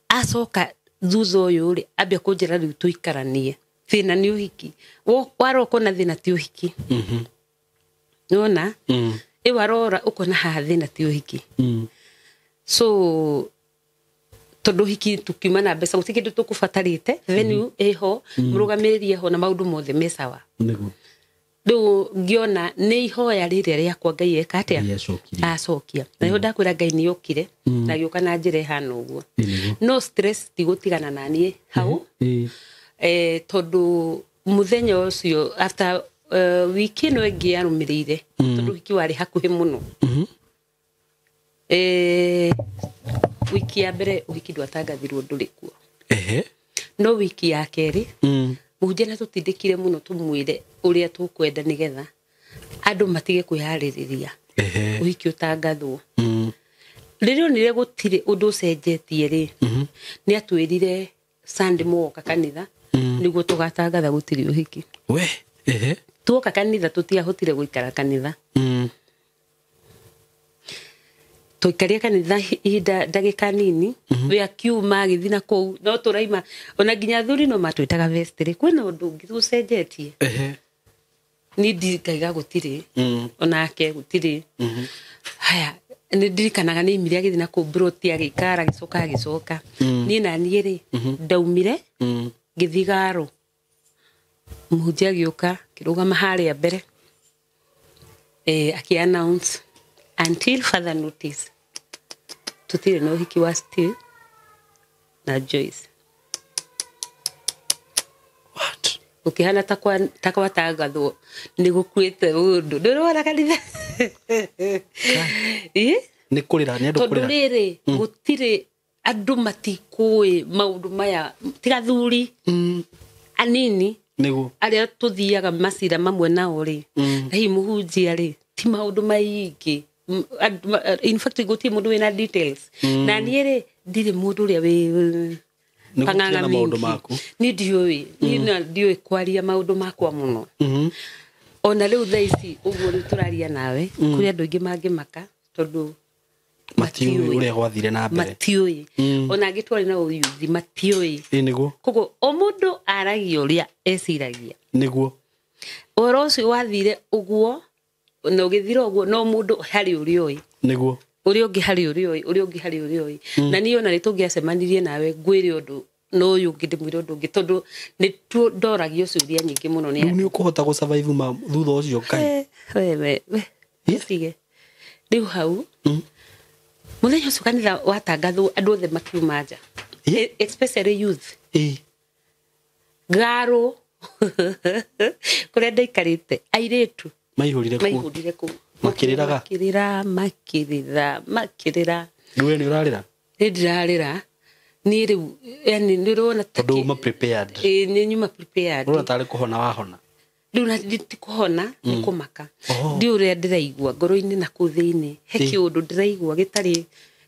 acoka thutha ũyũ rĩ ambia kũnjĩra rĩu tũikaranie thĩna nĩ ũhiki warora ũkona thĩna ti ũhiki nĩwona ĩ warora ũkona haha thĩna ti ũhiki so tondũ ũhiki tũkiuma na mbeca gũtirĩ kĩndũ tũkũbatarĩte venue ĩho mũrũgamĩrĩri eho na maũndũ mothe me sawa rĩu ngĩona nĩ ihoya rĩrĩa rĩakwa Ngai eka atĩa acokia na nĩho ndakwĩra Ngai nĩ okire na agĩũka na njĩra ĩhana ũguo no stress ti gũtigana na niĩ hau tondũ mũthenya ũcio after wiki ĩno ĩngĩ yarũmĩrĩire tondũ ũhiki warĩ hakuhĩ mũno wiki ya mbere ũhiki ndwatangathirwo ndũrĩ kuo no wiki ya kerĩ mũhunjia na tũtindĩkire mũno tũmwĩre ũrĩa tũkwenda nĩgetha andũ matige kwĩharĩrĩria ũhiki ũtangathwo rĩrĩa onire gũtirĩ ũndũ ũcenjetie rĩ nĩ atwĩrire Sunday mũgoka kanitha nĩguo tũgatangatha gũtirĩ ũhiki we tuoka kanitha tũtiahotire gũikara kanitha tũikarie kanitha ihinda ndagĩka nini we akiuma agĩthiĩ na kũu no tũraima ona nginya athuri no matwĩtaga vestry kwĩna ũndũ ũngĩ ũcenjetie niĩ ndikaiga gũtirĩ onake gũtirĩ haya nĩ ndirikanaga nĩ aimire agĩthiĩ na kũu broti agĩikara agĩcoka agĩcoka niĩ na niĩ rĩ ndaumire ngĩthiĩ garo mũhunjia agĩũka akĩrũgama harĩa mbere akĩ announce until further notice tutire na ũhiki wa Steve na Joyce. What? Ũkĩhana ta kwatangathwo nĩ gũkuĩte mũndũ ndũrona kanitha nĩ kũrĩra nĩ andũ kũrĩra tondũ rĩrĩ gũtirĩ andũ matikũĩ maũndũ maya tiga thuri anini nĩguo arĩa tũthiaga macira mamwe nao rĩ na hihi mũhunjia rĩ ti maũndũ maingĩ in fact gũtirĩ mũndũ wĩna details na niĩ rĩ ndirĩ mũndũ ũrĩa wĩ pang'ang'a maũndũ maku niĩ ndiũĩ niĩ ndiũĩ kwaria maũndũ makwa mũno ona rĩu thaa ici ũguo rĩu tũraria nawe kũrĩ andũ aingĩ mangĩmaka tondũ matiũĩ ũrĩa gwathire na mbere matiũĩ ona angĩ twarĩ na ũyuthi matiũĩ nĩguo koguo o mũndũ aragia ũrĩa eciragia nĩguo ũhoro ũcio wathire ũguo na ũgĩthira ũguo no mũndũ harĩ ũrĩa ũĩ nĩguo ũrĩa ũngĩ harĩ ũrĩa ũĩ ũrĩa ũngĩ harĩ ũrĩa ũĩ na niĩ ona nĩ tũngĩacemanirie nawe ngwĩre ũndũ na ũyũ ũngĩ ndĩmwĩre ũndũ ũngĩ tondũ nĩ ndoragio ciũria nyingĩ mũno nĩ rĩu nĩ ũkũhota gũ survive ma thutha ũcio Ngai we rĩu hau mũthenya ũcio kanitha watangathwo andũ othe makiuma nja especially youth ngaro kũrĩa ndaikarĩte airĩtu maihũrire kũu makĩrĩraga makĩrĩra makĩrĩra makĩrĩra rĩu we nĩ ũrarĩra nĩ ndirarĩra Niĩ rĩu yani nĩ ũrona ta Tondũ uma prepared. Ĩĩ, nĩ nyuma prepared. Ũrona tarĩ kũhona wahona. Rĩu na ti kũhona, nĩ kũmaka. Oh. Ndiũ ũrĩa ndĩraigua ngoro-inĩ na kũu thĩinĩ, he kĩũndũ ndĩraigua gĩtarĩ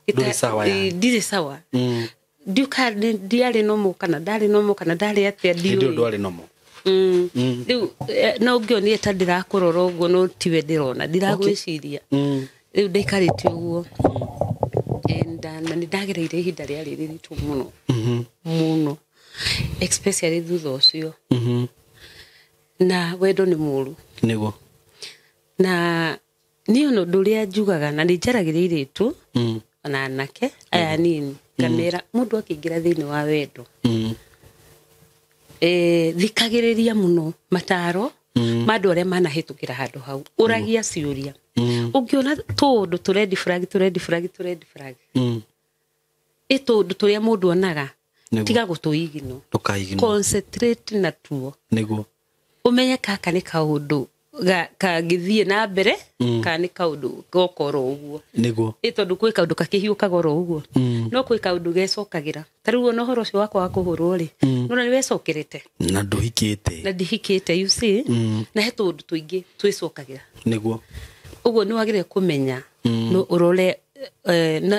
Ndũrĩ sawa yani. Ĩĩ, ndirĩ sawa. Ndiũka ndiarĩ nomo kana ndarĩ nomo kana ndarĩ atĩa, Hĩndĩ ĩyo ndiũĩ. ndwarĩ nomo. Rĩu no ngĩonire ta ndĩrakũrora ũguo, no tiwe ndĩrona, ndiragwĩciria. Rĩu ndaikarĩte ũguo. And na nĩ ndagereire ihinda rĩarĩ rĩritũ mũno mũno, especially thutha ũcio. Na wendo nĩ mũru. Nĩguo. Na niĩ ona ũndũ ũrĩa njugaga na nĩ njaragĩria airĩtu ona anake aya anini, ngamera mũndũ akĩingĩra thĩinĩ wa wendo, thikagĩrĩria mũno mataro ma andũ arĩa manahĩtũkĩra handũ hau, ũragia ciũria. Ũngĩona tũũndũ tũ red flag, tũ red flag, tũ red flag, ĩ tũũndũ tũrĩa mũndũ onaga, Nĩguo. tiga gũtũigino, Ndũkaigino. Concentrate na tuo. Nĩguo. Ũmenye kaka nĩ kaũndũ kangĩthiĩ na mbere kana nĩ kaũndũ goka oro ũguo. Nĩguo. Ĩ tondũ kwĩ kaũndũ kakĩhiũkaga oro ũguo, no kwĩ kaũndũ gecokagĩra. Ta rĩu ona ũhoro ũcio wakwa wa kũhũrwo rĩ, nona nĩ wecokerete. Na ndũhikĩte. Na ndihikĩte, you see. Na he tũũndũ tũingĩ twĩcokagĩra. Nĩguo. Ũguo nĩ wagĩrĩire kũmenya, no ũrore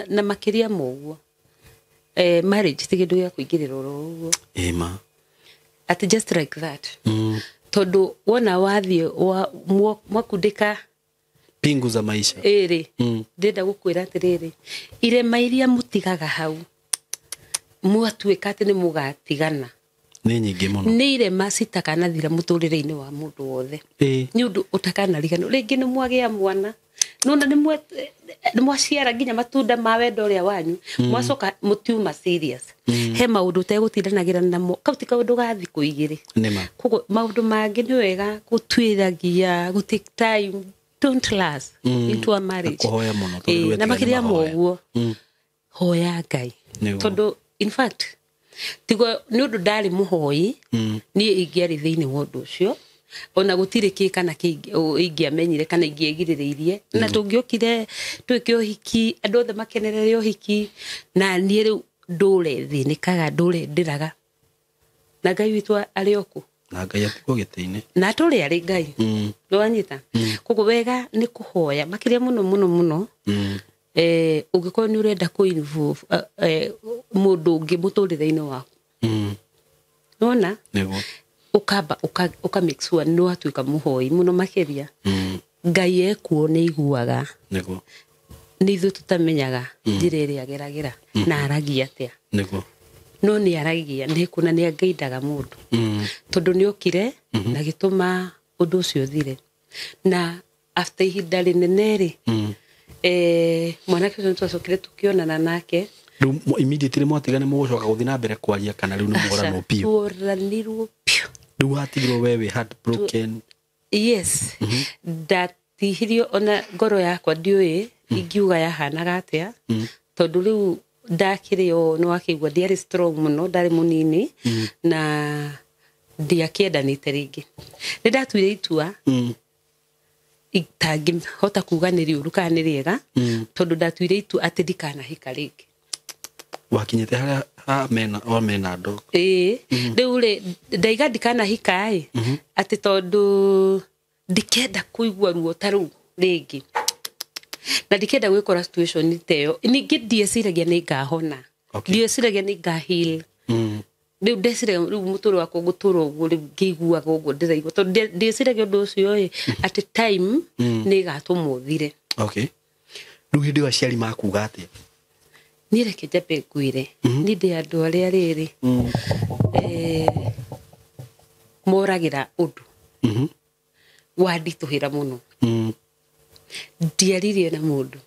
na makĩria ma ũguo, marriage ti kĩndũ gĩa kũingĩrĩra oro ũguo. Ĩma. Atĩ just like that. Tondũ wona wathiĩ mwakundĩka Pingu za maisha. Ĩrĩ, ndĩrenda gũkwĩra atĩrĩrĩ, irema iria mũtigaga hau mwatuĩka atĩ nĩ mũgatigana Nĩ nyingĩ mũno. Nĩ irema citakanathira mũtũrĩre-inĩ wa mũndũ wothe. Nĩ ũndũ ũtakanariganĩrwo. Rĩngĩ nĩ mwagĩa mwana, nona nĩ mwaciara nginya matunda ma wendo ũrĩa wanyu, mwacoka mũtiuma serious. He maũndũ ũtegũtindanagĩra namo, kau ti kaũndũ ga thikũ igĩrĩ. Nĩma. Koguo maũndũ mangĩ nĩ wega gũtuĩragia, gũ take time, don't last into a marriage. Na kũhoya mũno, tondũ Ĩĩ, wetiga na nĩ makĩria ma mahoya. ũguo, hoya Ngai. Nĩguo. Tondũ in fact tigo nĩ ũndũ ndarĩ mũhoi, niĩ ingĩarĩ thĩinĩ wa ũndũ ũcio, ona gũtirĩ kĩ kana kĩ ingĩamenyire kana ingĩegirĩrĩirie, na tũngĩokire twĩke ũhiki, andũ othe makenerere ũhiki, na niĩ rĩu ndũre thĩnĩkaga, ndũre ndĩraga, na Ngai witũ arĩ o kũ. Na Ngai atigwo gĩtĩ-inĩ. Na atũrĩ arĩ Ngai. Nĩwanyita? Koguo wega nĩ kũhoya makĩria mũno mũno mũno. Ũngĩkorwo nĩ ũrenda kũ involve mũndũ ũngĩ mũtũrĩre-inĩ waku, nĩwona? Nĩguo. Ũkamba ũka make sure nĩ watuĩka mũhoi mũno makĩria. Ngai ekuo nĩ aiguaga. Nĩguo. Nĩ ithuĩ tũtamenyaga njĩra ĩrĩa ageragĩra na aragia atĩa. Nĩguo. No nĩ aragia, nĩ kuona nĩ angaindaga mũndũ. Tondũ nĩ okire na gĩtũma ũndũ ũcio ũthire. Na after ihinda rĩnene rĩ, mwanake ũcio nĩtwacokire tũkĩonana nake. Rĩu immediately mwatigana mũgũcoka gũthiĩ na mbere kwaria kana rĩu nĩ mũhoranwo biũ? Tworanirwo biũ. Rĩu watigirwo we wĩ heartbroken. Yes. Ndatihirio ona ngoro yakwa, ndiũĩ ingiuga yahanaga atĩa, tondũ rĩu ndakĩrĩ o nĩ wakĩigua ndiarĩ strong mũno, ndarĩ mũnini na ndiakĩendanĩte rĩngĩ. Nĩ ndatuire itua itangĩhota kuga nĩ rĩũru kana nĩ rĩega, tondũ ndatuire itua atĩ ndikanahika rĩngĩ. Wakinyĩte harĩa ha mena o mena andũ. Ĩĩ, rĩu rĩ, ndaiga ndikanahika ĩ, atĩ tondũ ndikenda kũigua ruo ta rũu rĩngĩ, na ndikenda gwĩkora situation ta ĩyo ningĩ. Ndieciragia nĩ ngahona, ndieciragia nĩ ngaheal. Rĩu ndeciragia rĩu mũtũrĩre wakwa ngũtũra ũguo, rĩu ngĩiguaga ũguo ndĩraigua, tondũ ndieciragia ũndũ ũcio ĩ, atĩ time nĩ ĩgatũma ũthire. Okay, rĩu hĩndĩ ĩyo aciari makuga atĩa? Niĩ reke njambe ngwĩre, niĩ ndĩ andũ arĩa rĩrĩ moragĩra ũndũ wanditũhĩra mũno. Ndiaririe na mũndũ,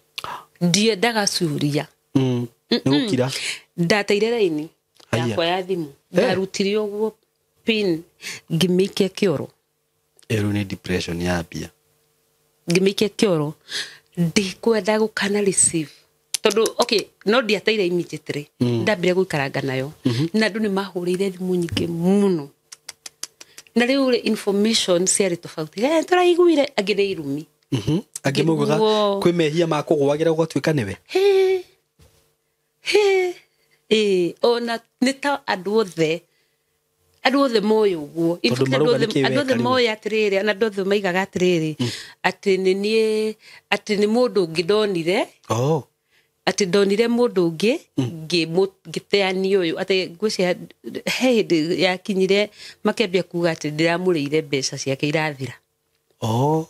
ndiendaga curia. Nĩ gũkira. Ndateire raini Haiya. yakwa ya thimũ, ndarutire ũguo pin ngĩmĩikia kĩoro. Ĩyo rĩu nĩ depression yambia. Ngĩmĩikia kĩoro, ndikwenda gũkana receive, tondũ okay, no ndiateire immediately. Ndambire gũikaranga nayo, na andũ nĩ mahũrĩire thimũ nyingĩ mũno, na rĩu rĩ, information ciarĩ tofauti. Tũraiguire angĩ nĩ irumi. Angĩ maugaga Nĩguo. kwĩ mehia makũgwagĩra ũgatuĩka nĩwe. He he. Ĩĩ, ona nĩ ta andũ othe, andũ othe moĩ ũguo. In Tondũ fact, andũ marauga othe nĩkĩĩ andũ othe weka rĩu? moĩ atĩrĩrĩ, ona andũ othe maigaga atĩrĩrĩ, atĩ nĩ niĩ, atĩ nĩ mũndũ ũngĩ ndonire. Oh. Atĩ ndonire mũndũ ũngĩ ngĩteania ũyũ, atĩ ngwĩciria he hĩndĩ yakinyire makĩambia kuga atĩ ndĩramũrĩire mbeca ciake irathira. Oh.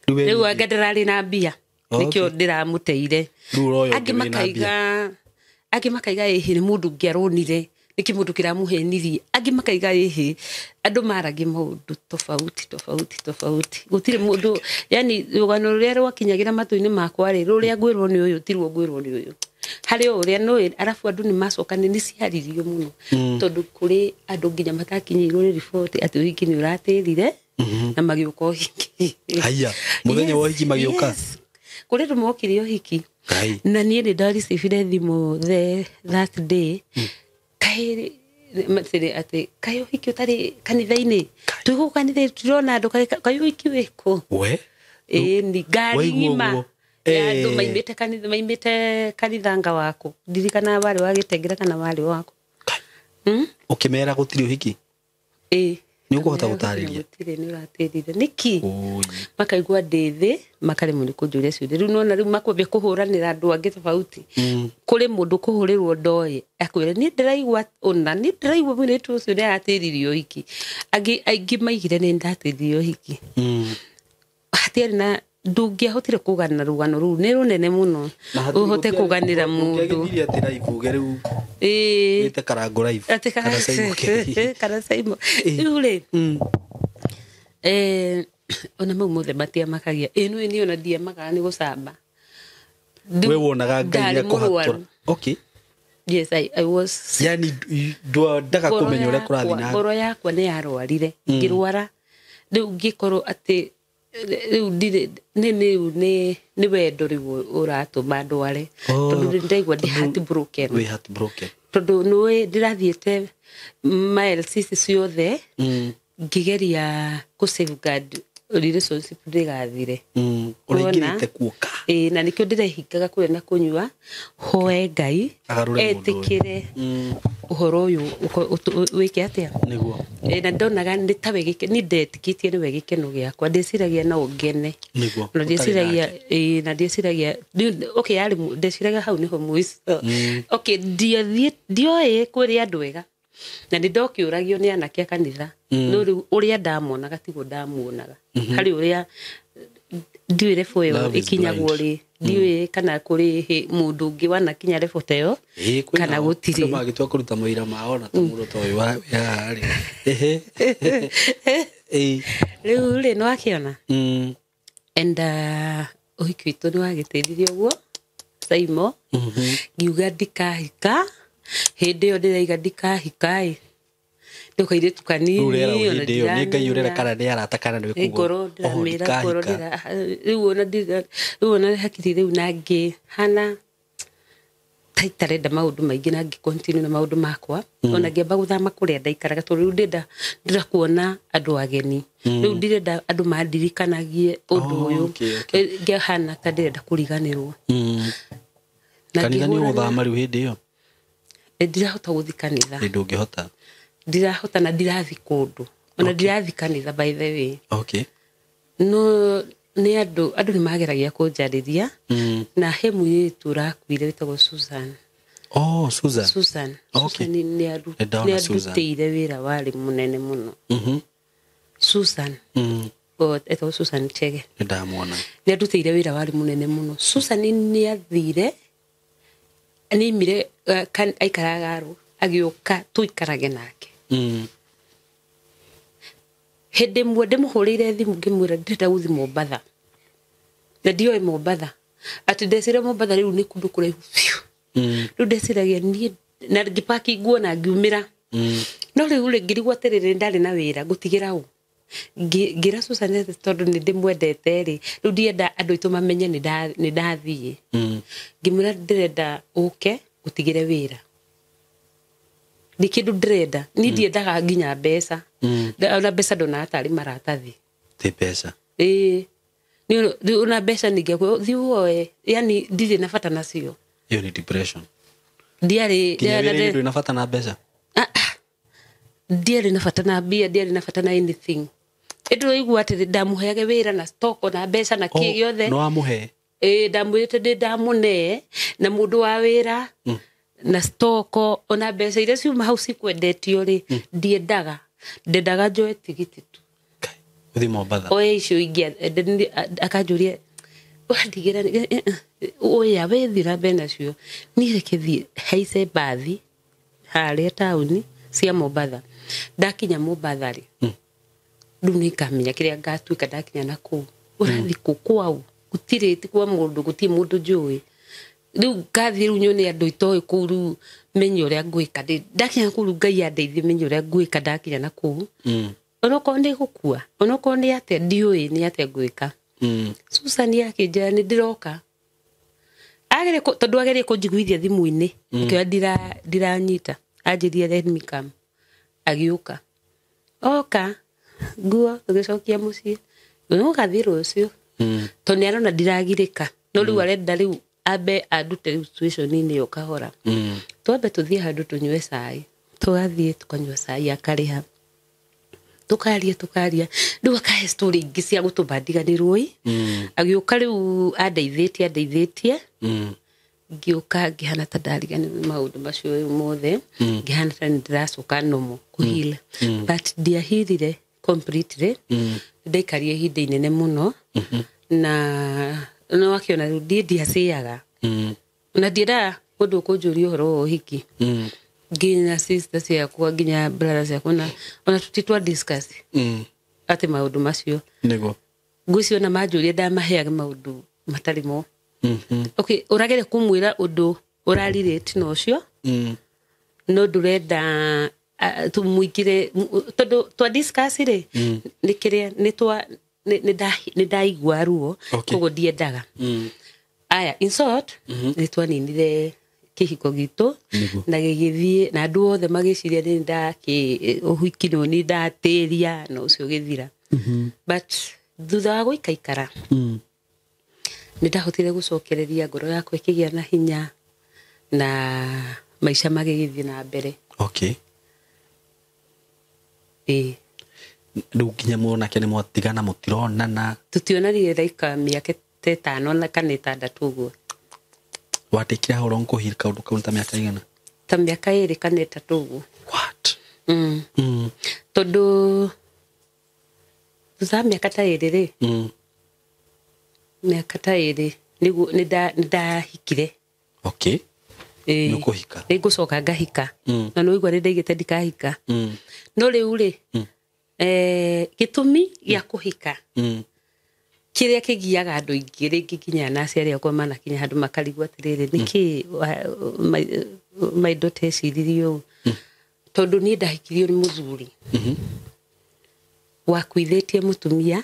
Rĩu we Rĩu ningĩ- anga ndĩrarĩ na mbia. Okay. Nĩkĩo ndĩramũteire. Rĩu ũroya Angĩ ũngĩ wĩna mbia. makaiga, angĩ makaiga ĩhĩ nĩ mũndũ ũngĩ aronire, nĩkĩ mũndũ kĩramũhenirie. Angĩ makaiga ĩhĩ, andũ maragia maũndũ tofauti tofauti tofauti, gũtirĩ mũndũ, yani rũgano rũrĩa rwakinyagĩra matũ-inĩ makwa rĩ, rũrĩa ngwĩrwo nĩ ũyũ tiruo ngwĩrwo nĩ ũyũ, harĩ o ũrĩa nũĩ. Arabu andũ nĩ macokanĩ nĩ ciaririo mũno, tondũ kũrĩ andũ nginya matakinyĩirwo nĩ riboti atĩ ũhiki nĩ ũratĩrire, na magĩũka ũhiki. Haiya, mũthenya wa ũhiki magĩũka? Yes. Kũrĩ andũ mokire ũhiki. Ngai. Na niĩ nĩ ndarecibire thimũ the that day, kaĩ matĩrĩ atĩ kaĩ ũhiki ũtarĩ kanitha-inĩ, twĩ gũkũ kanitha-inĩ tũtirona andũ, kaĩ ũhiki wĩkũ? We. Ĩĩ, ni ngari Waigua ng'ima ũguo? ya andũ Eh. maimĩte kanitha, maimĩte kanitha nga waku, ndirikana warĩ wa Gĩtengera kana warĩ waku. Kai. Ũkĩmera gũtirĩ ũhiki? Ĩĩ. Nĩ ũkũhota gũtarĩria? Gũtirĩ, nĩ ũratĩrire nĩkĩ? Oi. Makaigua ndĩ thĩ, makaremwo nĩ kũnjũria ciũria. Rĩu nona rĩu makwambia kũhũranĩra andũ angĩ tofauti. Kũrĩ mũndũ kũhũrĩrwo ndoĩ akwĩre niĩ ndĩraigua ũna, niĩ ndĩraigua mũirĩtu ũcio nĩ aratĩririe ũhiki. Angĩ aingĩ maigire nĩ ndatĩririe ũhiki. Hatiarĩ na ndũngĩahotire kũgana rũgano rũu, nĩ rũnene mũno ũhote kũganĩra mũndũ. Ũngĩagĩthirie atĩ live uge rĩu Ĩĩ. wĩte Karango live Atĩ kana Simon K. kana Simon. Ĩĩ. Rĩu rĩ, ona mau mothe matiamakagia. Ĩ nĩ niĩ ona ndiamakaga nĩ gũcamba. We wonaga Ngai Ndarĩ nĩakũhatũra. mũrwaru. Okay. Yes, I was Yani ndwendaga ngoro kũmenya ũrĩa kũrathiĩ na ngoro yakwa nĩ yarwarire, ngĩrwara. Rĩu ngĩkorwo atĩ rĩu ndirĩ nĩ rĩu nĩ wendo rĩu ũratũma ndware. Oh, Tondũ nĩ ndaigua ndĩ tondũ heartbroken. Wĩ heartbroken. Tondũ nĩũĩ ndĩrathiĩte miles ici ciothe ngĩgeria kũ safeguard relationship ndĩgathire. Ũraingĩrĩte kuoka. Ĩĩ, na nĩkĩo ndĩrehingaga kũrĩa na kũnyua, hoe Ngai Agarũre mũndũ ũyũ. etĩkĩre ũhoro ũyũ wĩke atĩa. Nĩguo. Ĩĩ, na ndonaga nĩ tawe niĩ ndetĩkĩtie nĩwe gĩkeno gĩakwa, ndĩciragia no ngene. Nĩguo. Na Ũtarĩ ndĩciragia, nake. ĩĩ, na ndĩciragia okay, yarĩ ndĩciragia hau nĩho mũico. Okay, ndioĩ kũrĩ andũ ega, na nĩ ndokĩũragio nĩ anake a kanitha, no rĩu ũrĩa ndamonaga tiguo ndamuonaga. Harĩ ũrĩa ndiũĩ level ĩyo Love is ĩkinyagwo blind. rĩ, ndiũĩ kana kũrĩ mũndũ ũngĩ wanakinya level ta ĩyo Ĩĩ, kwĩna kana o. gũtirĩ. Andũ magĩtua kũruta maũira mao na ta mũndũ ta ũyũ wĩ haha rĩ. Ehe. Ĩĩ. Rĩu rĩ, nĩ wakĩona. And ũhiki witũ nĩ wagĩteithirie ũguo Saimo. Ngiuga ndikahika hĩndĩ ĩyo, ndĩraiga ndikahika ĩ, ndĩ kairĩtu kanini. Rĩu ũrera Ona hĩndĩ ĩyo nĩ Ngai ũrera ndiramenya. kana nĩ arata kana nĩ Nĩ ngoro ndĩramĩra, ngoro rĩu ona rĩu ona hakiri rĩu na ngĩhana ta itarenda maũndũ maingĩ, na ngĩ continue na maũndũ makwa. Ona ngĩamba gũthama kũrĩa ndaikaraga, tondũ rĩu ndĩrenda kuona andũ ageni, rĩu ndirenda andũ mandirikanagie ũndũ Oh, ũyũ. okay. Ngĩhana ta ndĩrenda kũriganĩrwo. Na Kanitha nĩ ngĩhũrana- ũgũthama rĩu hĩndĩ ĩyo? Ndirahota gũthiĩ kanitha. Nĩ ndũngĩhota. Ndirahota na ndirathi kũndũ, ona ndirathi kanitha, by the way. No nĩ andũ nĩ mageragia kũnjarĩria. Na he mũirĩtu ũrakuire wĩtagwo Susan. Oh, Susan. Susan. Okay. Susan Nĩ ndona nĩ Susan. andutĩire wĩra warĩ mũnene mũno. Susan. O, etagwo Susan Chege. Nĩ ndamuona. Nĩ andutĩire wĩra warĩ mũnene mũno. Susan nĩ athire, nĩ aimire, aikaraga Arũ, agĩũka tũikarage nake. Hĩndĩ ĩmwe ndĩmũhũrĩire thimũ ngĩmwĩra ndĩrenda gũthiĩ Mombatha, na ndioĩ Mombatha, atĩ ndecira Mombatha rĩu nĩ kũndũ kũraihu biũ. Rĩu ndeciragia niĩ na ngĩpaki nguo na ngiumĩra. No rĩu rĩ, ngĩrigwo atĩrĩrĩ, ndarĩ na wĩra ngũtigĩra ũ? Ngĩra Susan atĩ tondũ nĩ ndĩmwendete rĩ, rĩu ndienda andũ aitũ mamenye nĩ ndathiĩ. Ngĩmwĩra ndĩrenda ũke ngũtigĩre wĩra, nĩ kĩndũ ndĩrenda niĩ, ndiendaga nginya mbeca. Ona mbeca ndonaga tarĩ maratathi. Ti mbeca. Ĩĩ. Ona mbeca ningĩakwĩra thiĩ woe, yani ndirĩ na bata nacio. Ĩyo nĩ depression. Ndiarĩ Nginya wĩra-inĩ ndũrĩ na bata na mbeca. Ndiarĩ na bata na mbia, ndiarĩ na bata na anything. Ĩndĩ ũraigua atĩ ndamũheage wĩra na stock na mbeca na kĩ gĩothe. No wamũhe. Ĩĩ, ndamwĩrĩte ndĩ ndamũne na mũndũ wa wĩra na stoko ona mbeca iria ciuma hau cikwendetio rĩ, ndiendaga. Ndendaga njoe tigiti tu. Ũthiĩ Mombatha. Oe icio ingĩ akanjũria ũrandigĩra oya we thiĩ na mbere nacio, niĩ reke thiĩ haice mbathi harĩa taũni cia Mombatha. Ndakinya Mombatha rĩ, rĩu nĩngamenya kĩrĩa ngatuĩka ndakinya na kũu. Ũrathiĩ kũ kwau? Gũtirĩ, ti kwa mũndũ, gũtirĩ mũndũ njũĩ. Rĩu ngathiĩ rĩu nyone andũ itoĩ kũu, rĩu menye ũrĩa ngwĩka. Ndakinya kũu rĩu Ngai andeithie menye ũrĩa ngwĩka ndakinya na kũu. Onokorwo nĩ gũkua, onokorwo nĩ atĩa, ndiũĩ nĩ atĩa ngwĩka. Susan akĩnjĩra nĩ ndĩroka. Agerie tondũ agerie kũnjiguithia thimũ-inĩ, akĩoya ndiranyita. Anjĩrire let me come. Agĩũka. Oka, nguo tũgĩcokia mũciĩ. Nũgathiĩ rũciũ. Tondũ nĩ arona ndiragirĩka. No rĩu arenda rĩu ambe andute rĩu situation-inĩ ĩyo kahora. Twambe tũthiĩ handũ tũnyue cai. Tũgathiĩ tũkanyua cai akarĩha. Tukaria tukaria rĩu akahe story ingĩ cia gũtũma ndiganĩrwo ĩ. Agĩũka rĩu andeithĩtie ngĩũka ngĩhana ta ndariganĩrwo nĩ maũndũ macio rĩu mothe, ngĩhana ta nĩndĩracoka normal kũheal. But ndiahirire completely. Ndaikarire ihinda inene mũno na no akĩona rĩu ndiĩ ndiacĩaga na ndiendaga mũndũ ũkũnjũria ũhoro wa ũhiki, nginya sister ciakwa, nginya brother ciakwa, ona tũti twa discuss atĩ maũndũ macio. Nĩguo. Ngwĩciria ona manjũria ndamaheaga maũndũ matarĩ mo. Okay, ũrageria kũmwĩra ũndũ ũrarelate na ũcio, no ndũrenda tũmũingĩre tondũ twa discuss rĩ, nĩ kĩrĩa nĩ twa nĩ ndaigua ruo, koguo ndiendaga. Aya, in short, nĩ twaninire kĩhiko gitũ na gĩgĩthiĩ na andũ othe magĩciria nĩ ndakĩ ũhiki no nĩ ndatĩria na ũcio ũgĩthira. But thutha wa gũikaikara nĩ ndahotire gũcokereria ngoro yakwa ĩkĩgĩa na hinya na maica magĩgĩthiĩ na mbere. Okay. Ĩĩ. Rĩu nginya mwanake nĩ mwatigana mũtironana? Tũtionanire like mĩaka ta ĩtano na kana ĩtandatũ ũguo. Watĩkire how long kũheal kaũndũ kau ta mĩaka igana? Ta mĩaka 2 kana 3 ũguo. What? Tondũ thutha wa mĩaka ta 2 rĩ, mĩaka ta 2 nĩguo nĩ ndahikire. Okay. Nĩ ũkũhika? Nĩ ngũcoka ngahika. Na nĩ ũigua nĩ ndaigĩte ndikahika. No rĩu rĩ, gĩtũmi gĩa kũhika kĩrĩa kĩgiaga andũ aingĩ rĩngĩ nginya na aciari akwa manakinya handũ makarigwo atĩrĩrĩ, nĩkĩ my daughter eciririe ũũ? Tondũ niĩ ndahikirio nĩ mũthuri wakuithĩtie mũtumia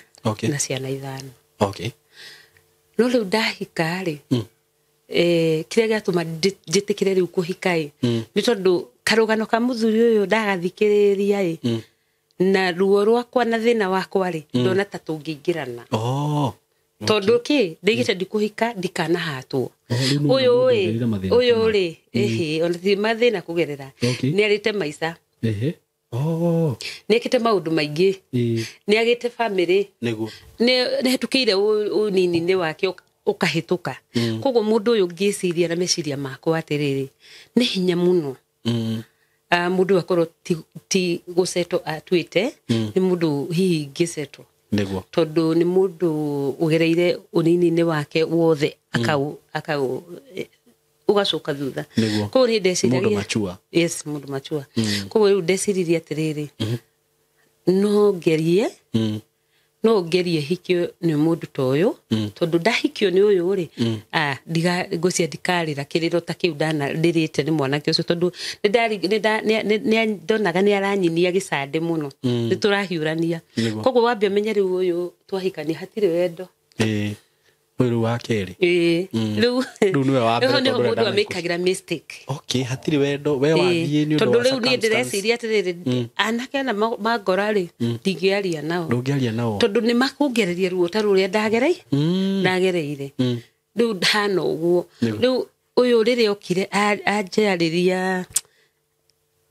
na ciana 5. Okay. No rĩu ndahika rĩ, kĩrĩa gĩatũma njĩtĩkĩre rĩu kũhika ĩ, nĩ tondũ karũgano ka mũthuri ũyũ ndagathikĩrĩria ĩ, na ruo rwakwa na thĩna wakwa rĩ, ndona ta tũngĩingĩrana. Tondũ kĩ, ndaigĩte ndikũhika ndikanahatwo. Ũyũ ĩ, ũyũ rĩ, ĩhĩ, ona ti mathĩna kũgerera. Nĩ arĩte maica. Nĩ ekĩte maũndũ maingĩ. Nĩ agĩte family. Nĩguo. Nĩ hetũkĩire ũnini-inĩ wake ũkahĩtũka. Koguo mũndũ ũyũ ngĩciria na meciria makwa atĩrĩrĩ, nĩ hinya mũno. Mũndũ akorwo ti gũcetwo atuĩte, nĩ mũndũ hihi ngĩcetwo. Nĩguo. Tondũ nĩ mũndũ ũgereire ũnini-inĩ wake wothe, akau ũgacoka thutha. Nĩguo. Koguo niĩ ndeciragia Mũndũ machua. Yes, mũndũ machua. Koguo rĩu ndeciririe atĩrĩrĩ, no ngerie, no ngerie hikio nĩ mũndũ ta ũyũ, tondũ ndahikio nĩ ũyũ rĩ, ngwĩciria ndikarĩra kĩrĩro ta kĩu ndĩrĩte nĩ mwanake ũcio, tondũ ndonaga nĩ aranyinia gĩcandĩ mũno. Nĩ tũrahiũrania. Koguo wambe ũmenye rĩu ũyũ twahikania hatirĩ wendo. Ũyũ rĩu wa kerĩ. Rĩu Rĩu nĩwe wa mbere rĩu nĩho tondũ mũndũ ũrenda amĩkagĩra mistake. Okay, hatirĩ wendo, we wathiĩ nĩ ũndũ Tondũ wa rĩu niĩ circumstance. ndĩreciria atĩrĩrĩ, anake ana mangora rĩ, ndingĩaria nao. Ndũngĩaria nao. Tondũ nĩ makũngereria ruo ta rũrĩa ndagereire. Rĩu ndahana ũguo. Nĩguo. Rĩu Ũyũ rĩrĩa okire anjarĩria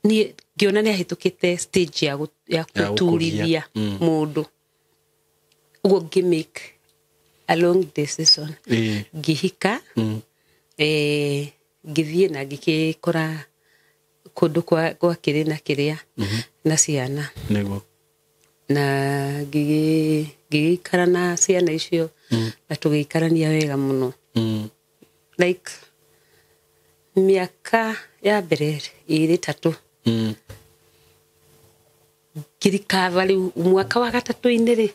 niĩ ngĩona nĩ ahĩtũkĩte stage ya ya Ya gũkũgia. gũturithia mũndũ ũguo, ngĩ make a long decision. Ngĩhika, ngĩthiĩ na ngĩgĩkora kũndũ kwa kĩrĩ na kĩrĩa na ciana. Na ngĩgĩikara na ciana icio na tũgĩikarania wega mũno. Like mĩaka ya mbere ĩrĩ tatũ, ngĩrikava rĩu mwaka wa gatatũ-inĩ rĩ,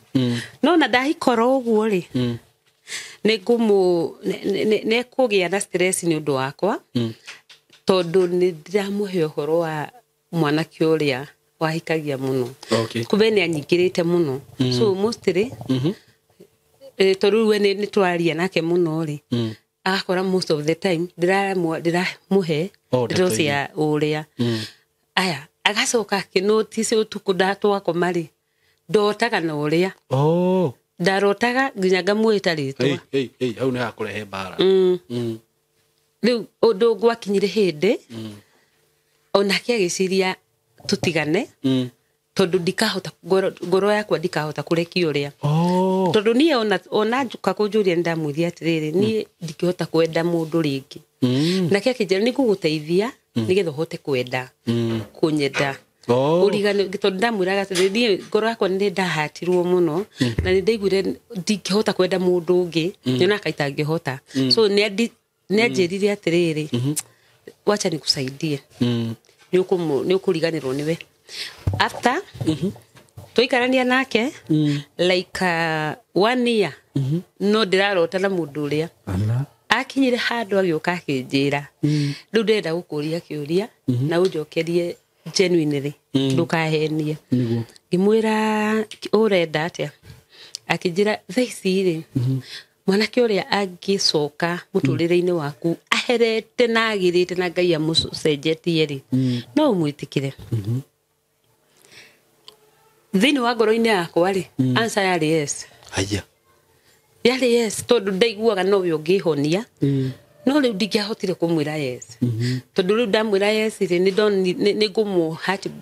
no na ndahikora ũguo rĩ, nĩ ekũgĩa na stress nĩ ũndũ wakwa, tondũ nĩ ndĩramũhe ũhoro wa mwanake ũrĩa wahikagia mũno. Kumbe nĩ anyingĩrĩte mũno, so mostly, tondũ rĩu we nĩ twaria nake mũno rĩ, agakora most of the time ndĩramũhe Oh, ndeto ndeto cia ũrĩa aya. Agacoka akĩnotice ũtukũ ndatwakoma rĩ, ndotaga na ũrĩa ndarotaga nginya ngamwĩta rĩtwa. Hey, hey, hey, hau nĩ hakũrehe mbara. Rĩu ũndũ gwakinyire hĩndĩ onake agĩciria tũtigane, tondũ ndikahota, ngoro yakwa ndikahota kũrekia ũrĩa. Tondũ niĩ ona njuka kũnjũria, nĩ ndamwĩrire atĩrĩrĩ, niĩ ndingĩhota kwenda mũndũ rĩngĩ. Nake akĩnjĩra nĩ ngũgũteithia nĩgetha ũhote kwenda kũnyenda. Ũrigane, tondũ ndamwĩraga atĩrĩrĩ, niĩ ngoro yakwa nĩ ndahatirwo mũno na nĩ ndaiguire ndingĩhota kwenda mũndũ ũngĩ, nyonaga itangĩhota. So nĩ anjĩrire atĩrĩrĩ, wacha nikusaidie, nĩ ũkũriganĩrwo nĩwe after twaikarania nake like one year, no ndĩrarota na mũndũ ũrĩa. Ala. Akinyire handũ agĩũka akĩnjĩra, rĩu ndĩrenda gũkũria kĩũria na ũnjokerie genuinely, ndũkahenie. Ngĩmwĩra ũrenda atĩa? Akĩnjĩra thaa ici rĩ, mwanake ũrĩa angĩcoka mũtũrĩre-inĩ waku aherete na agĩrĩte na Ngai amũcenjetie rĩ, no ũmwĩtĩkĩre? Thĩinĩ wa ngoro-inĩ yakwa rĩ, answer yarĩ yes. Haya. Yarĩ yes, tondũ ndaiguaga nowe ũngĩhonia. No rĩu ndingĩahotire kũmwĩra yes, tondũ rĩu ndamwĩra yes rĩ,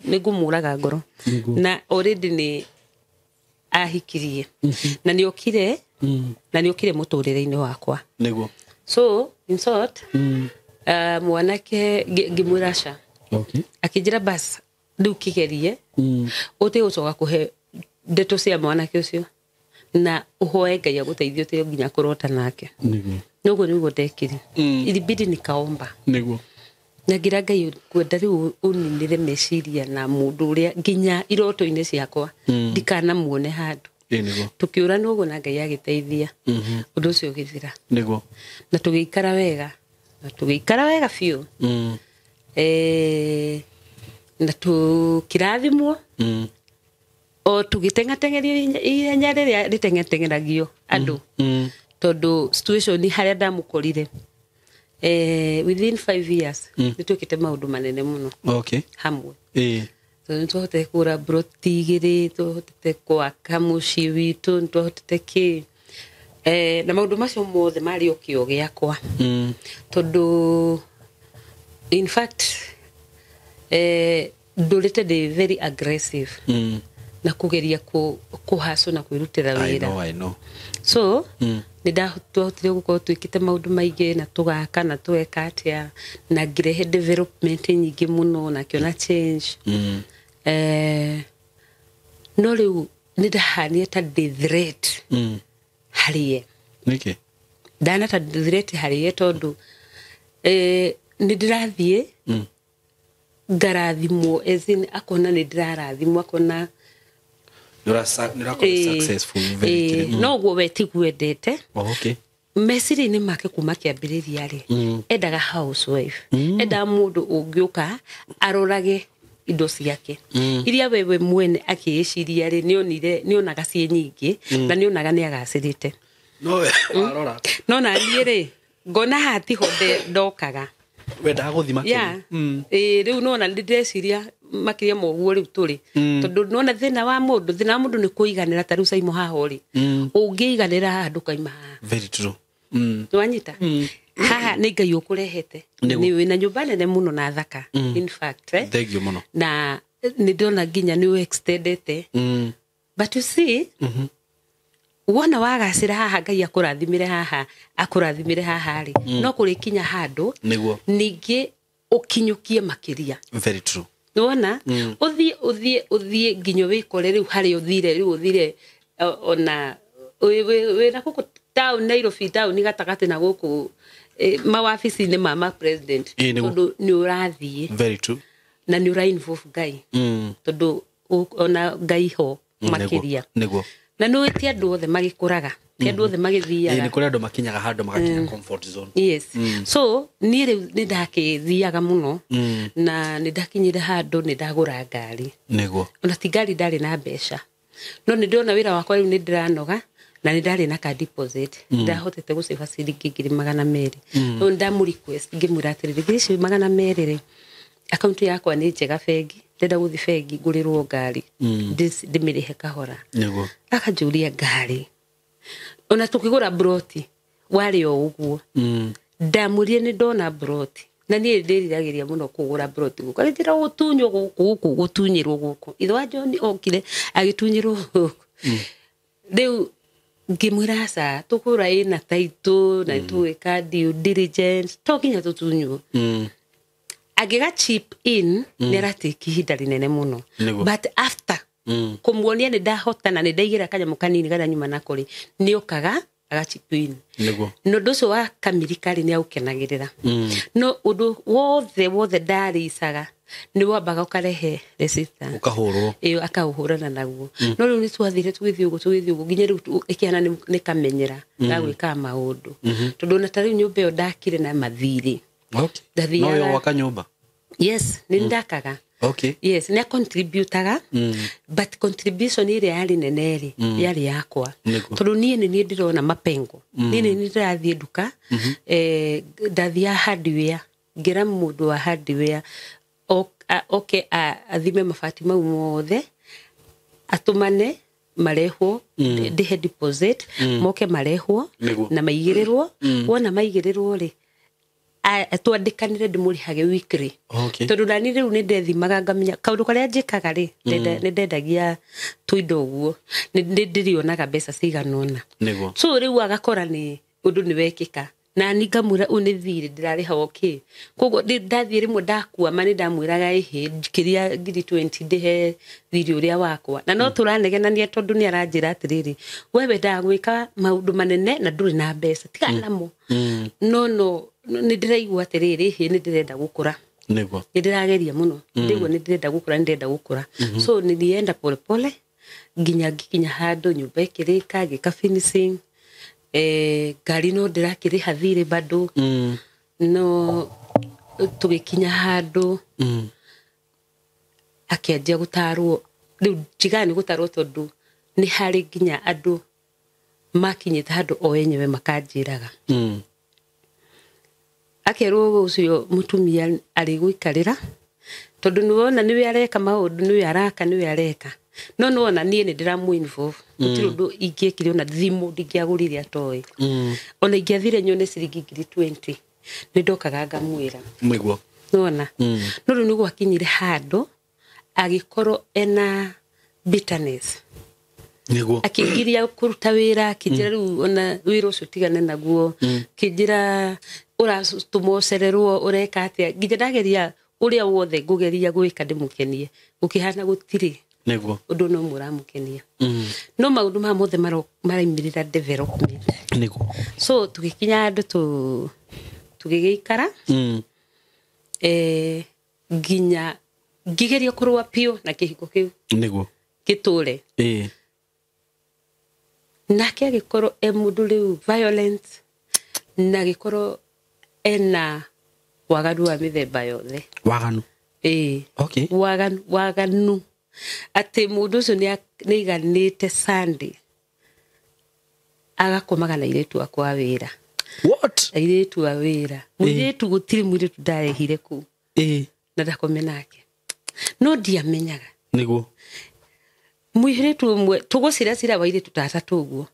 nĩ ngũmũraga ngoro. Na already nĩ ahikirie na nĩ okire na nĩ okire mũtũrĩre-inĩ wakwa. So in short, mwanake ngĩmwĩra aca. Akĩnjĩra bas rĩu kĩgerie, ũtĩgũcoka kũhe ndeto cia mwanake ũcio na ũhoe Ngai agũteithie ũtĩo nginya kũrota nake. Noguo nĩguo ndekire. Ilibidi nikaomba na ngira Ngai kwenda rĩu ũninĩre meciria na mũndũ ũrĩa nginya iroto-inĩ ciakwa ndikanamuone handũ. Tũkĩũrana ũguo na Ngai agĩteithia, ũndũ ũcio ũgĩthira. Na tũgĩikara wega, na tũgĩikara wega biũ. Na tũkĩrathimwo o tũgĩteng'ateng'erio ihenya rĩrĩa rĩteng'ateng'eragio andũ, tondũ situation harĩa ndamũkorire, within 5 years nĩ twĩkĩte maũndũ manene mũno hamwe. Tondũ nĩ twahotete kũgũra broti igĩrĩ, twahotete gwaka mũciĩ witũ, nĩ twahotete kĩ, na maũndũ macio mothe marĩ o kĩo gĩakwa, tondũ in fact, ndũrĩte ndĩ very aggressive na kũgeria kũhacwo na kwĩrutĩra I wĩra. know, I know. So nĩ twahotire gũkorwo twĩkĩte maũndũ maingĩ na tũgaka na tũgeka atĩa na ngĩrehe development nyingĩ mũno na ngĩona change. No rĩu nĩ ndahanire ta ndĩ threat harĩ ye. Nĩkĩ? Ndana ta ndĩ threat harĩ ye tondũ, nĩ ndĩrathiĩ ngarathimwo, as in akona nĩ ndĩrarathimwo, akona Nĩ ũrakorwo successful very kĩrĩ. No ũguo we tiguo endete. Meciria-inĩ make kuma kĩambĩrĩria rĩ, endaga housewife, endaga mũndũ ũngĩũka arorage indo ciake iria wewe mwene akĩĩciria rĩ, nĩonire nĩonaga ciĩ nyingĩ na nĩonaga nĩ agacĩrĩte. No we warora. No naniĩ rĩ, ngona haha tiho ndokaga. Wendaga gũthiĩ makĩria. Ya. Ĩĩ, rĩu nona nĩ ndĩreciria makĩria ma ũguo rĩu tũrĩ, tondũ nona thĩna wa mũndũ nĩ kũiganĩra. Ta rĩu Caimo haha ũrĩ, ũngĩiganĩra haha ndũkaima haha. Very true. Nĩwanyita? Haha nĩ Ngai ũkũrehete. Nĩguo. Nĩ wĩna nyũmba nene mũno na thaka, in fact, eh? Thank you mũno. Na nĩ ndĩrona nginya nĩ ũextendete. But you see, wona wagacĩra haha, Ngai akũrathimĩre haha, akũrathimĩre haha rĩ, no kũrĩkinya handũ Nĩguo. ningĩ ũkinyũkie makĩria. Very true. Nĩwona ũthiĩ ũthiĩ ũthiĩ nginya wĩkore rĩu harĩa ũthire, rĩu ũthire ona wĩna gũkũ town, Nairobi town gatagatĩ, na gũkũ mawabici-inĩ ma president. Ĩĩ, nĩguo. Tondũ nĩ ũrathiĩ Very true. na nĩ ũra involve Ngai, tondũ ona Ngai ho makĩria. Nĩguo. Na nĩ ti andũ othe magĩkũraga, ti andũ othe Ĩĩ, nĩ magĩthiaga. kũrĩ andũ makinyaga handũ magakinya comfort zone. Yes, so niĩ rĩu nĩ ndakĩthiaga mũno na nĩ ndakinyire handũ nĩ ndagũra ngari. Nĩguo. Ona ti ngari, ndarĩ na mbeca, no nĩ ndĩrona wĩra wakwa rĩu nĩ ndĩranoga na nĩ ndarĩ na ka deposit, ndahotete gũcĩba ciringi 200,000. Rĩu ndamũ request, ngĩmwĩra atĩrĩrĩ, ngiri ici 200 rĩ, akaunti yakwa nĩ njega bengi, ndĩrenda gũthiĩ bengi ngũrĩrwo ngari, ndĩmĩrĩhe kahora. Nĩguo. Akanjũria ngari, ona tũkĩgũra broti warĩ o ũguo. Ndamũrire nĩ ndona broti, na niĩ ndĩriragĩria mũno kũgũra broti gũkũ, arĩnjĩra gũtunywo gũkũ, gũkũ gũtunyĩrwo gũkũ. Ithe wa John okire agĩtunyĩrwo gũkũ. Rĩu ngĩmwĩra aca, tũkũra ĩna taitũ na tũgwĩka due diligence, to nginya tũtunywo. Angĩga chip in nĩ aratĩki ihinda rĩnene mũno. Nĩguo. But after kũmuonia nĩ ndahota na nĩ ndaigĩra kanyamũ kanini karĩa nyuma nako rĩ, nĩ okaga agachip in. Nĩguo. Na ũndũ ũcio wa kamirika rĩ, nĩ aukenagĩrĩra. No ũndũ wothe wothe ndaricaga nĩ wambaga ũkarehe resistance. Ũkahũrwo. Ĩyo akaũhũrana naguo. No rĩu nĩ twathire tũgĩthiĩ ũguo, tũgĩthiĩ ũguo, nginya rĩu ĩkĩhana nĩ kamenyera ga gwĩkaga maũndũ, tondũ ona ta rĩu nyũmba ĩyo ndakire na mathirĩ. Okay. Ndathiaga- No yo gwaka nyũmba. Yes, nĩ ndakaga. Yes, nĩ acontributaga, but contribution ĩrĩa yarĩ nene rĩ, yarĩ yakwa. Nĩguo. Tondũ niĩ nĩ niĩ ndĩrona mapengo, niĩ nĩ niĩ ndĩrathiĩ nduka, ndathiaga hardware, ngĩra mũndũ wa hardware oke athime mabati mau mothe, atũmane marehwo, ndĩhe deposit, moke marehwo. Nĩguo. Na maigĩrĩrwo. Wona maigĩrĩrwo rĩ, twandĩkanĩre ndĩmũrĩhage weekly. Tondũ nani rĩu nĩ ndethimaga ngamenya kaũndũ karĩa njĩkaga rĩ, nĩ ndendagia tũindo ũguo, nĩ ndĩrĩonaga mbeca cigana ũna. Nĩguo. So rĩu agakora nĩ ũndũ nĩ wekĩka, na ni ngamwĩra ũyũ nĩ thirĩ ndĩrarĩha, okay. Koguo ndathiĩ rĩmwe ndakuama, nĩ ndamwĩraga ĩhĩ njikĩria ngiri 20 ndĩhe thirĩ ũrĩa wakwa, na no tũranegenania tondũ nĩ aranjĩra atĩrĩrĩ, we wendaga gwĩka maũndũ manene na ndũrĩ na mbeca, tigana namo. No nĩ ndĩraigua atĩrĩrĩ, ĩhĩ nĩ ndĩrenda gũkũra. Nĩguo. Nĩ ndĩrageria mũno, ndĩguo nĩ ndĩrenda gũkũra, nĩ ndĩrenda gũkũra. So nilienda polepole nginya ngikinya handũ nyũmba ĩkĩrĩka, ngĩka finishing, ngari no ndĩrakĩrĩha thirĩ bado. No tũgĩkinya handũ akĩanjia gũtarwo. Rĩu njigaga nĩ gũtarwo, tondũ nĩ harĩ nginya andũ makinyĩte handũ o enyewe makanjĩraga. Akerwo ũcio mũtumia arĩ gũikarĩra, tondũ nĩwona nĩwe areka maũndũ, nĩwe araka, nĩwe areka, no nĩwona niĩ nĩ ndĩramũ involve. Gũtirĩ ũndũ ingĩekire, ona thimũ ndingĩagũrire atoĩ. Ona ingĩathire nyone ciringi ngiri 20, nĩ ndokaga ngamwĩra. Nĩguo. Nĩwona, no rĩu nĩ gwakinyire handũ agĩkorwo ena bitterness. Nĩguo. Akĩngiria kũruta wĩra, akĩnjĩra rĩu ona wĩra ũcio tigane naguo, kĩnjĩra ũratũma ũcererwo, ũreka atĩa, nginya ndageria ũrĩa wothe ngũgeria gwĩka ndĩmũkenie, gũkĩhana gũtirĩ Nĩguo. ũndũ no ũmwe ũramũkenia. No maũndũ maya mothe maraimĩrĩra development. Nĩguo. So tũgĩkinya handũ tũgĩgĩikara, nginya ngĩgeria kũrũa biũ na kĩhiko kĩu Nĩguo. gĩtũre. Ĩĩ. Nake agĩkorwo e mũndũ rĩu violent, na agĩkorwo ena waganu wa mĩthemba yothe. Waganu. Ĩĩ. Waganu, waganu atĩ mũndũ ũcio nĩ aiganĩte Sunday agakomaga na airĩtu akwa a wĩra. What? Airĩtu a wĩra, mũirĩtu, gũtirĩ mũirĩtu ndarehire kũu na ndakome nake, no ndiamenyaga. Nĩguo. Mũirĩtu ũmwe tũgũciracira wa airĩtu ta atatũ ũguo,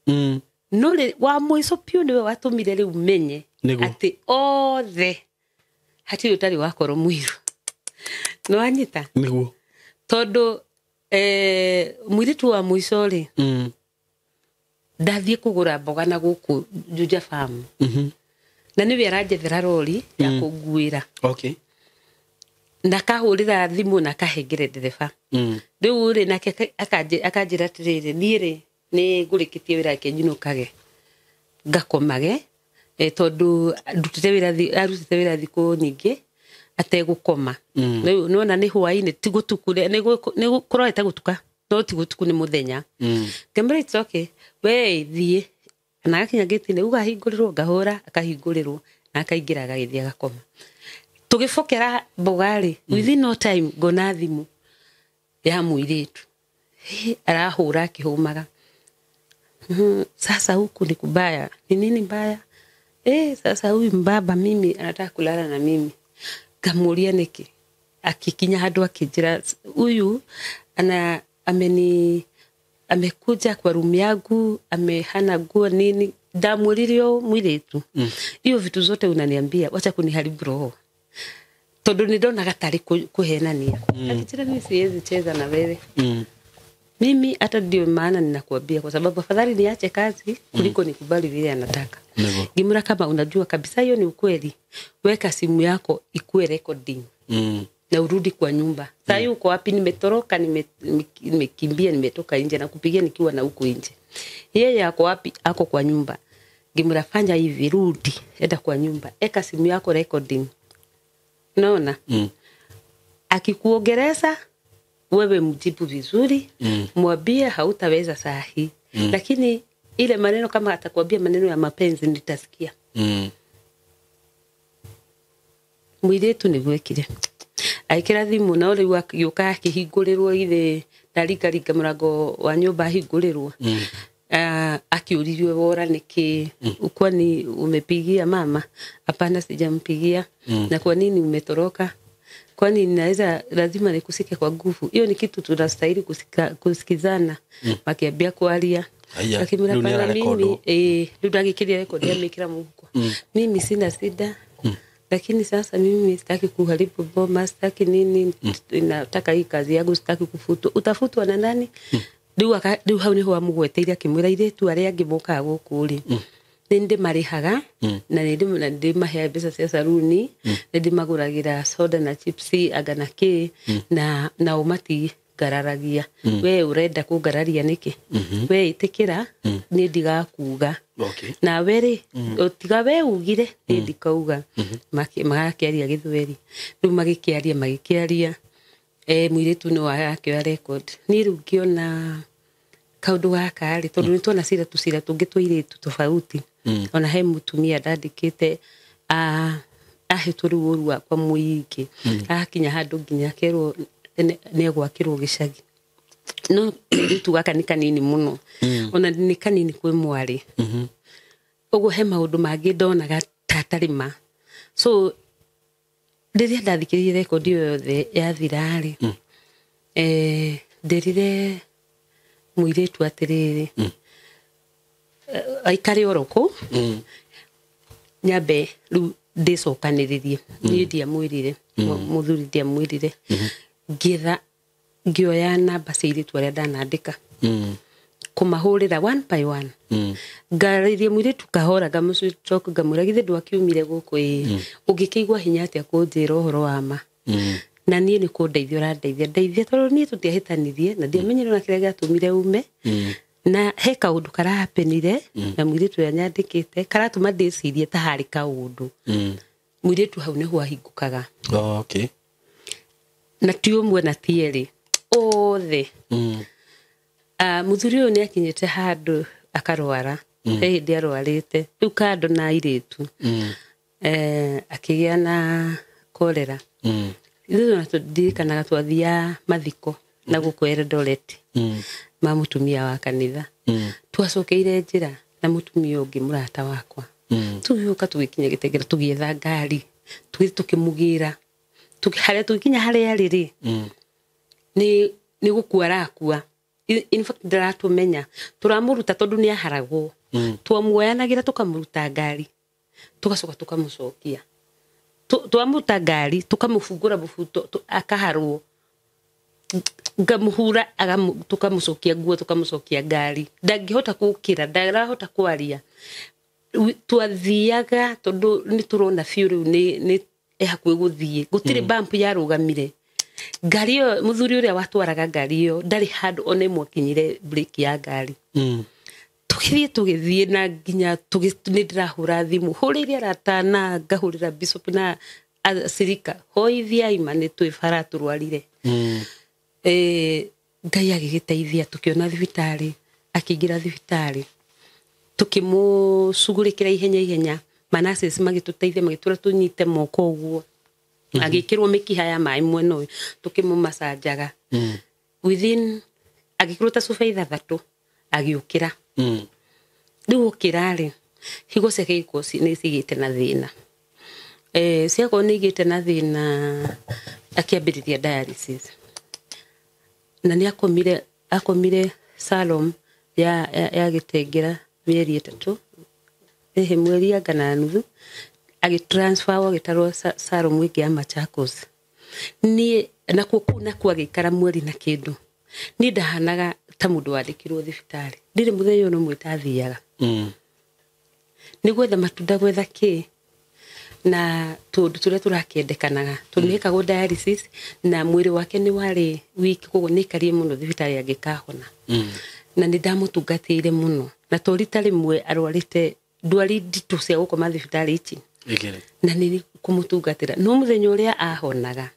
no rĩ wa mũico biũ nĩwe watũmire rĩu menye. Atĩ othe hatirĩ ũtarĩ wakorwo mũiru. Nĩ wanyita? Nĩguo. Tondũ mũirĩtu wa mũico rĩ, ndathiĩ kũgũra mboga na gũkũ Juja Farm. Na nĩwe aranjethera rori ya kũnguĩra. Okay. Na kahũrĩra thimũ na kahengere ndereba. Rĩu rĩ nake akanjĩra atĩrĩrĩ, niĩ rĩ nĩ ngũrĩkĩtie wĩra reke njinũkage ngakomage, tondũ ndutĩte wĩra arutĩte wĩra thikũ nyingĩ ategũkoma. Rĩu nĩwona nĩ hwaĩ-inĩ ti gũtuku, nĩ kũrorete gũtuka no ti gũtuku nĩ mũthenya. Ngĩmwĩra it's okay, we thiĩ. Na agakinya gate-inĩ ũgahingũrĩrwo, ngahũra akahingũrĩrwo na akaingĩra agagĩthiĩ agakoma. Tũgĩbokera mboga rĩ, within no time ngona thimũ ya mũirĩtu arahũra akĩhũmaga. Sasa huku ni kubaya. Ni nini mbaya? Sasa huyu mbaba mimi anataka kulala na mimi. Ngamuria niki? Akikinya handu akinjira huyu ana ameni amekuja kwa room yangu, amehana nguo nini. Ndamwĩrire mwiritu, hiyo vitu zote unaniambia, wacha kuniharibu roho. Tondu ni ndonaga tari kuhenania. Akijira mimi siwezi cheza na wewe. Mimi hata ndio maana ninakuambia, kwa sababu afadhali niache kazi kuliko nikubali vile anataka. Ngimura kama unajua kabisa hiyo ni ukweli, weka simu yako ikue recording. Na urudi kwa nyumba. Sasa yuko wapi? Nimetoroka, nimekimbia, nimetoka nje na kupigia nikiwa na huku nje. Yeye ako wapi? Ako kwa nyumba. Ngimura fanya hivi, rudi, enda kwa nyumba, eka simu yako recording. Unaona? Akikuongeleza wewe mjibu vizuri, mwambie hautaweza saa hii. Lakini ile maneno kama atakwambia maneno ya mapenzi nitasikia. Mwiritu ni gwekire. Aikira thimu na uri agĩũka akĩhingũrĩrwo ithe ndaringaringa mũrango wa nyũmba ahingũrĩrwo. Akiũririo wora nĩkĩ, kwani umepigia mama? Hapana, sijampigia. Na kwa nini umetoroka? Kwani ninaweza lazima nikusike kwa nguvu? Hiyo ni kitu tunastahili kusikizana. Makiambia kuaria. Akimwira pana mimi rĩu ndagĩkĩria rekodi ya mĩkĩra mũhuko. Mimi sina shida. Lakini sasa mimi sitaki kuharibu boma, sitaki nini, nataka hii kazi yangu, sitaki kufutwa. Utafutwa na nani? Rĩu hau niho amũgweteire akĩmwĩra airĩtu arĩa angĩ mokaga gũkũ rĩ, nĩ ndĩmarĩhaga na nĩ ndĩmaheaga mbeca cia saruni, nĩ ndĩmagũragĩra soda na chipsi anga na kĩ, na nao matingararagia. We ũrenda kũngararia nĩkĩ? We ĩtĩkĩra niĩ ndigakuga. Nawe rĩ, tiga we ugire niĩ ndikauga. Magakĩaria gĩthweri. Rĩu magĩkĩaria mũirĩtu no akĩoya record. Niĩ rĩu ngĩona kaũndũ gaka rĩ, tondũ nĩ tuona cira tũcira tũngĩ twa airĩtu tofauti. Ona he mũtumia ndandĩkĩte ahetwo rĩu ũru wakwa mũingĩ. Akinya handũ nginya akerwo nĩ egwakĩrwo gĩcagi. No kairĩtu gaka nĩ kanini mũno. Ona nĩ kanini kwĩ mwarĩ. Ũguo he maũndũ mangĩ ndonaga ta atarĩ ma. So rĩrĩa ndathikĩrĩirie rekondi ĩyo yothe yathira rĩ, nderire mũirĩtu atĩrĩrĩ, aikare oro kũu, nyambe rĩu ndĩcokanĩrĩrie. Niĩ ndiamwĩrire, mũthuri ndiamwĩrire. Ngĩetha, ngĩoya namba cia airĩtu arĩa ndanandĩka. Kũmahũrĩra one by one. Ngarĩrie mũirĩtu kahora, ngamũcoka ngamwĩra githĩ ndwakiumire gũkũ ĩ, ũngĩkĩigua hinya atĩa kũnjĩra ũhoro wa ma? Na niĩ nĩ kũndeithia ũrandeithia, ndeithia tondũ niĩ tũtiahĩtanirie na ndiamenyire ona kĩrĩa gĩatũmire ume. Na he kaũndũ karahapenire na mũirĩtu ũrĩa nyandĩkĩte karatũma ndĩcirie ta harĩ kaũndũ. Mũirĩtu hau nĩho ahingũkaga. Okay. Na ti ũmwe na ti erĩ, othe. Mũthuri ũyũ nĩ akinyĩte handũ akarwara. He hĩndĩ arwarĩte rĩu kando na airĩtu. Akĩgĩa na kolera. Ithuĩ ona tũndirikanaga twathiaga mathiko na gũkũ Eldoret. Ma mũtumia wa kanitha. Twacokeire njĩra na mũtumia ũngĩ mũrata wakwa. Tũgĩũka tũgĩkinya Gĩtengera tũgĩetha ngari, tũgĩthiĩ tũkĩmũgĩra. Harĩa tũgĩkinya harĩa arĩ rĩ, nĩ gũkua arakua. In fact ndaratũmenya, tũramũruta tondũ nĩ aharagwo. Twamuoyanagĩra tũkamũruta ngari. Tugacoka tukamucokia. Twamuta ngari tukamufungura mubuto akaharwo. Ngamuhura tukamucokia nguo tukamucokia ngari. Ndangihota gukira, ndarahota kwaria. Twathiaga tondu ni turona biũ rĩu ni hakuhĩ gũthiĩ. Gũtirĩ bump yarũgamire. Ngari ĩyo mũthuri ũrĩa watwaraga ngari ĩyo ndarĩ handũ ona ĩmwe akinyire brake ya ngari. Tũgĩthiĩ na nginya nĩ ndĩrahũra thimũ hũrĩire arata na ngahũrĩra bishop na acirika hoithiai ma nĩ twĩ bara tũrwarire. Ngai agĩgĩteithia tũkĩona thibitarĩ, akĩingĩra thibitarĩ tukĩmũcugurĩkĩra ihenya ihenya, manaces magĩtũteithia magĩtũra tũnyite moko ũguo. Agĩkĩrwo mĩkiha ya maĩ mwena ũyũ tũkĩmũmacanjaga. Within agĩkĩrwo ta cuba ithathatũ agĩũkĩra. Rĩu okĩra rĩ, higo ciake ikorwo nĩ cigĩte na thĩna. Ciakorwo nĩ igĩte na thĩna akĩambĩrĩria dialysis. Na nĩ akomire Salom ya Gĩtengera mĩeri 3, mweri anga na nuthu, agĩtransfer agĩtarwo Salom ĩngĩ ya Machakos. Niĩ nakuo kũu nakuo agĩikara mweri na kĩndũ. Niĩ ndahanaga ta mũndũ wandĩkirwo thibitarĩ. Ndirĩ mũthenya ona ũmwe itathiaga. Nĩ gwetha matunda gwetha kĩ na tũndũ tũrĩa tũrakĩendekanaga. Tondũ nĩekagwo dialysis na mwĩrĩ wake nĩ warĩ weak, koguo nĩ aikarire mũno thibitarĩ angĩkahona. Na nĩ ndamũtungatĩire mũno. Na to rita rĩmwe arwarĩte ndwari nditũ cia gũkoma thibitarĩ ici. Na nĩ kũmũtungatĩra. No mũthenya ũrĩa ahonaga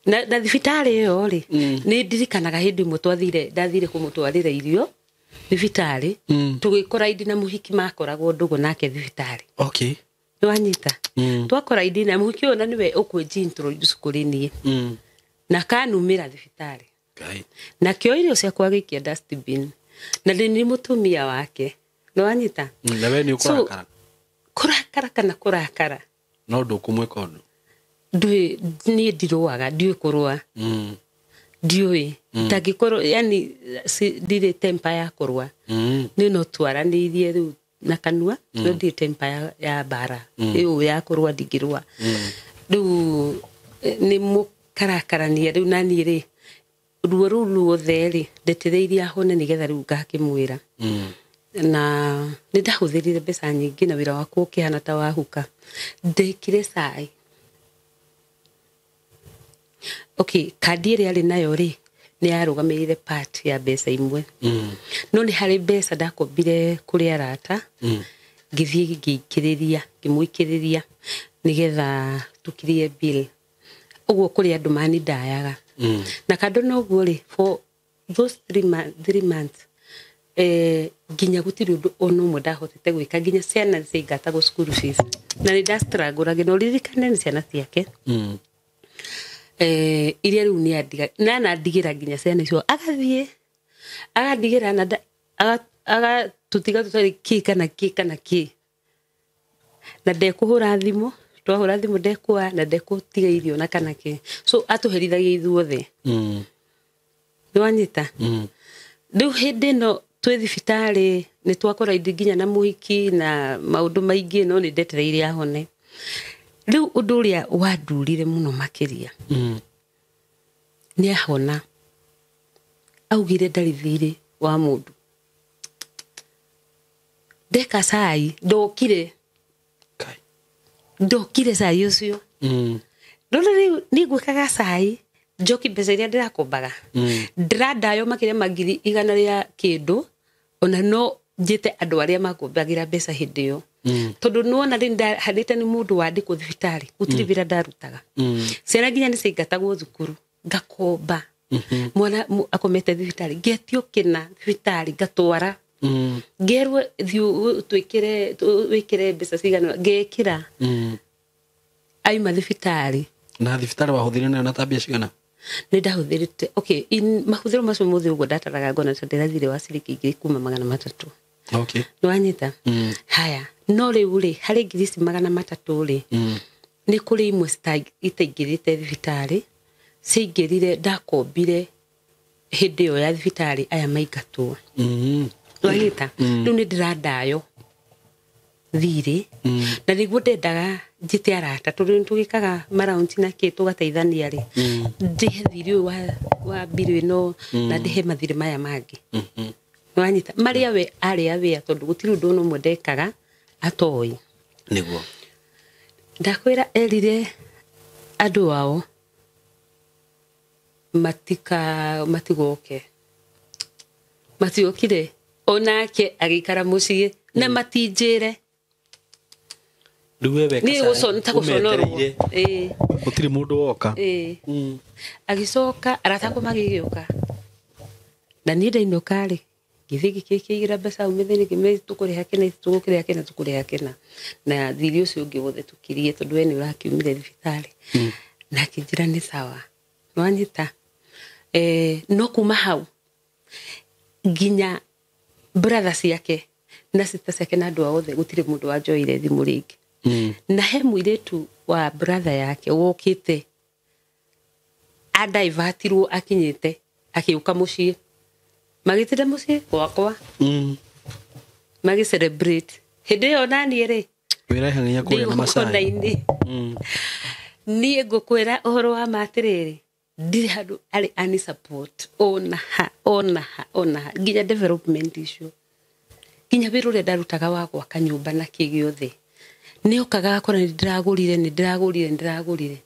na thibitarĩ ĩyo rĩ, nĩ ndirikanaga hĩndĩ ĩmwe ndathire kũmũtwarĩra irio thibitarĩ, tũgĩkora indi na mũhiki makoragwo ndũgũ nake thibitarĩ. Okay. Nĩwanyita? Twakora indi na mũhiki ũyũ na nĩwe ũkwĩnji introduce kũrĩ niĩ. Na kanumĩra thibitarĩ. Na kĩo irio ciakwa agĩikia dustbin. Na ndĩ nĩ mũtumia wake. Nĩwanyita? Na we nĩ ũkũrakara? Kũrakara kana kũrakara? No ndũkũmwĩka ũndũ? Ndũĩ, niĩ ndirũaga, ndiũĩ kũrũa. Ndiũĩ. Ndangĩkorwo, yani ndirĩ temper ya kũrũa. Niĩ no twaranĩirie rĩu na kanua, no ndirĩ temper ya mbara. Ĩyo ya kũrũa ndingĩrũa. Rĩu nĩ mũkarakarania rĩu na niĩ rĩ, ruo rũu ruothe rĩ, ndetereirie ahone nĩgetha rĩu ngakĩmwĩra. Na nĩ ndahũthĩrire mbeca nyingĩ na wĩra wakwa ũkĩhana ta wahuka. Ndekire cai. Okay, kandi ĩrĩa arĩ nayo rĩ, nĩ yarũgamĩrĩire part ya mbeca imwe. No nĩ harĩ mbeca ndakombire kũrĩ arata, ngĩthiĩ ngĩikĩrĩria, ngĩmũikĩrĩria nĩgetha tũkirie bill. Ũguo kũrĩ andũ manindayaga. Na kando na ũguo rĩ, for those 3 months, nginya gũtirĩ ũndũ ona ũmwe ndahotete gwĩka, nginya ciana ciaingatagwo school fees. Na nĩ ndastruggle-age, na ũririkane nĩ ciana ciake. Iria rĩu nĩ andiga, na anandigĩra nginya ciana icio, agathiĩ, agandigĩra na agatũtiga tũtarĩ kĩ kana kĩ kana kĩ. Na ndekũhũra thimũ, twahũra thimũ ndekũoya, na ndekũtiga irio na kana kĩ. So atũherithagia ithuothe. Nĩwanyita? Rĩu hĩndĩ ĩno twĩ thibitarĩ nĩ twakora indi nginya na mũhiki na maũndũ maingĩ, no nĩ ndetereire ahone. Rĩu ũndũ ũrĩa wandurire mũno makĩria, nĩ ahona. Augire ndarĩ thirĩ wa mũndũ. Ndeka cai, ndokire. Ndokire cai ũcio. No rĩu niĩ ngwĩkaga cai, njoki mbeca iria ndĩrakombaga. Ndĩrandayo makĩria ma ngiri igana rĩa kĩndũ, ona no njĩte andũ arĩa makombagĩra mbeca hĩndĩ ĩyo. Tondũ nĩwona rĩu ndahandĩte nĩ mũndũ wandĩkwo thibitarĩ, gũtirĩ wĩra ndarutaga. Ciana nginya nĩ ciaingatagwo thukuru, ngakomba. Mwana akomete thibitarĩ, ngetio kĩna thibitarĩ, ngatwara. Ngerwo thiĩ wĩkĩre mbeca cigana, ngekĩra. Aima thibitarĩ. Na thibitarĩ wahũthĩrire nayo na ta mbia cigana? Nĩ ndahũthĩrĩte, okay, mahũthĩro macio mothe ũguo ndataraga ngona ta ndĩrathire wa ciringi ngiri kuma magana matatũ. Okay. Nĩwanyita? Haya, no rĩu rĩ, harĩ ngiri ici magana matatũ rĩ, nĩ kũrĩ imwe itaingĩrĩte thibitarĩ, ciaingĩrire ndakombire hĩndĩ ĩyo ya thibitarĩ aya maingatwo. Nĩwanyita? Rĩu nĩ ndĩrandayo. thirĩ na nĩguo ndendaga njĩte arata tondũ nĩtũgĩkaga maraunti na kĩ tũgateithania rĩ ndĩhe thirĩ ũyũ wa mbirũ ĩno na ndĩhe mathirĩ maya mangĩ nĩwanyita marĩa we arĩ aware tondũ gũtirĩ ũndũ ona ũmwe ndekaga atoĩ niguo ndakwĩra erire andũ ao matigoke matiokire onake agĩikara mũciĩ na matinjĩre rĩu we weka niĩ ta gũconorwo ĩĩ gũtirĩ mũndũ woka ĩĩ agĩcoka arata akwa magĩgĩũka na niĩ ndainũka rĩ ngĩthiĩ ngĩkĩigĩra mbeca hau mĩthĩ-inĩ ngĩmĩra tũkũrĩha kĩna tũgũkĩrĩha kĩna tũkũrĩha kĩna na thirĩ ũcio ũngĩ wothe tũkirie tondũ we nĩ ũrakiumire thibitarĩ na akĩnjĩra nĩ sawa nĩwanyita no kuma hau nginya brother ciake na sister ciake na andũ ao othe gũtirĩ mũndũ wanjoire thimũ rĩngĩ na he mũirĩtu wa brother yake wokĩte adaivatirwo akinyĩte akĩũka mũciĩ magĩtire mũciĩ gwakwa magĩ celebrate hĩndĩ ĩyo naniĩ rĩ wĩrehang'ia kũrĩa na macai kona-inĩ niĩ ngũkwĩra ũhoro wa ma atĩrĩrĩ ndirĩ handũ arĩ ani support ona ha ona ha ona ha nginya development icio nginya wĩra ũrĩa ndarutaga wa gwaka nyũmba na kĩ gĩothe nĩ okaga agakora nĩ ndĩragũrire nĩ ndĩragũrire nĩ ndĩragũrire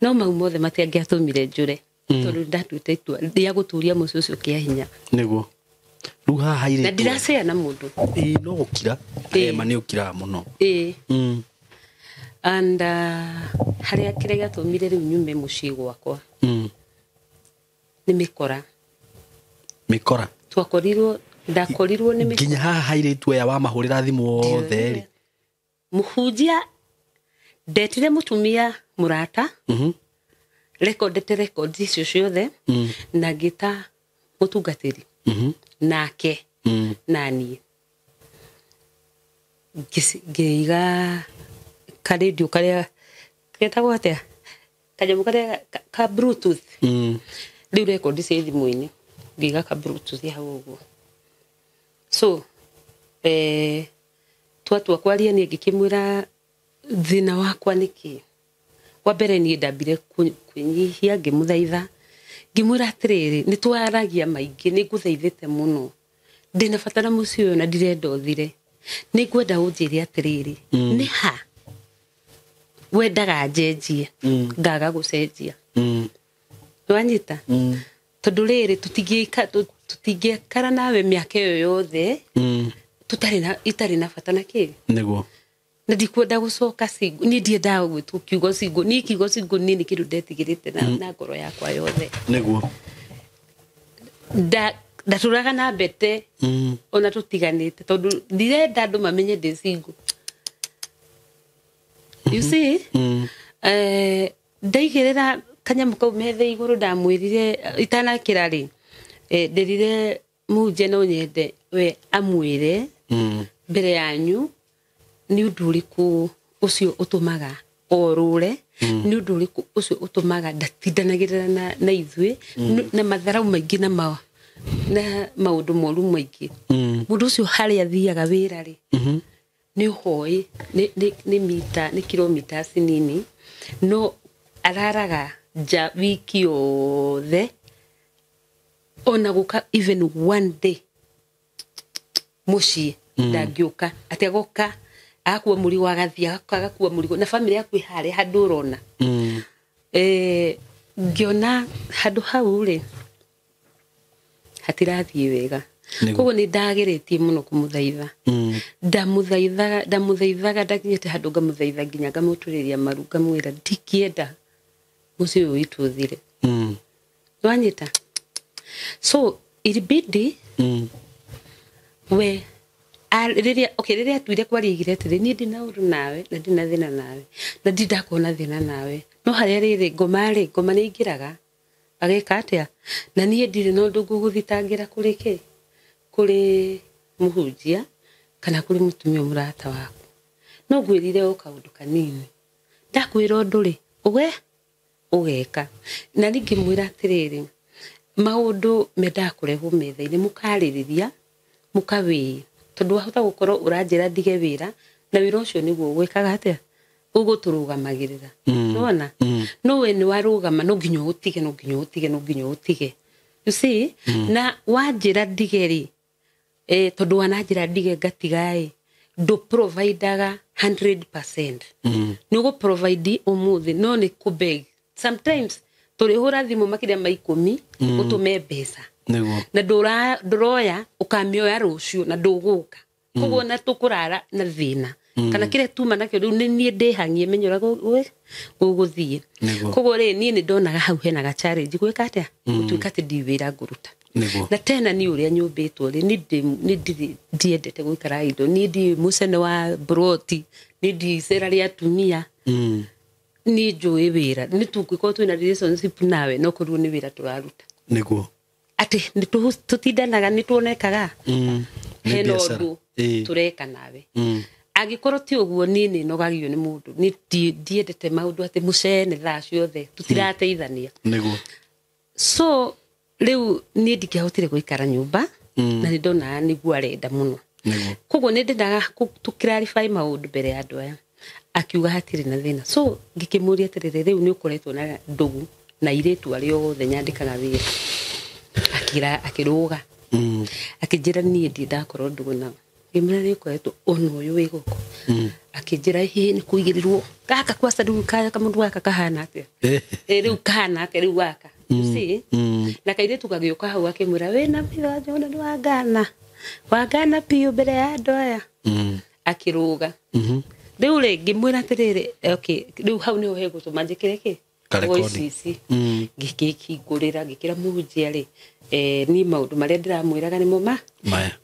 no mau mothe matiangĩatũmire njũre tondũ nĩndatuĩte itua rĩa gũtũria mũciĩ ũcio kĩa hinya niguo rĩu haha na airĩtu ndiracea na mũndũ ĩĩ no gũkira Ĩĩ. ma nĩ ũkiraga mũno ĩĩ and harĩa kĩrĩa gĩatũmire rĩu nyume mũciĩ gwakwa nĩ mĩkora mĩkora twakorirwo ndakorirwo nĩ mĩkora nginya haha airĩtu aya wamahũrĩra thimũ othe rĩ mũhunjia ndetire mũtumia mũrata rekondete rekondi icio ciothe na ngĩta mũtungatĩri nake na niĩ ngĩiga karendio karĩa getagwo atĩa kanyamũ karĩa ka bluetooth rĩu rekondi cia thimũ-inĩ ngĩiga ka bluetooth hau ũguo so twatua kwaria niĩ ngĩkĩmwĩra thĩna wakwa nĩ kĩ wa mbere niĩ ndambire kwĩnyihia ngĩmũthaitha ngĩmwĩra atĩrĩrĩ nĩ twaragia maingĩ nĩ ngũthaithĩte mũno ndĩna bata na mũciĩ ũyũ na ndirenda ũthire nĩ ngwenda ũnjĩre atĩrĩrĩ nĩ ha wendaga njenjie ngaga gũcenjia nĩwanyita tondũ rĩrĩ tũtingĩikara nawe mĩaka ĩyo yothe tũtarĩ na itarĩ na bata na kĩ niguo na ndikwenda gũcoka single niĩ ndiendaga gwĩtwo kiugo single niĩ kiugo single niĩ nĩ kĩndũ ndetigĩrĩte na ngoro yakwa yothe niguo ndatũraga na mbete ona tũtiganĩte tondũ ndirenda andũ mamenye ndĩ single you see ndaigĩrĩra kanyamũ kau metha igũrũ ndamwĩrire itanakĩra rĩ ndĩrire mũhunjia no nyende we amwĩre mbere yanyu nĩ ũndũ ũrĩkũ ũcio ũtũmaga orũre nĩ ũndũ ũrĩkũ ũcio ũtũmaga ndatindanagĩrĩra na ithuĩ na matharau maingĩ na maũndũ moru maingĩ mũndũ ũcio harĩa athiaga wĩra rĩ nĩ ũhoi nĩ mita nĩ kilomita nini no araraga nja wiki yothe ona gũka even one day mũciĩ ndangĩũka atĩ agoka agakua mũrigo agathiĩ agakua mũrigo na bamĩrĩ yaku ĩ harĩa handũ ũrona ngĩona handũ hau rĩ hatirathiĩ wega koguo nĩ ndageretie mũno kũmũthaitha ndamũthaithaga ndakinyĩte handũ ngamũthaitha nginya ngamũturĩria maru ngamwĩra ndikĩenda mũciĩ ũyũ witũ ũthire nĩwanyita so ilibidi we rĩrĩa okay rĩrĩa atuire kwaria aigire atĩrĩ niĩ ndina ũru nawe na ndina thĩna nawe na ndi ndakuona thĩna nawe no harĩa rĩrĩ ngoma rĩ ngoma nĩ ingĩraga agĩka atĩa na niĩ ndirĩ na ũndũ ngũgũthitangĩra kũrĩ kĩ kũrĩ mũhunjia kana kũrĩ mũtumia mũrata waku no ngwĩrire o kaũndũ kanini ndakwĩra ũndũ rĩ ũge ũgeka na ningĩmwĩra atĩrĩrĩ maũndũ mendaga kũrehwo metha-inĩ mũkarĩrĩria mũkawĩĩ tondũ wahota gũkorwo ũranjĩra ndige wĩra Na wĩra ũcio nĩguo gwĩkaga atĩa ũgũtũrũgamagĩrĩra. Nĩwona? No we nĩ warũgama no nginya ũtige, no nginya ũtige, no nginya ũtige. You see? Na wanjĩra ndige rĩ, tondũ wananjĩra ndige ngatiga ĩ, ndũ providaga 100%. Nĩ ũgũ provide ũmũthĩ no nĩ kũ beg. Sometimes tũrĩhũra thimũ makĩria ma 10 ũtũme mbeca. Nĩguo. Na ndũroya ũkamĩoya rũciũ na ndũgũka. Koguo na tũkũrara na thĩna. Kana kĩrĩa tuma nakĩo rĩu nĩ niĩ ndĩhang'ie menye ũrĩa gũgũthiĩ. Koguo rĩ niĩ nĩ ndonaga hau hena ga challenge gwĩka atĩa gũtuĩka atĩ ndi wĩra ngũruta. Na tena niĩ ũrĩa nyũmbĩtwo rĩ nĩ ndiendete gũikara indo. Niĩ ndi mũcene wa broti, niĩ ndi icera rĩa atumia. Niĩ njũĩ wĩra nĩ tũngĩkorwo twĩna relationship nawe no korirwo nĩ wĩra tũraruta. Nĩguo. Atĩ nĩ tũtindanaga nĩ tuonekaga. Hena ũndũ tũreka nawe. Angĩkorwo ti ũguo niĩ nĩ nogagio nĩ mũndũ. Niĩ ndiendete maũndũ atĩ mũcene thaa ciothe tũtirateithania. Nĩguo. So rĩu niĩ ndingĩahotire gũikara nyũmba na nĩ ndonaga nĩguo arenda mũno. Nĩguo. Koguo nĩ ndendaga tũ clarify maũndũ mbere ya andũ aya. Akiuga hatirĩ na thĩna. So ngĩkĩmũria atĩrĩrĩ, rĩu nĩ ũkoretwo na ndũgũ na airĩtu arĩa othe nyandĩkaga wĩra. Akĩrũga. Akĩnjĩra niĩ ndirĩ ndakorwo ndũgũ nao. Ngĩmwĩra nĩ ũkoretwo ona ũyũ wĩ gũkũ. Akĩnjĩra ĩhĩ nĩ kũigĩrĩrwo gaka kwaca rĩu kamũndũ gaka kahana atĩa. Rĩu kahana atĩa rĩu gaka. You see? Na kairĩtu gagĩũka hau akĩmwĩra wĩna mitho njona nĩ wangana. Wangana biũ mbere ya andũ aya. Akĩrũga. Rĩu rĩ ngĩmwĩra atĩrĩrĩ, okay, rĩu hau nĩho hegũtũma njĩkĩre kĩ? Voice ici. Ngĩkĩhingũrĩra ngĩkĩra mũhunjia rĩ, niĩ maũndũ marĩa ndĩramwĩraga nĩmo ma.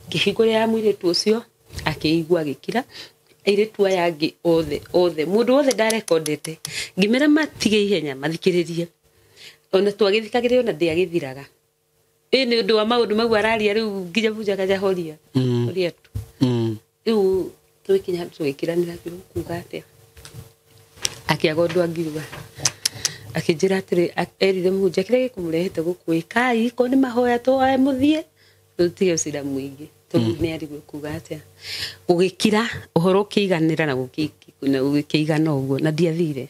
Ngĩhingũrĩra mũirĩtu ũcio akĩigua agĩkira. Airĩtu aya angĩ othe othe mũndũ wothe ndarekondete ngĩmera matige ihenya mathikĩrĩrie. Ona twagĩthikagĩrĩria ona ndĩagĩthiraga. Ĩ nĩ ũndũ wa maũndũ mau araria rĩu nginya bunja kajahoria. Horia tu. Rĩu tũgĩkinya tũgĩkiranĩra kuga atĩa. Akĩaga ũndũ angiuga. Akĩnjĩra atĩrĩ, erire mũhunjia kĩrĩa gĩkũmũrehete gũkũ ĩ, kai ko nĩ mahoya twoe mũthiĩ tũtige ũcira mũingĩ. Tondũ nĩ arigwo kuga atĩa. Gũgĩkira ũhoro ũkĩiganĩra na gũkĩigana ũguo na ndiathire.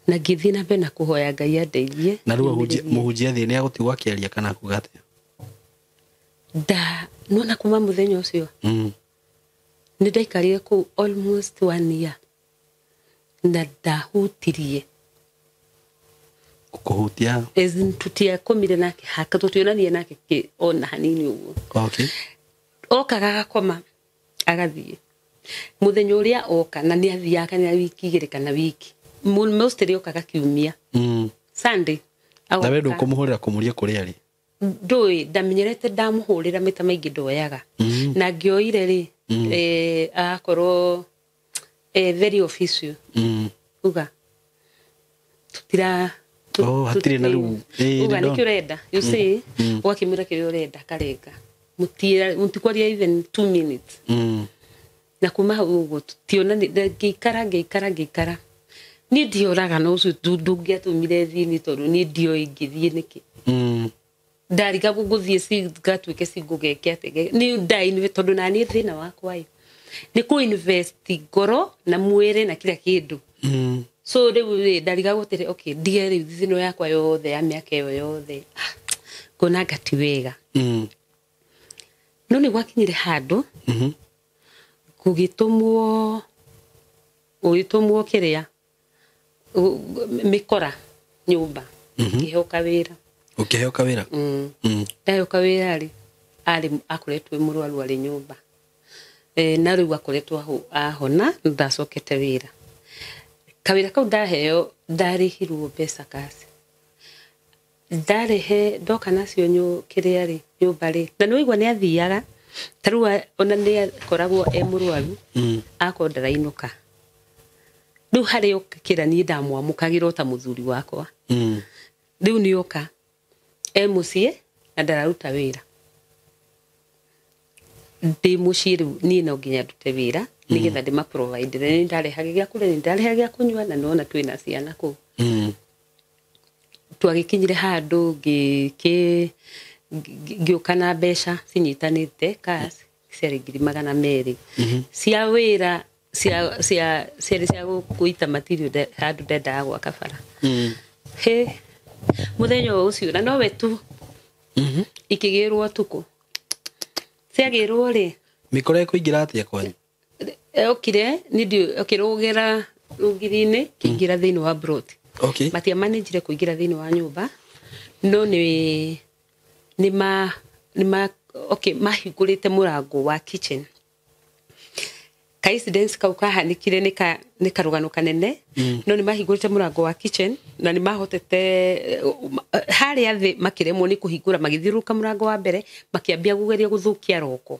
Na ngĩthiĩ na mbere na kũhoya Ngai andeithie. Na rĩu mũhunjia thiĩ nĩ agũtigwo akĩaria kana kuga atĩa? Nda nona kuma mũthenya ũcio. Nĩ ndaikarire kũu almost 1 year. Na ndahutirie. Kũhutia? As in tũtiakomire nake haka tũtionanie nake ona hanini ũguo. Okay. Okaga agakoma agathiĩ. Mũthenya ũrĩa oka na nĩ athiaga kana wiki igĩrĩ kana wiki. Mostly okaga kiumia. Sunday. Na we ndũkũmũhũrĩra kũmũria kũrĩa arĩ? Ndũĩ, ndamenyerete ndamũhũrĩra maita maingĩ ndoyaga. Na ngĩoire rĩ, agakorwo very official. Uga tutira hatirĩ na rĩu. Uga nĩkĩo ũrenda. You see? Ũgakĩmwĩra kĩrĩa ũrenda akarenga. Mũtikwaria even 2 minutes. Na kuma hau ũguo tũtionani, ngĩikara ngĩikara ngĩikara. Niĩ ndioraga na ũcio ndũngĩatũmire thiĩ nĩ tondũ niĩ ndioĩ ingĩthiĩ nĩkĩ. Ndarigagwo ngũthiĩ ngatuĩke single ngeke atĩa. Nĩ ndainwe tondũ na niĩ thĩna wakwa ĩ nĩ kũ invest ngoro na mwĩrĩ na kila kĩndũ. So rĩu rĩ ndarigagwo atĩrĩ, okay, ndige rĩu thĩno yakwa yothe ya mĩaka ĩyo yothe. Ngona ngati wega. No nĩ gwakinyire handũ gũgĩtũmwo kĩrĩa mĩkora nyũmba. Ngĩheo kawĩra. Ũkĩheo kawĩra? Ndaheo kawĩra rĩ, arĩ akoretwo mũrwaru arĩ nyũmba. Na rĩu akoretwo ahona ndacokete wĩra. Kawĩra kau ndaheo ndarĩhirwo mbeca kasi. Ndarehe ndoka nacio kĩrĩa rĩ nyũmba rĩ. Na nĩwaigua nĩ athiaga ta rĩu ona nĩ akoragwo e mũrwaru akorwo ndarainũka. Rĩu harĩ okĩra niĩ ndamwamũkagĩra ta mũthuri wakwa. Rĩu nĩ oka e mũciĩ na ndararuta wĩra. Ndĩ mũciĩ rĩu niĩ no nginya ndute wĩra nĩgetha ndĩma provide. Nĩ ndarehaga gĩa kũrĩa, nĩ ndarehaga gĩa kũnyua na nĩwona twĩna ciana kũu. Twagĩkinyire handũ ngĩũka na mbeca cinyitanĩte cash Ciarĩ 200,000. Cia wĩra cia cia ciarĩ cia gũita material handũ ndendaga gwaka bara. He mũthenya ũcio na nowe tu ikĩgĩrwo ũtukũ. Ciagĩrwo rĩ, Mĩkora ĩkũingĩra atĩa kwanyu? Okire nĩ ũkĩrũgĩra rũgiri-inĩ kĩingĩra thĩinĩ wa plot. Matiamanĩnjire kũingĩra thĩinĩ wa nyũmba, no nĩ nĩ ma nĩ ma okay, mahingũrĩte mũrango wa kitchen. Coincidence kau kahanĩkire nĩ karũgano kanene. No nĩ mahingũrĩte mũrango wa kitchen na nĩ mahotete harĩa thĩ makĩremwo nĩ kũhingũra, magĩthiũrũrũka mũrango wa mbere, makĩambia kũgeria gũthũkia roko.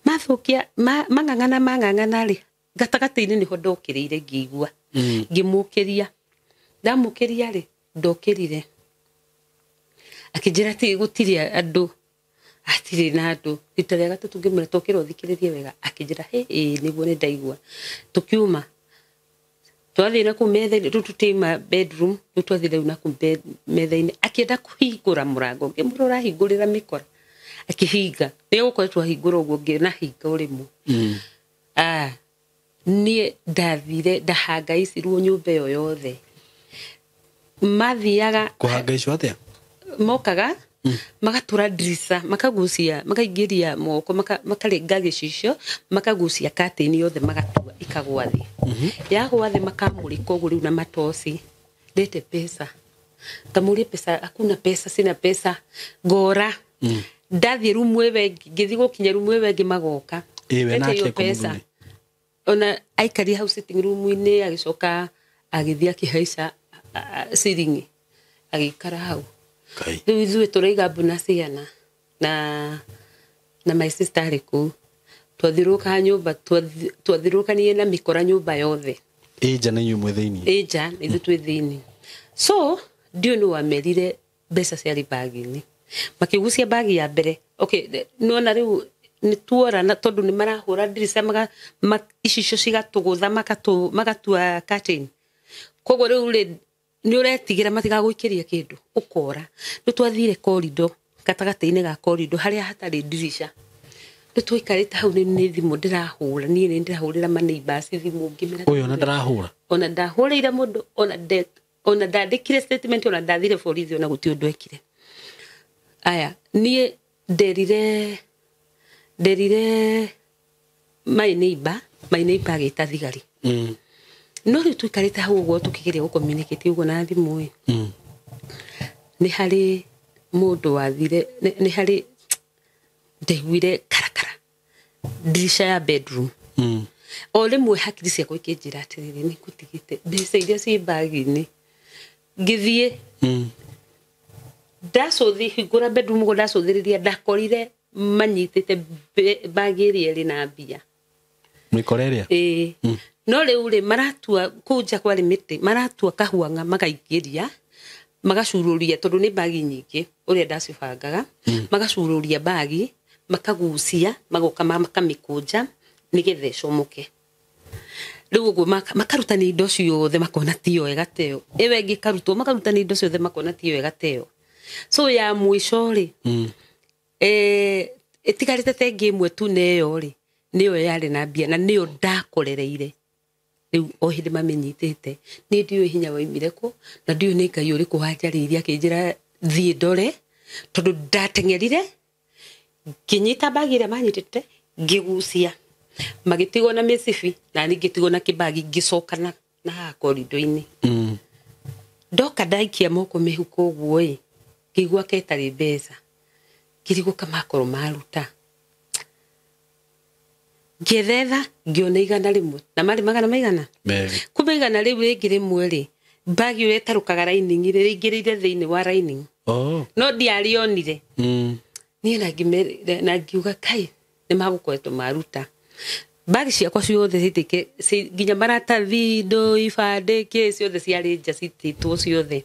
Mathũkia mang'ang'ana mang'ang'ana rĩ, gatagatĩ-inĩ nĩho ndokĩrĩire ngĩigua. Ngĩmũkĩria, ndamũkĩria rĩ, ndokĩrire akĩnjĩra atĩ gũtirĩ andũ, hatirĩ na andũ. Rita rĩa gatatũ ngĩmwĩra tokĩra ũthikĩrĩrie wega, akĩnjĩra hĩ, ĩĩ nĩguo nĩ ndaigua. Tũkiuma twathiĩ na kũu metha-inĩ, rĩu tũtiauma bedroom, rĩu twathiĩ rĩu na kũu metha-inĩ. Akĩenda kũhingũra mũrango, ngĩmwĩra ũrahingũrĩra mĩkora, akĩhinga. Nĩ gũkoretwo ahingũra ũguo, ngĩona hinga ũrĩmwe. Ah, niĩ ndathire ndahangaicirwo nyũmba ĩyo yothe. Mathiaga Kũhangaicwo atĩa? Mokaga magatũra ndirica, makagucia, makaingĩria moko, makarenga gĩcicio, makagucia curtain yothe, magatua ikagwa thĩ. Yagwa thĩ makamũrĩka ũguo rĩu na matoci. Lete pesa. Ngamũria pesa, hakuna pesa, sina pesa. Ngora. Ndathiĩ rumu ĩyo ĩngĩ, ngĩthiĩ gũkinya rumu ĩyo ĩngĩ magoka. Ĩ, we Lete nake hiyo pesa. kũmũthuri. Ona aikaria hau sitting room-inĩ, agĩcoka agĩthiĩ akĩhaica ceiling, agĩikara hau. Ngai. Rĩu ithuĩ tũraiga mbu na ciana na my sister arĩ kũu. Twathiũrũrũkaga nyũmba, twathiũrũrũkanire na mĩkora nyũmba yothe. Ĩ nja na inyuĩ mwĩ thĩinĩ? Ĩ nja na ithuĩ twĩ thĩinĩ. So ndiũĩ nũ wamerire mbeca ciarĩ bagi-inĩ. Makĩgucia bagi ya mbere. Okay, nĩwona rĩu nĩ tuora na tondũ nĩ marahũra ndirica icicio cigatũgũtha, magatua curtain. Koguo rĩu rĩ, nĩ ũretigĩra matigagũikĩrie kĩndũ, ũkora. Rĩu twathire corridor, gatagatĩ-inĩ ga corridor harĩa hatarĩ ndirica. Rĩu twaikarĩte hau, nĩ thimũ ndĩrahũra, niĩ nĩ ndĩrahũrĩra ma neighbors thimũ ngĩmera. Ũyũ ona ndarahũra? Ona ndahũrĩire mũndũ, ona ndandĩkire statement, ona ndathire borithi, ona gũtirĩ ũndũ ekire. Aya, niĩ nderire my neighbor, my neighbor agĩta thigari. No rĩu tũikarĩte hau ũguo tũkĩgeria gũ-communicate ũguo na thimũ ĩ, nĩ harĩ mũndũ wathire, nĩ harĩ ndaiguire karakara ndirica ya bedroom. O rĩmwe hakiri ciakwa ikĩnjĩra atĩrĩrĩ, nĩ ngũtigĩte mbeca iria ciĩ bagi-inĩ. Ngĩthiĩ ndacũthi hingũra bedroom ũguo, ndacũthĩrĩria, ndakorire manyitĩte bagi ĩrĩa ĩrĩ na mbia. Mĩkora ĩrĩa? Ĩĩ. No rĩu rĩ, maratua kũu nja kwarĩ mĩtĩ, maratua kahuang'a, makaingĩria, magacurũria, tondũ nĩ bagi nyingĩ ũrĩa ndacibangaga. Magacurũria bagi, makagucia, magoka makamĩkũnja nĩgetha ĩcomoke. Rĩu ũguo makarutania indo ciothe, makona tiyo ĩgateo. Ĩyo ĩngĩ ĩkarutwo, makarutania indo ciothe, makona tiyo ĩgateo. So ya mũico rĩ, ĩtigarĩte tenge ĩmwe tu, na ĩyo rĩ nĩyo yarĩ na mbia na nĩyo ndakorereire. Rĩu o hĩndĩ mamĩnyitĩte, niĩ ndiũĩ hinya waumire kũ, na ndiũĩ nĩ Ngai ũrĩkũ wanjarĩirie akĩnjĩra thiĩ ndore, tondũ ndateng'erire ngĩnyita bagi ĩrĩa manyitĩte, ngĩgucia, magĩtigwo na mĩcibi na niĩ ngĩtigwo na kĩbagi, ngĩcoka na haha korido-inĩ. Ndoka ndaikia moko mĩhuko ũguo ĩ, ngĩigua ketarĩ mbeca, ngĩrigwo kamakorwo maruta. Ngĩethetha ngĩona 100, na marĩ magana maigana? 2. Kumbe 100 rĩu rĩngĩ rĩmwe rĩ, bagi ũrĩa ĩtarũkaga lining rĩ, rĩingĩrĩire thĩinĩ wa lining. No ndiarĩonire. Niĩ na ngiuga kai nĩ magũkoretwo maruta bagi ciakwa ciothe citĩke nginya maratathi, indo, ibandĩ, kĩ ciothe ciarĩ nja citĩtwo ciothe.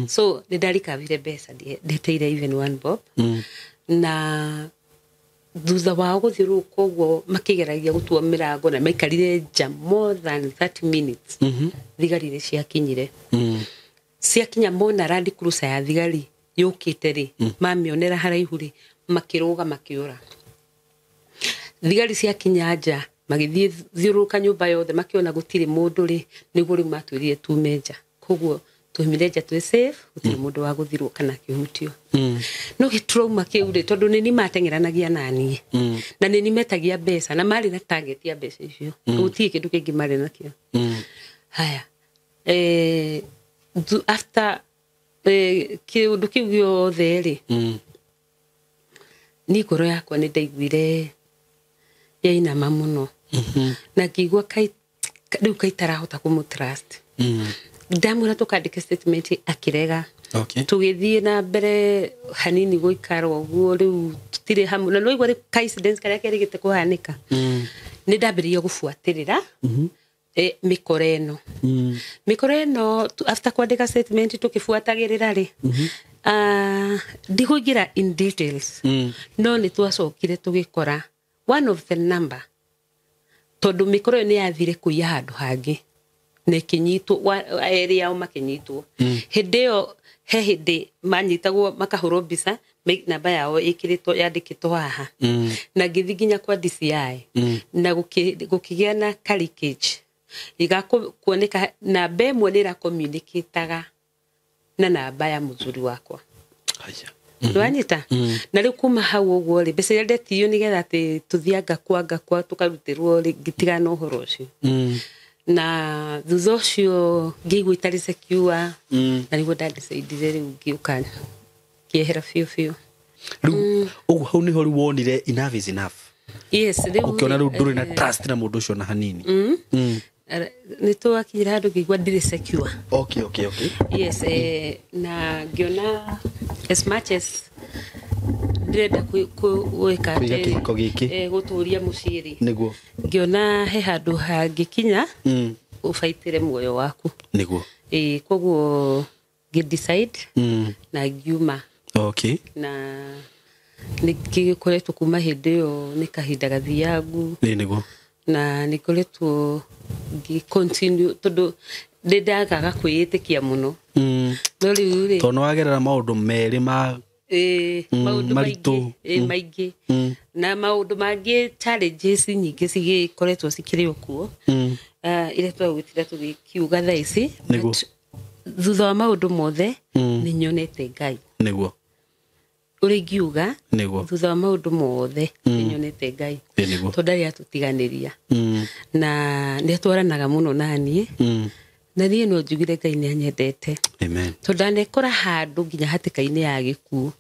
So nĩ ndarikabire mbeca, ndieteire even one bob. Na thutha wao gũthiũrũrũka ũguo makĩgeragia gũtua mĩrango na maikarire nja more than 30 minutes, thigari nĩ ciakinyire. Ciakinya mona Land Cruiser ya thigari yũkĩte rĩ, mamĩonera haraihu rĩ, makĩrũga makĩũra. Thigari ciakinya nja magĩthiĩ thiũrũrũka nyũmba yothe makĩona gũtirĩ mũndũ rĩ, nĩguo rĩu matwĩrire tume nja. Koguo twaumire nja twĩ safe, gũtirĩ mũndũ wa gũthirwo kana akĩhutio. No gĩtrauma kĩu rĩ, tondũ nĩ ni mateng'eranagia naniĩ na nĩ ni metagia mbeca na marĩ na target ya mbeca icio, gũtirĩ kĩndũ kĩngĩ marĩ nakĩo. Haya, after kĩũndũ kĩu gĩothe rĩ, ni ngoro yakwa nĩ ndaiguire yainama mũno na ngĩigua rĩu kaitarahota kũmũ trust. Ndamwĩra tũkandĩke statement akĩrega. Tũgĩthiĩ na mbere hanini gũikara ũguo, rĩu tũtirĩ hamwe na nĩwaigua rĩu coincidence karĩa kerĩgĩte kũhanĩka. Nĩ ndambĩrĩirie gũbuatĩrĩra mĩkora ĩno. Mĩkora ĩno after kwandĩka statement tũkĩbuatagĩrĩra rĩ, ndigũingĩra in details, no nĩ twacokire tũgĩkora one of the number, tondũ mĩkora ĩyo nĩ yathire kũiya handũ hangĩ na ĩkĩnyitwo, erĩ ao makĩnyitwo. Hĩndĩ ĩyo he hĩndĩ manyitagwo makahũrwo mbica, namba yao ĩkĩrĩtwo yandĩkĩtwo haha, na ngĩthiĩ nginya kwa DCI na gũkĩgĩa na carriage kuoneka namba ĩmwe nĩ ĩracommunicataga na namba ya mũthuri wakwa. Nĩwanyita? Na rĩu kuma hau ũguo rĩ, mbeca iria ndetirio nĩgetha atĩ tũthianga kwa ngakwa tũkarutĩrwo rĩ, ngĩtigana na ũhoro ũcio. Na thutha ũcio ngĩigua itarĩ secure, na nĩguo ndadecidire rĩu ngĩũka ngĩehera biũ biũ. Rĩu ũguo hau nĩho rĩu wonire enough is enough? Yes, rĩu. Ũkĩona rĩu ndũrĩ na trust na mũndũ ũcio na hanini. Nĩ twakinyire handũ ngĩigua ndirĩ secure. okay okay okay Yes, na ngĩona as much as ndĩrenda gwĩka Kũiga atĩ, kĩhiko gĩkĩ. Gũtũria mũciĩ rĩ, Nĩguo. Ngĩona he handũ hangĩkinya ũbaitĩre muoyo waku. Ĩĩ, koguo ngĩ decide na ngiuma. Na nĩ gĩkoretwo kuma hĩndĩ ĩyo nĩ kahinda gathiangu. Ĩĩ nĩguo. Na nĩ ngoretwo ngĩ continue tondũ nĩ ndagaga kwĩĩtĩkia mũno. No rĩu rĩ, Tondũ nĩ wagerera maũndũ merĩ ma ĩĩ, maũndũ maritũ. Maingĩ, ĩĩ, maingĩ na maũndũ mangĩ, challenges nyingĩ cigĩkoretwo cikĩrĩ o kuo. Iria twagwĩtira tũgĩkiuga thaa ici. But thutha wa maũndũ mothe nĩ nyonete Ngai. Ũrĩa ingiuga, thutha wa maũndũ mothe nĩ nyonete Ngai. Ĩĩ nĩguo. Tondũ ndarĩ atũtiganĩria na nĩ atwaranaga mũno na niĩ. Na niĩ no njugire Ngai nĩ anyendete. Amen. Tondũ ndanekora handũ nginya hatĩka-inĩ ya gĩkuũ.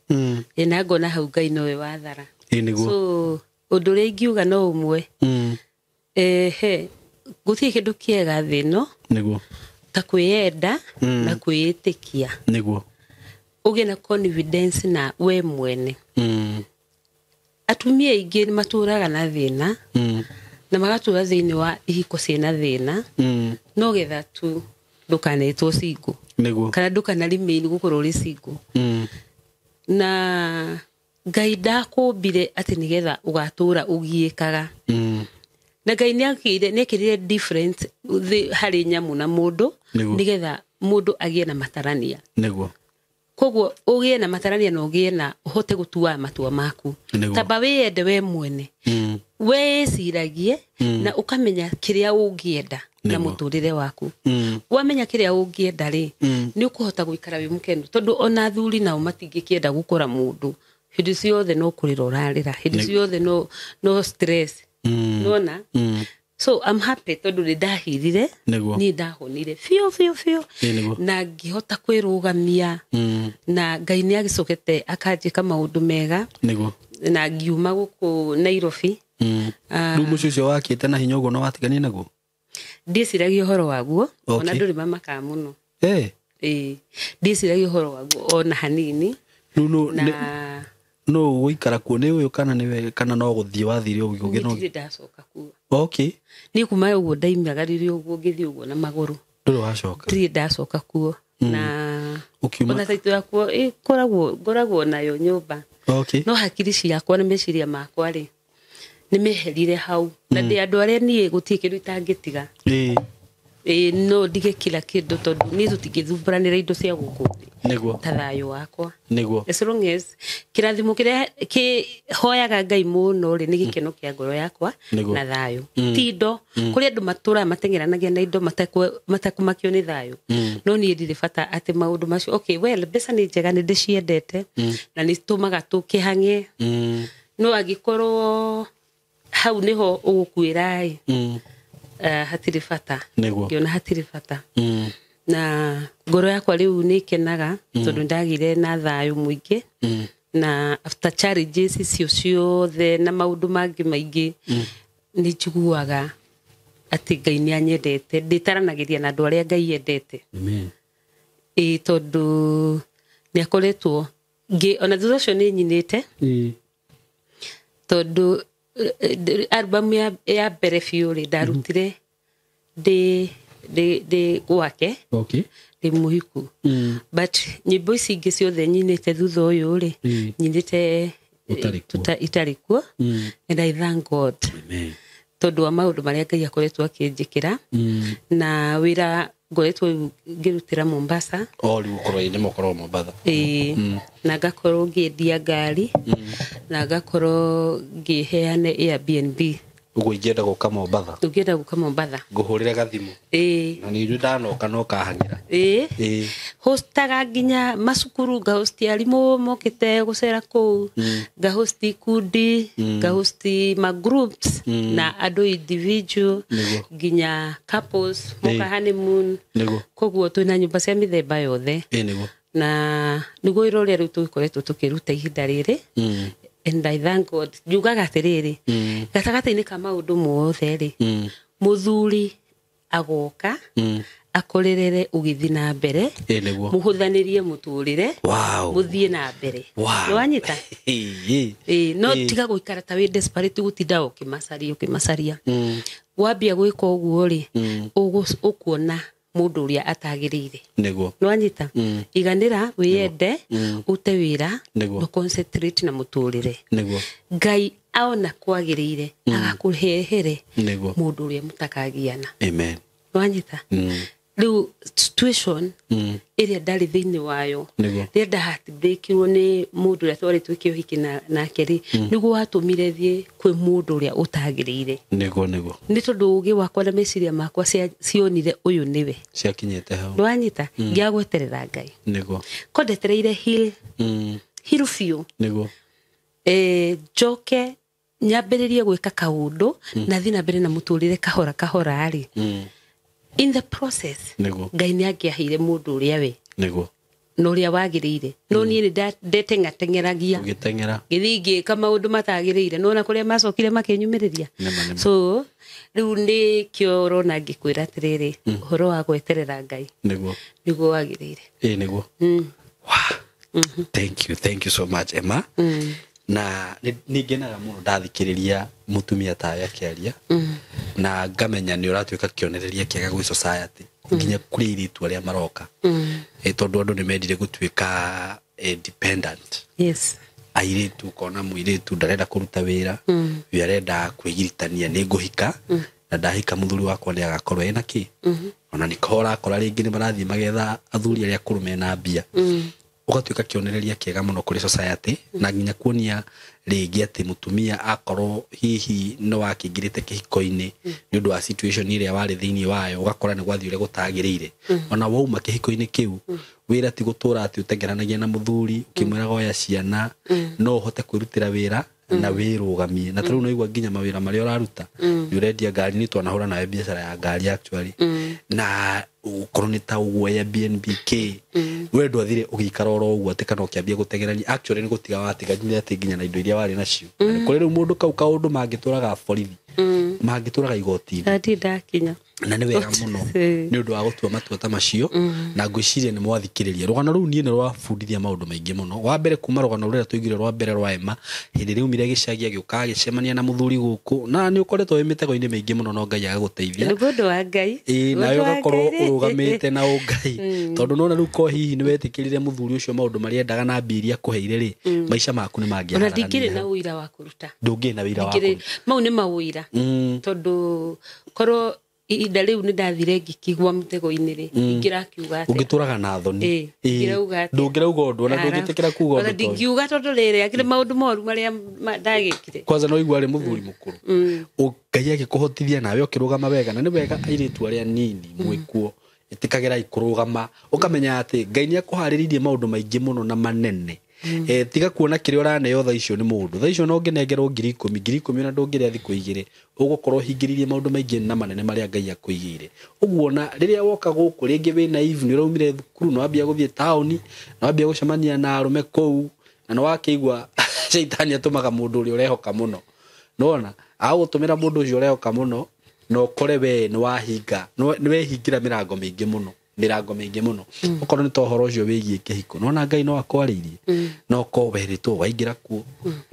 Ĩ, na ngona hau Ngai nowe wathara. Ĩĩ nĩguo. So ũndũ ũrĩa ingiuga no ũmwe, ehe, gũtirĩ kĩndũ kĩega thĩ ĩno ta kwĩyenda na kwĩĩtĩkia. Ũgĩe na confidence na we mwene. Atumia aingĩ nĩ matũraga na thĩna na magatũra thĩinĩ wa ihiko ciĩna thĩna no getha tu ndũkanetwo single kana ndũkana remain gũkorwo ũrĩ single. Na Ngai ndakũmbire atĩ nĩgetha ũgatũra ũgiĩkaga. Na Ngai nĩ ekĩrire difference harĩ nyamũ na mũndũ nĩgetha mũndũ agĩe na matarania. Koguo ũgĩe na matarania na ũgĩe na ũhote gũtua matua maku. Tamba wĩyende we mwene. Wĩciragie na ũkamenya kĩrĩa ũngĩenda na mũtũrĩre waku. Wamenya kĩrĩa ũngĩenda rĩ, nĩ ũkũhota gũikara wĩ mũkenu tondũ ona athuri nao matingĩkĩenda gũkora mũndũ hĩndĩ ciothe no kũrĩra ũrarĩra, hĩndĩ ciothe no stress. Nĩwona? So I'm happy tondũ nĩ ndahirire, niĩ ndahonire biũ biũ biũ. Ĩĩ nĩguo. Na ngĩhota kwĩrũgamia na Ngai nĩ agĩcokete akanjĩka maũndũ mega. Na ngiuma gũkũ Nairobi. Rĩu mũciĩ ũcio wakĩte na hinya ũguo no watiganie naguo? Ndiciragia ũhoro waguo, ona ndũrĩ mamakaga mũno. Ĩĩ, ndiciragia ũhoro waguo ona hanini. Rĩu Na no ũgũikara kuo nĩ ũyũ kana nĩwe kana no gũthiĩ wathire ũguo ũngĩ no Ndirĩ ndacoka kuo. Niĩ kuma ũguo ndaimagarire ũguo ngĩthiĩ ũguo na magũrũ. Ndũrĩ wacoka? Ndirĩ ndacoka kuo. Na Ũkiuma ona taitũ yakuo ngoragwo nayo nyũmba. No hakiri ciakwa na meciria makwa rĩ, nĩ meherire hau. Na ndĩ andũ arĩa niĩ gũtirĩ kĩndũ itangĩtiga. Ĩĩ, no ndige kila kĩndũ tondũ niĩ tũtingĩthumbũranĩra indo cia gũkũ thĩ Nĩguo. ta thayũ wakwa. Nĩguo. As long as kĩrathimo kĩrĩa kĩhoyaga Ngai mũno rĩ, nĩ gĩkeno kĩa ngoro yakwa Nĩguo. na thayũ, ti indo. Kũrĩ andũ matũraga mateng'eranagia na indo matekũmakio nĩ thayũ, no niĩ ndirĩ bata atĩ maũndũ macio. Okay, well, mbeca nĩ njega, nĩ ndĩciendete na nĩ tũmaga tũkĩhang'e, no angĩkorwo hau nĩho ũgũkuĩra ĩ, hatirĩ bata. Nĩguo. Ngĩona hatirĩ bata, na ngoro yakwa rĩu nĩ ĩkenaga tondũ ndagire na thayũ mũingĩ, na after challenges icio ciothe na maũndũ mangĩ maingĩ, nĩ njiguaga atĩ Ngai nĩ anyendete. Ndĩtaranagĩria na andũ arĩa Ngai endete. Amen. Ĩ, tondũ nĩ akoretwo ona thutha ũcio nĩ nyinĩte, tondũ album ya mbere biũ rĩ, ndarutire ndĩ gwake, ndĩ mũhiku, but nyĩmbo ici ingĩ ciothe nyinĩte thutha ũyũ rĩ, nyinĩte Ũtarĩ kuo. Itarĩ kuo, and I thank God Amen. tondũ wa maũndũ marĩa Ngai akoretwo akĩnjĩkĩra, na wĩra ngoretwo ngĩrutĩra Mombasa. O rĩu ũkorwo nĩ mũkorwo Mombatha. Ĩĩ, na ngakorwo ngĩendia ngari, na ngakorwo ngĩheana Airbnb. Ũguo ingĩenda gũka Mombatha, Ũngĩenda gũka Mombatha, ngũhũrĩre gathimũ. Ĩĩ. Na nĩ ithuĩ ndanoka no kahang'ĩra. Ĩĩ. Ĩĩ. Hostaga nginya macukuru, ngahosti arimũ mokĩte gũcera kũu, ngahosti ikundi, ngahosti ma groups na andũ individual, Nĩguo. nginya couples moka Ĩĩ. honeymoon. Nĩguo. Koguo twĩna nyũmba cia mĩthemba yothe. Ĩĩ, nĩguo. Na nĩguo wĩra ũrĩa rĩu tũgĩkoretwo tũkĩruta ihinda rĩrĩ, and I thank God. Njugaga atĩrĩrĩ, gatagatĩ-inĩ ka maũndũ mothe rĩ, mũthuri agoka akorerere ũgĩthiĩ na mbere, Ĩĩ, nĩguo. mũhũthanĩrie mũtũrĩre, mũthiĩ na mbere. Nĩwanyita? Ĩĩ. Ĩĩ, no Ĩĩ. tiga gũikara ta wĩ desperate, gũtinda ũkĩmacaria ũkĩmacaria. Wambia gwĩka ũguo rĩ, ũkuona mũndũ ũrĩa atagĩrĩire. Nĩguo. Nĩwanyita? Iganĩra, wĩyende, ute wĩra, Nĩguo. na concentrate na mũtũrĩre. Nĩguo. Ngai aona kwagĩrĩire agakũrehere Nĩguo. mũndũ ũrĩa mũtakagiana. Amen. Nĩwanyita? Rĩu situation ĩrĩa ndarĩ thĩinĩ wayo, Nĩguo. rĩrĩa ndahatibreakirwo nĩ mũndũ ũrĩa twarĩ twĩke ũhiki nake rĩ, nĩguo watũmire thiĩ kwĩ mũndũ ũrĩa ũtagĩrĩire. Nĩguo, nĩguo. Nĩ tondũ ũgĩ wakwa na meciria makwa cionire ũyũ nĩwe. Ciakinyĩte hau. Nĩwanyita? Ngĩaga gweterera Ngai, Nĩguo. ko ndetereire heal, heal biũ. Nĩguo. Njoke nyambĩrĩrie gwĩka kaũndũ na thiĩ na mbere na mũtũrĩre kahora kahora rĩ, in the process, Nĩguo. Ngai nĩ angĩaheire mũndũ ũrĩa we Nĩguo. na ũrĩa wagĩrĩire, no niĩ nĩ ndeteng'ateng'eragia, Ũgĩteng'era. ngĩthiĩ ngĩka maũndũ matagĩrĩire, nona kũrĩa macokire makĩnyumĩrĩria. Nĩma, nĩma. So rĩu nĩkĩo ũrona ngĩkwĩra atĩrĩrĩ, ũhoro wa gweterera Ngai Nĩguo. nĩguo wagĩrĩire. Ĩĩ, nĩguo. Wow. Thank you, thank you so much, Emma. Na nĩ ngenaga mũno ndathikĩrĩria mũtumia tawe akĩaria, na ngamenya nĩ ũratuĩka kĩonereria kĩega gwĩ society, nginya kũrĩ airĩtu arĩa maroka. Tondũ andũ nĩ mendire gũtuĩka dependent. Airĩtu, ũkona mũirĩtu ndarenda kũruta wĩra, we arenda kwĩgiritania, nĩ ngũhika, na ndahika mũthuri wakwa nĩ agakorwo ena kĩ. Ona nĩko ũrakora rĩngĩ nĩ marathiĩ magetha athuri arĩa akũrũ mena mbia. Ũgatuĩka kĩonereria kĩega mũno kũrĩ society, na nginya kuonia rĩngĩ atĩ mũtumia akorwo hihi nĩ wakĩingĩrĩte kĩhiko-inĩ nĩ ũndũ wa situation ĩrĩa warĩ thĩinĩ wayo, ũgakora nĩ gwathiĩ ũrĩa gũtagĩrĩire, ona wauma kĩhiko-inĩ kĩu, wĩra ti gũtũra atĩ ũtengeranagia na mũthuri ũkĩmwĩraga oya ciana, no ũhote kwĩrutĩra wĩra na wĩrũgamie. Na tarĩu naigua nginya mawĩra marĩa ũraruta, nĩ ũrendia ngari, nĩ twanahũra nawe biacara ya ngari actually, na ũkorwo nĩ ta ũguo Airbnb k we ndwathire ũgĩikara oro ũguo atĩ kana ũkĩambia gũtengerania, actually nĩ gũtiga watiganire atĩ nginya na indo iria warĩ nacio. Na nĩ kũrĩ rĩu mũndũ kau kaũndũ mangĩtũraga borithi, mangĩtũraga igoti-inĩ. Ndirĩ ndakinya. Na nĩ wega mũno nĩ ũndũ wa gũtua matua ta macio, na ngwĩciria nĩ mwathikĩrĩria rũgano rũu. Niĩ nĩ rwabundithia maũndũ maingĩ mũno. Wa mbere, kuma rũgano rũrĩa tũiguire rwa mbere rwa Emma, hĩndĩ ĩrĩa aumire gĩcagi agĩũka agĩcemania na mũthuri gũkũ, na nĩ ũkoretwo wĩ mĩtego-inĩ mĩingĩ mũno, no Ngai agagũteithia. Nĩ ũndũ wa Ngai. Ĩĩ, nawe Ũndũ wa ũgakorwo Ngai. ũrũgamĩte na ũngai, tondũ nona rĩu ko hihi nĩ wetĩkĩrire mũthuri ũcio maũndũ marĩa endaga na mbia iria akũheire rĩ, maica maku nĩ Ona ndingĩrĩ mangĩaharaganire. Na ũira wa kũruta. Ndũngĩrĩ na wĩra wa Ndingĩrĩ. kũruta. Mau nĩ mawũira, tondũ korwo Ihinda rĩu nĩ ndathire ngĩkigwa mũtego-inĩ rĩ, ingĩrakiuga atĩa? Ũngĩtũraga na thoni. Ingĩrauga atĩa? Ndũngĩrauga ũndũ ona ndũngĩtĩkĩra kuga Ona ũndũ tondũ. Ndingiuga tondũ rĩrĩ akĩrĩ maũndũ moru marĩa ndagĩkire. Kwanza no igua arĩ mũthuri mũkũrũ. Ngai agĩkũhotithia nawe ũkĩrũgama wega, na nĩ wega airĩtu arĩa nini mwĩkuo ĩtĩkagĩrai kũrũgama, ũkamenya atĩ Ngai nĩ akũharĩrĩirie maũndũ maingĩ mũno na manene. Tiga kuona kĩrĩa ũraneo thaa icio nĩ mũndũ. Thaa icio no ũngĩnengerwo 10,000, 10,000 ona ndũngĩrĩa thikũ 2, ũgũkorwo ũhingĩrĩirie maũndũ maingĩ na manene marĩa Ngai akũigĩire. Ũguo ona rĩrĩa woka gũkũ rĩngĩ wĩ naive, nĩ ũraumire thukuru, nĩ wambia gũthiĩ taũni, nĩ wambia gũcemania na arũme kũu, na nĩ wakĩigua caitani atũmaga mũndũ ũrĩa ũrehoka mũno. Nĩwona agũtũmĩra mũndũ ũcio ũrehoka mũno, na ũkore we nĩ wahinga, nĩ wehingĩra mĩrango mĩingĩ mũno, mĩrango mĩingĩ mũno. Okorwo nĩ ta ũhoro ũcio wĩgiĩ kĩhiko, nĩwona Ngai no akwarĩirie, no ũkorwo werĩtwo waingĩra kuo,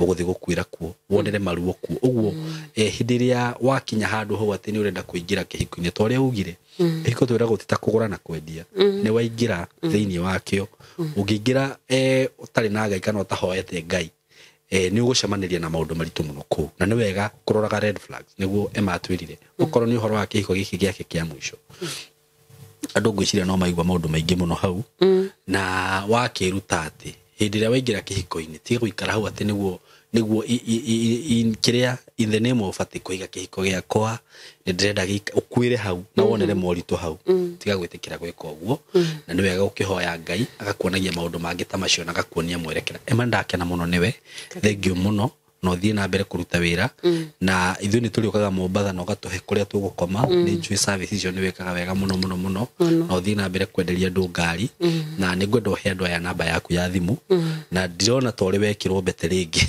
ũgũthiĩ gũkuĩra kuo, wonere maruo kuo. Ũguo hĩndĩ ĩrĩa wakinya handũ hau atĩ nĩ ũrenda kũingĩra kĩhiko-inĩ, ta ũrĩa ugire, kĩhiko twĩragwo ti ta kũgũra na kwendia, nĩ waingĩra thĩinĩ wakĩo. Ũngĩingĩra ũtarĩ na Ngai kana ũtahoete Ngai, nĩ ũgũcemanĩria na maũndũ maritũ mũno kũu, na nĩ wega kũroraga red flags, nĩguo Emma atwĩrire. Okorwo nĩ ũhoro wa kĩhiko gĩkĩ gĩake kĩa mũico, andũ ngwĩciria no maigua maũndũ maingĩ mũno hau, na wakĩruta atĩ hĩndĩ ĩrĩa waingĩra kĩhiko-inĩ, tiga gũikara hau atĩ nĩguo kĩrĩa in the name of atĩ kũiga kĩhiko gĩakwa nĩ ndĩrenda ũkuĩre hau na wonere moritũ hau. Tiga gwĩtĩkĩra gwĩka ũguo, na nĩ wega ũkĩhoya Ngai agakuonagia maũndũ mangĩ ta macio na agakuonia mwerekera. Emma, ndakena mũno nĩwe, thank you mũno, na ũthiĩ na mbere kũruta wĩra, na ithuĩ nĩ tũrĩũkaga Mombatha na ũgatũhe kũrĩa tũgũkoma. Nĩ njũĩ service icio nĩ wĩkaga wega mũno mũno mũno, na ũthiĩ na mbere kwenderia andũ ngari, na nĩ ngwenda ũhe andũ aya namba yaku ya thimũ, na ndirona ta ũrĩ wekĩrwo mbete rĩngĩ.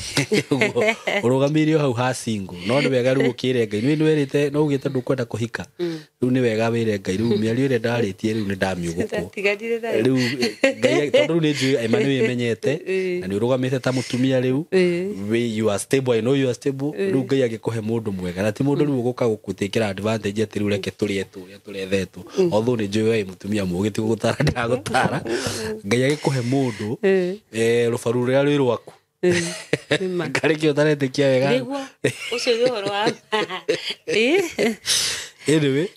Ũguo ũrũgamĩire o hau ha single, no nĩ wega rĩu ũkĩre Ngai nĩ wĩrĩte no ugĩte ndũkwenda kũhika, rĩu nĩ wega wĩre Ngai rĩu mĩario ĩrĩa ndarĩtie rĩu nĩ ndamiũgũkwo. Ndatiganire nayo. Rĩu Ngai, tondũ rĩu nĩ njũĩ Emma nĩ wĩmenyete na nĩ ũrũgamĩte ta mũtumia rĩu, you are stable, I know you are stable. Rĩu Ngai agĩkũhe mũndũ mwega, na ti mũndũ rĩu ũgũka gũgũtĩkĩra advantage atĩ rĩu reke tũrĩe tũrĩa tũrethetwo, although nĩ njũĩ we mũtumia mũũgĩ, ti gũgũtara ndĩragũtara. Ngai agĩkũhe mũndũ rũbaru rũrĩa rwĩ rwaku. Nĩma. Ngarĩkĩ ũtaretĩkia wega? Nĩguo ũcio nĩ ũhoro wa Anyway,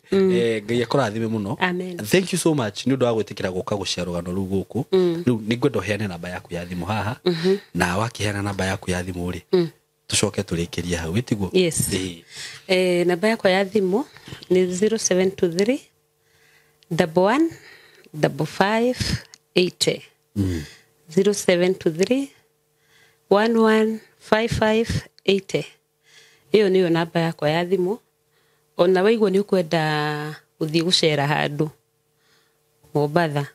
Ngai akũrathime mũno. Amen. Thank you so much nĩ ũndũ wa gwĩtĩkĩra gũka gũcea rũgano rũu gũkũ. Rĩu nĩ ngwenda ũheane namba yaku ya thimũ haha, na wakĩheana namba yaku ya thimũ rĩ, tũcoke tũrĩkĩrie hau, ĩtiguo? Yes. Ĩĩ. Namba yakwa ya thimũ nĩ 0723 11 55 80, 0723 11 55 80. Ĩyo nĩyo namba yakwa ya thimũ. Ona waigua nĩ ũkwenda gũthiĩ gũcera handũ Mombatha,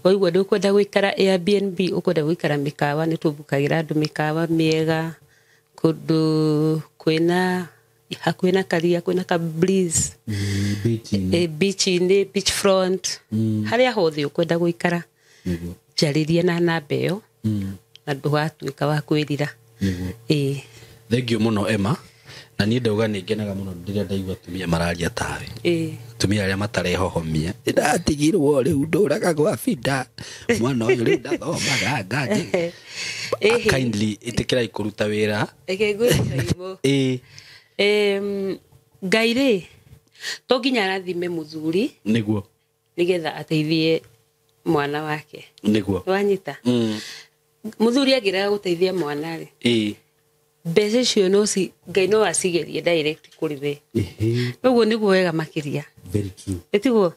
waigua nĩ ũkwenda gũikara Airbnb, ũkwenda gũikara mĩkawa, nĩ tũmbukagĩra andũ mĩkawa mĩega kũndũ kwĩna hakuhĩ na karia, kwĩna ka breeze, beach-inĩ, beach front, harĩa hothe ũkwenda gũikara, njarĩrie na namba ĩyo na ndũgatuĩka wa kwĩrira. Ĩĩ. Thank you mũno Emma, na niĩ ndauga nĩ ngenaga mũno rĩrĩa ndaigua atumia mararia tawe, atumia arĩa matarehohomia, ndatigirwo rĩu ndũraga gwa binda, mwana ũyũ rĩu ndathomaga nganje. Kindly ĩtĩkĩrai kũruta wĩra. Reke ngwĩre Saimo. Ĩĩ. Ngai rĩ, to nginya arathime mũthuri nĩgetha ateithie mwana wake. Wanyita? Mũthuri angĩrega gũteithia mwana rĩ, mbeca icio no Ngai no acigerie direct kũrĩ we. Ũguo nĩguo wega makĩria. Very true. Ĩtiguo?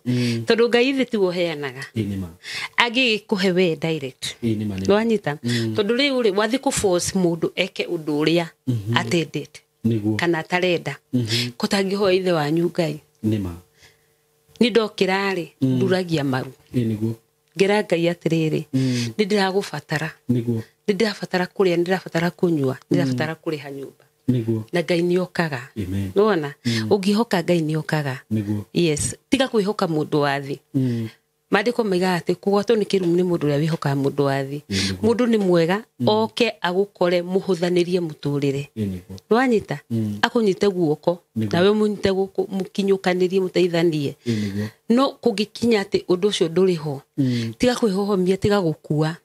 Tondũ Ngai ithe tiwe ũheanaga. Ĩĩ nĩ ma. Angĩgĩkũhe we direct. Ĩĩ nĩ ma, nĩ ma. Nĩwanyita? Tondũ rĩu rĩ, wathiĩ kũ force mũndũ eke ũndũ ũrĩa atendete kana atarenda, kũtangĩhoya ithe wanyu Ngai. Nĩ ma. Nĩ ndokĩra rĩ, nduragia maru. Ĩĩ nĩguo. Ngĩra Ngai atĩrĩrĩ, nĩ ndĩragũbatara. Nĩ ndĩrabatara kũrĩa, nĩ ndĩrabatara kũnyua, nĩ ndĩrabatara kũrĩha nyũmba. Na Ngai nĩ okaga. Amen. Nĩwona? Ũngĩhoka Ngai nĩ okaga. Yes. Tiga kwĩhoka mũndũ wa thĩ. Maandĩko maigaga atĩ kũgwatwo nĩ kĩrumi nĩ mũndũ ũrĩa wĩhokaga mũndũ wa thĩ. Mũndũ nĩ mwega, oke agũkore mũhũthanĩrie mũtũrĩre. Ĩĩ nĩguo. Nĩwanyita? Akũnyite guoko, nawe mũnyite guoko, mũkinyũkanĩrie, mũteithanie. Ĩĩ nĩguo. No kũngĩkinya atĩ ũndũ ũcio ndũrĩ ho, tiga kwĩhohomia, tiga gũkua.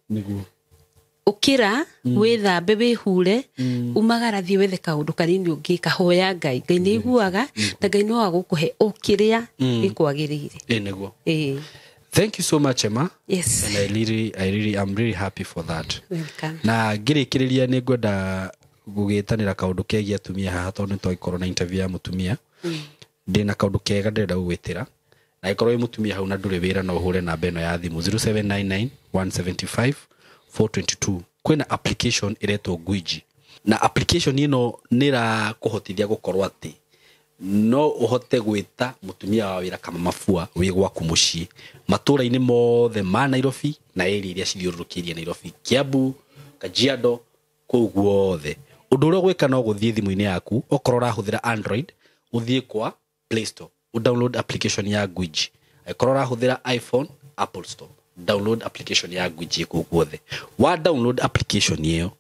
Ũkĩra, wĩthambe, wĩhure, umagara, thiĩ wethe kaũndũ kanini ũngĩka. Hoya Ngai. Ngai nĩ aiguaga, na Ngai no agũkũhe o kĩrĩa gĩkwagĩrĩire. Ĩ nĩguo. Ĩĩ. Thank you so much, Emma. Yes. And I really I'm really happy for that. Welcome. Na ngĩrĩkĩrĩria, nĩ ngwenda gũgĩtanĩra kaũndũ kegiĩ atumia haha, tondũ nĩ twagĩkorwo na interview ya mũtumia. Ndĩna kaũndũ kega ndĩrenda gũgwĩtĩra, na ĩkorwo wĩ mũtumia hau na ndũrĩ wĩra, no ũhũre namba ĩno ya thimũ, 0799 175 422. Kwĩna application ĩretwo Gwiji, na application ĩno nĩ ĩrakũhotithia gũkorwo atĩ no ũhote gwĩta mũtumia wa wĩra kama mabua wĩ gwaku mũciĩ, matũra-inĩ mothe ma Nairobi na area iria cithiũrũrũkĩirie Nairobi, Kiambu, Kajiado, kũu guothe. Ũndũ ũrĩa ũgwĩka no gũthiĩ thimũ-inĩ yaku, okorwo ũrahũthĩra Android, ũthiĩ kwa Play Store, download application ya Gwiji. Angĩkorwo ũrahũthĩra iPhone, Apple Store, download application ya Gwiji. Kũu guothe wa download application ĩyo,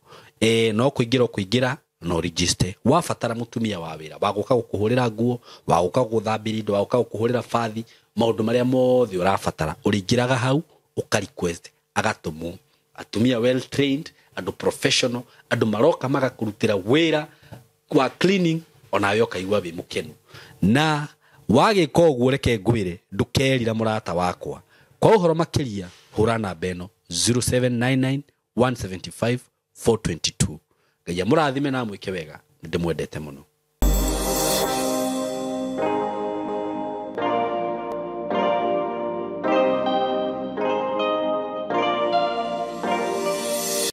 no kũingĩra ũkũingĩra no register. Wabatara mũtumia wa wĩra wa gũka gũkũhũrĩra nguo, wa gũka gũgũthambĩria indo, wa gũka gũkũhũrĩra bathi, maũndũ marĩa mothe ũrabatara, ũrĩingĩraga hau, ũka request, agatũmwo atumia well trained, andũ professional, andũ maroka magakũrutĩra wĩra wa cleaning, onawe ũkaigua wĩ mũkenu. Na wagĩka ũguo, reke ngwĩre, ndũkerira, mũrata wakwa. Kwa ũhoro makĩria, hũra namba ĩno, 0799 175 422. Ngai amũrathime na amwĩke wega. Nĩ ndĩmwendete mũno.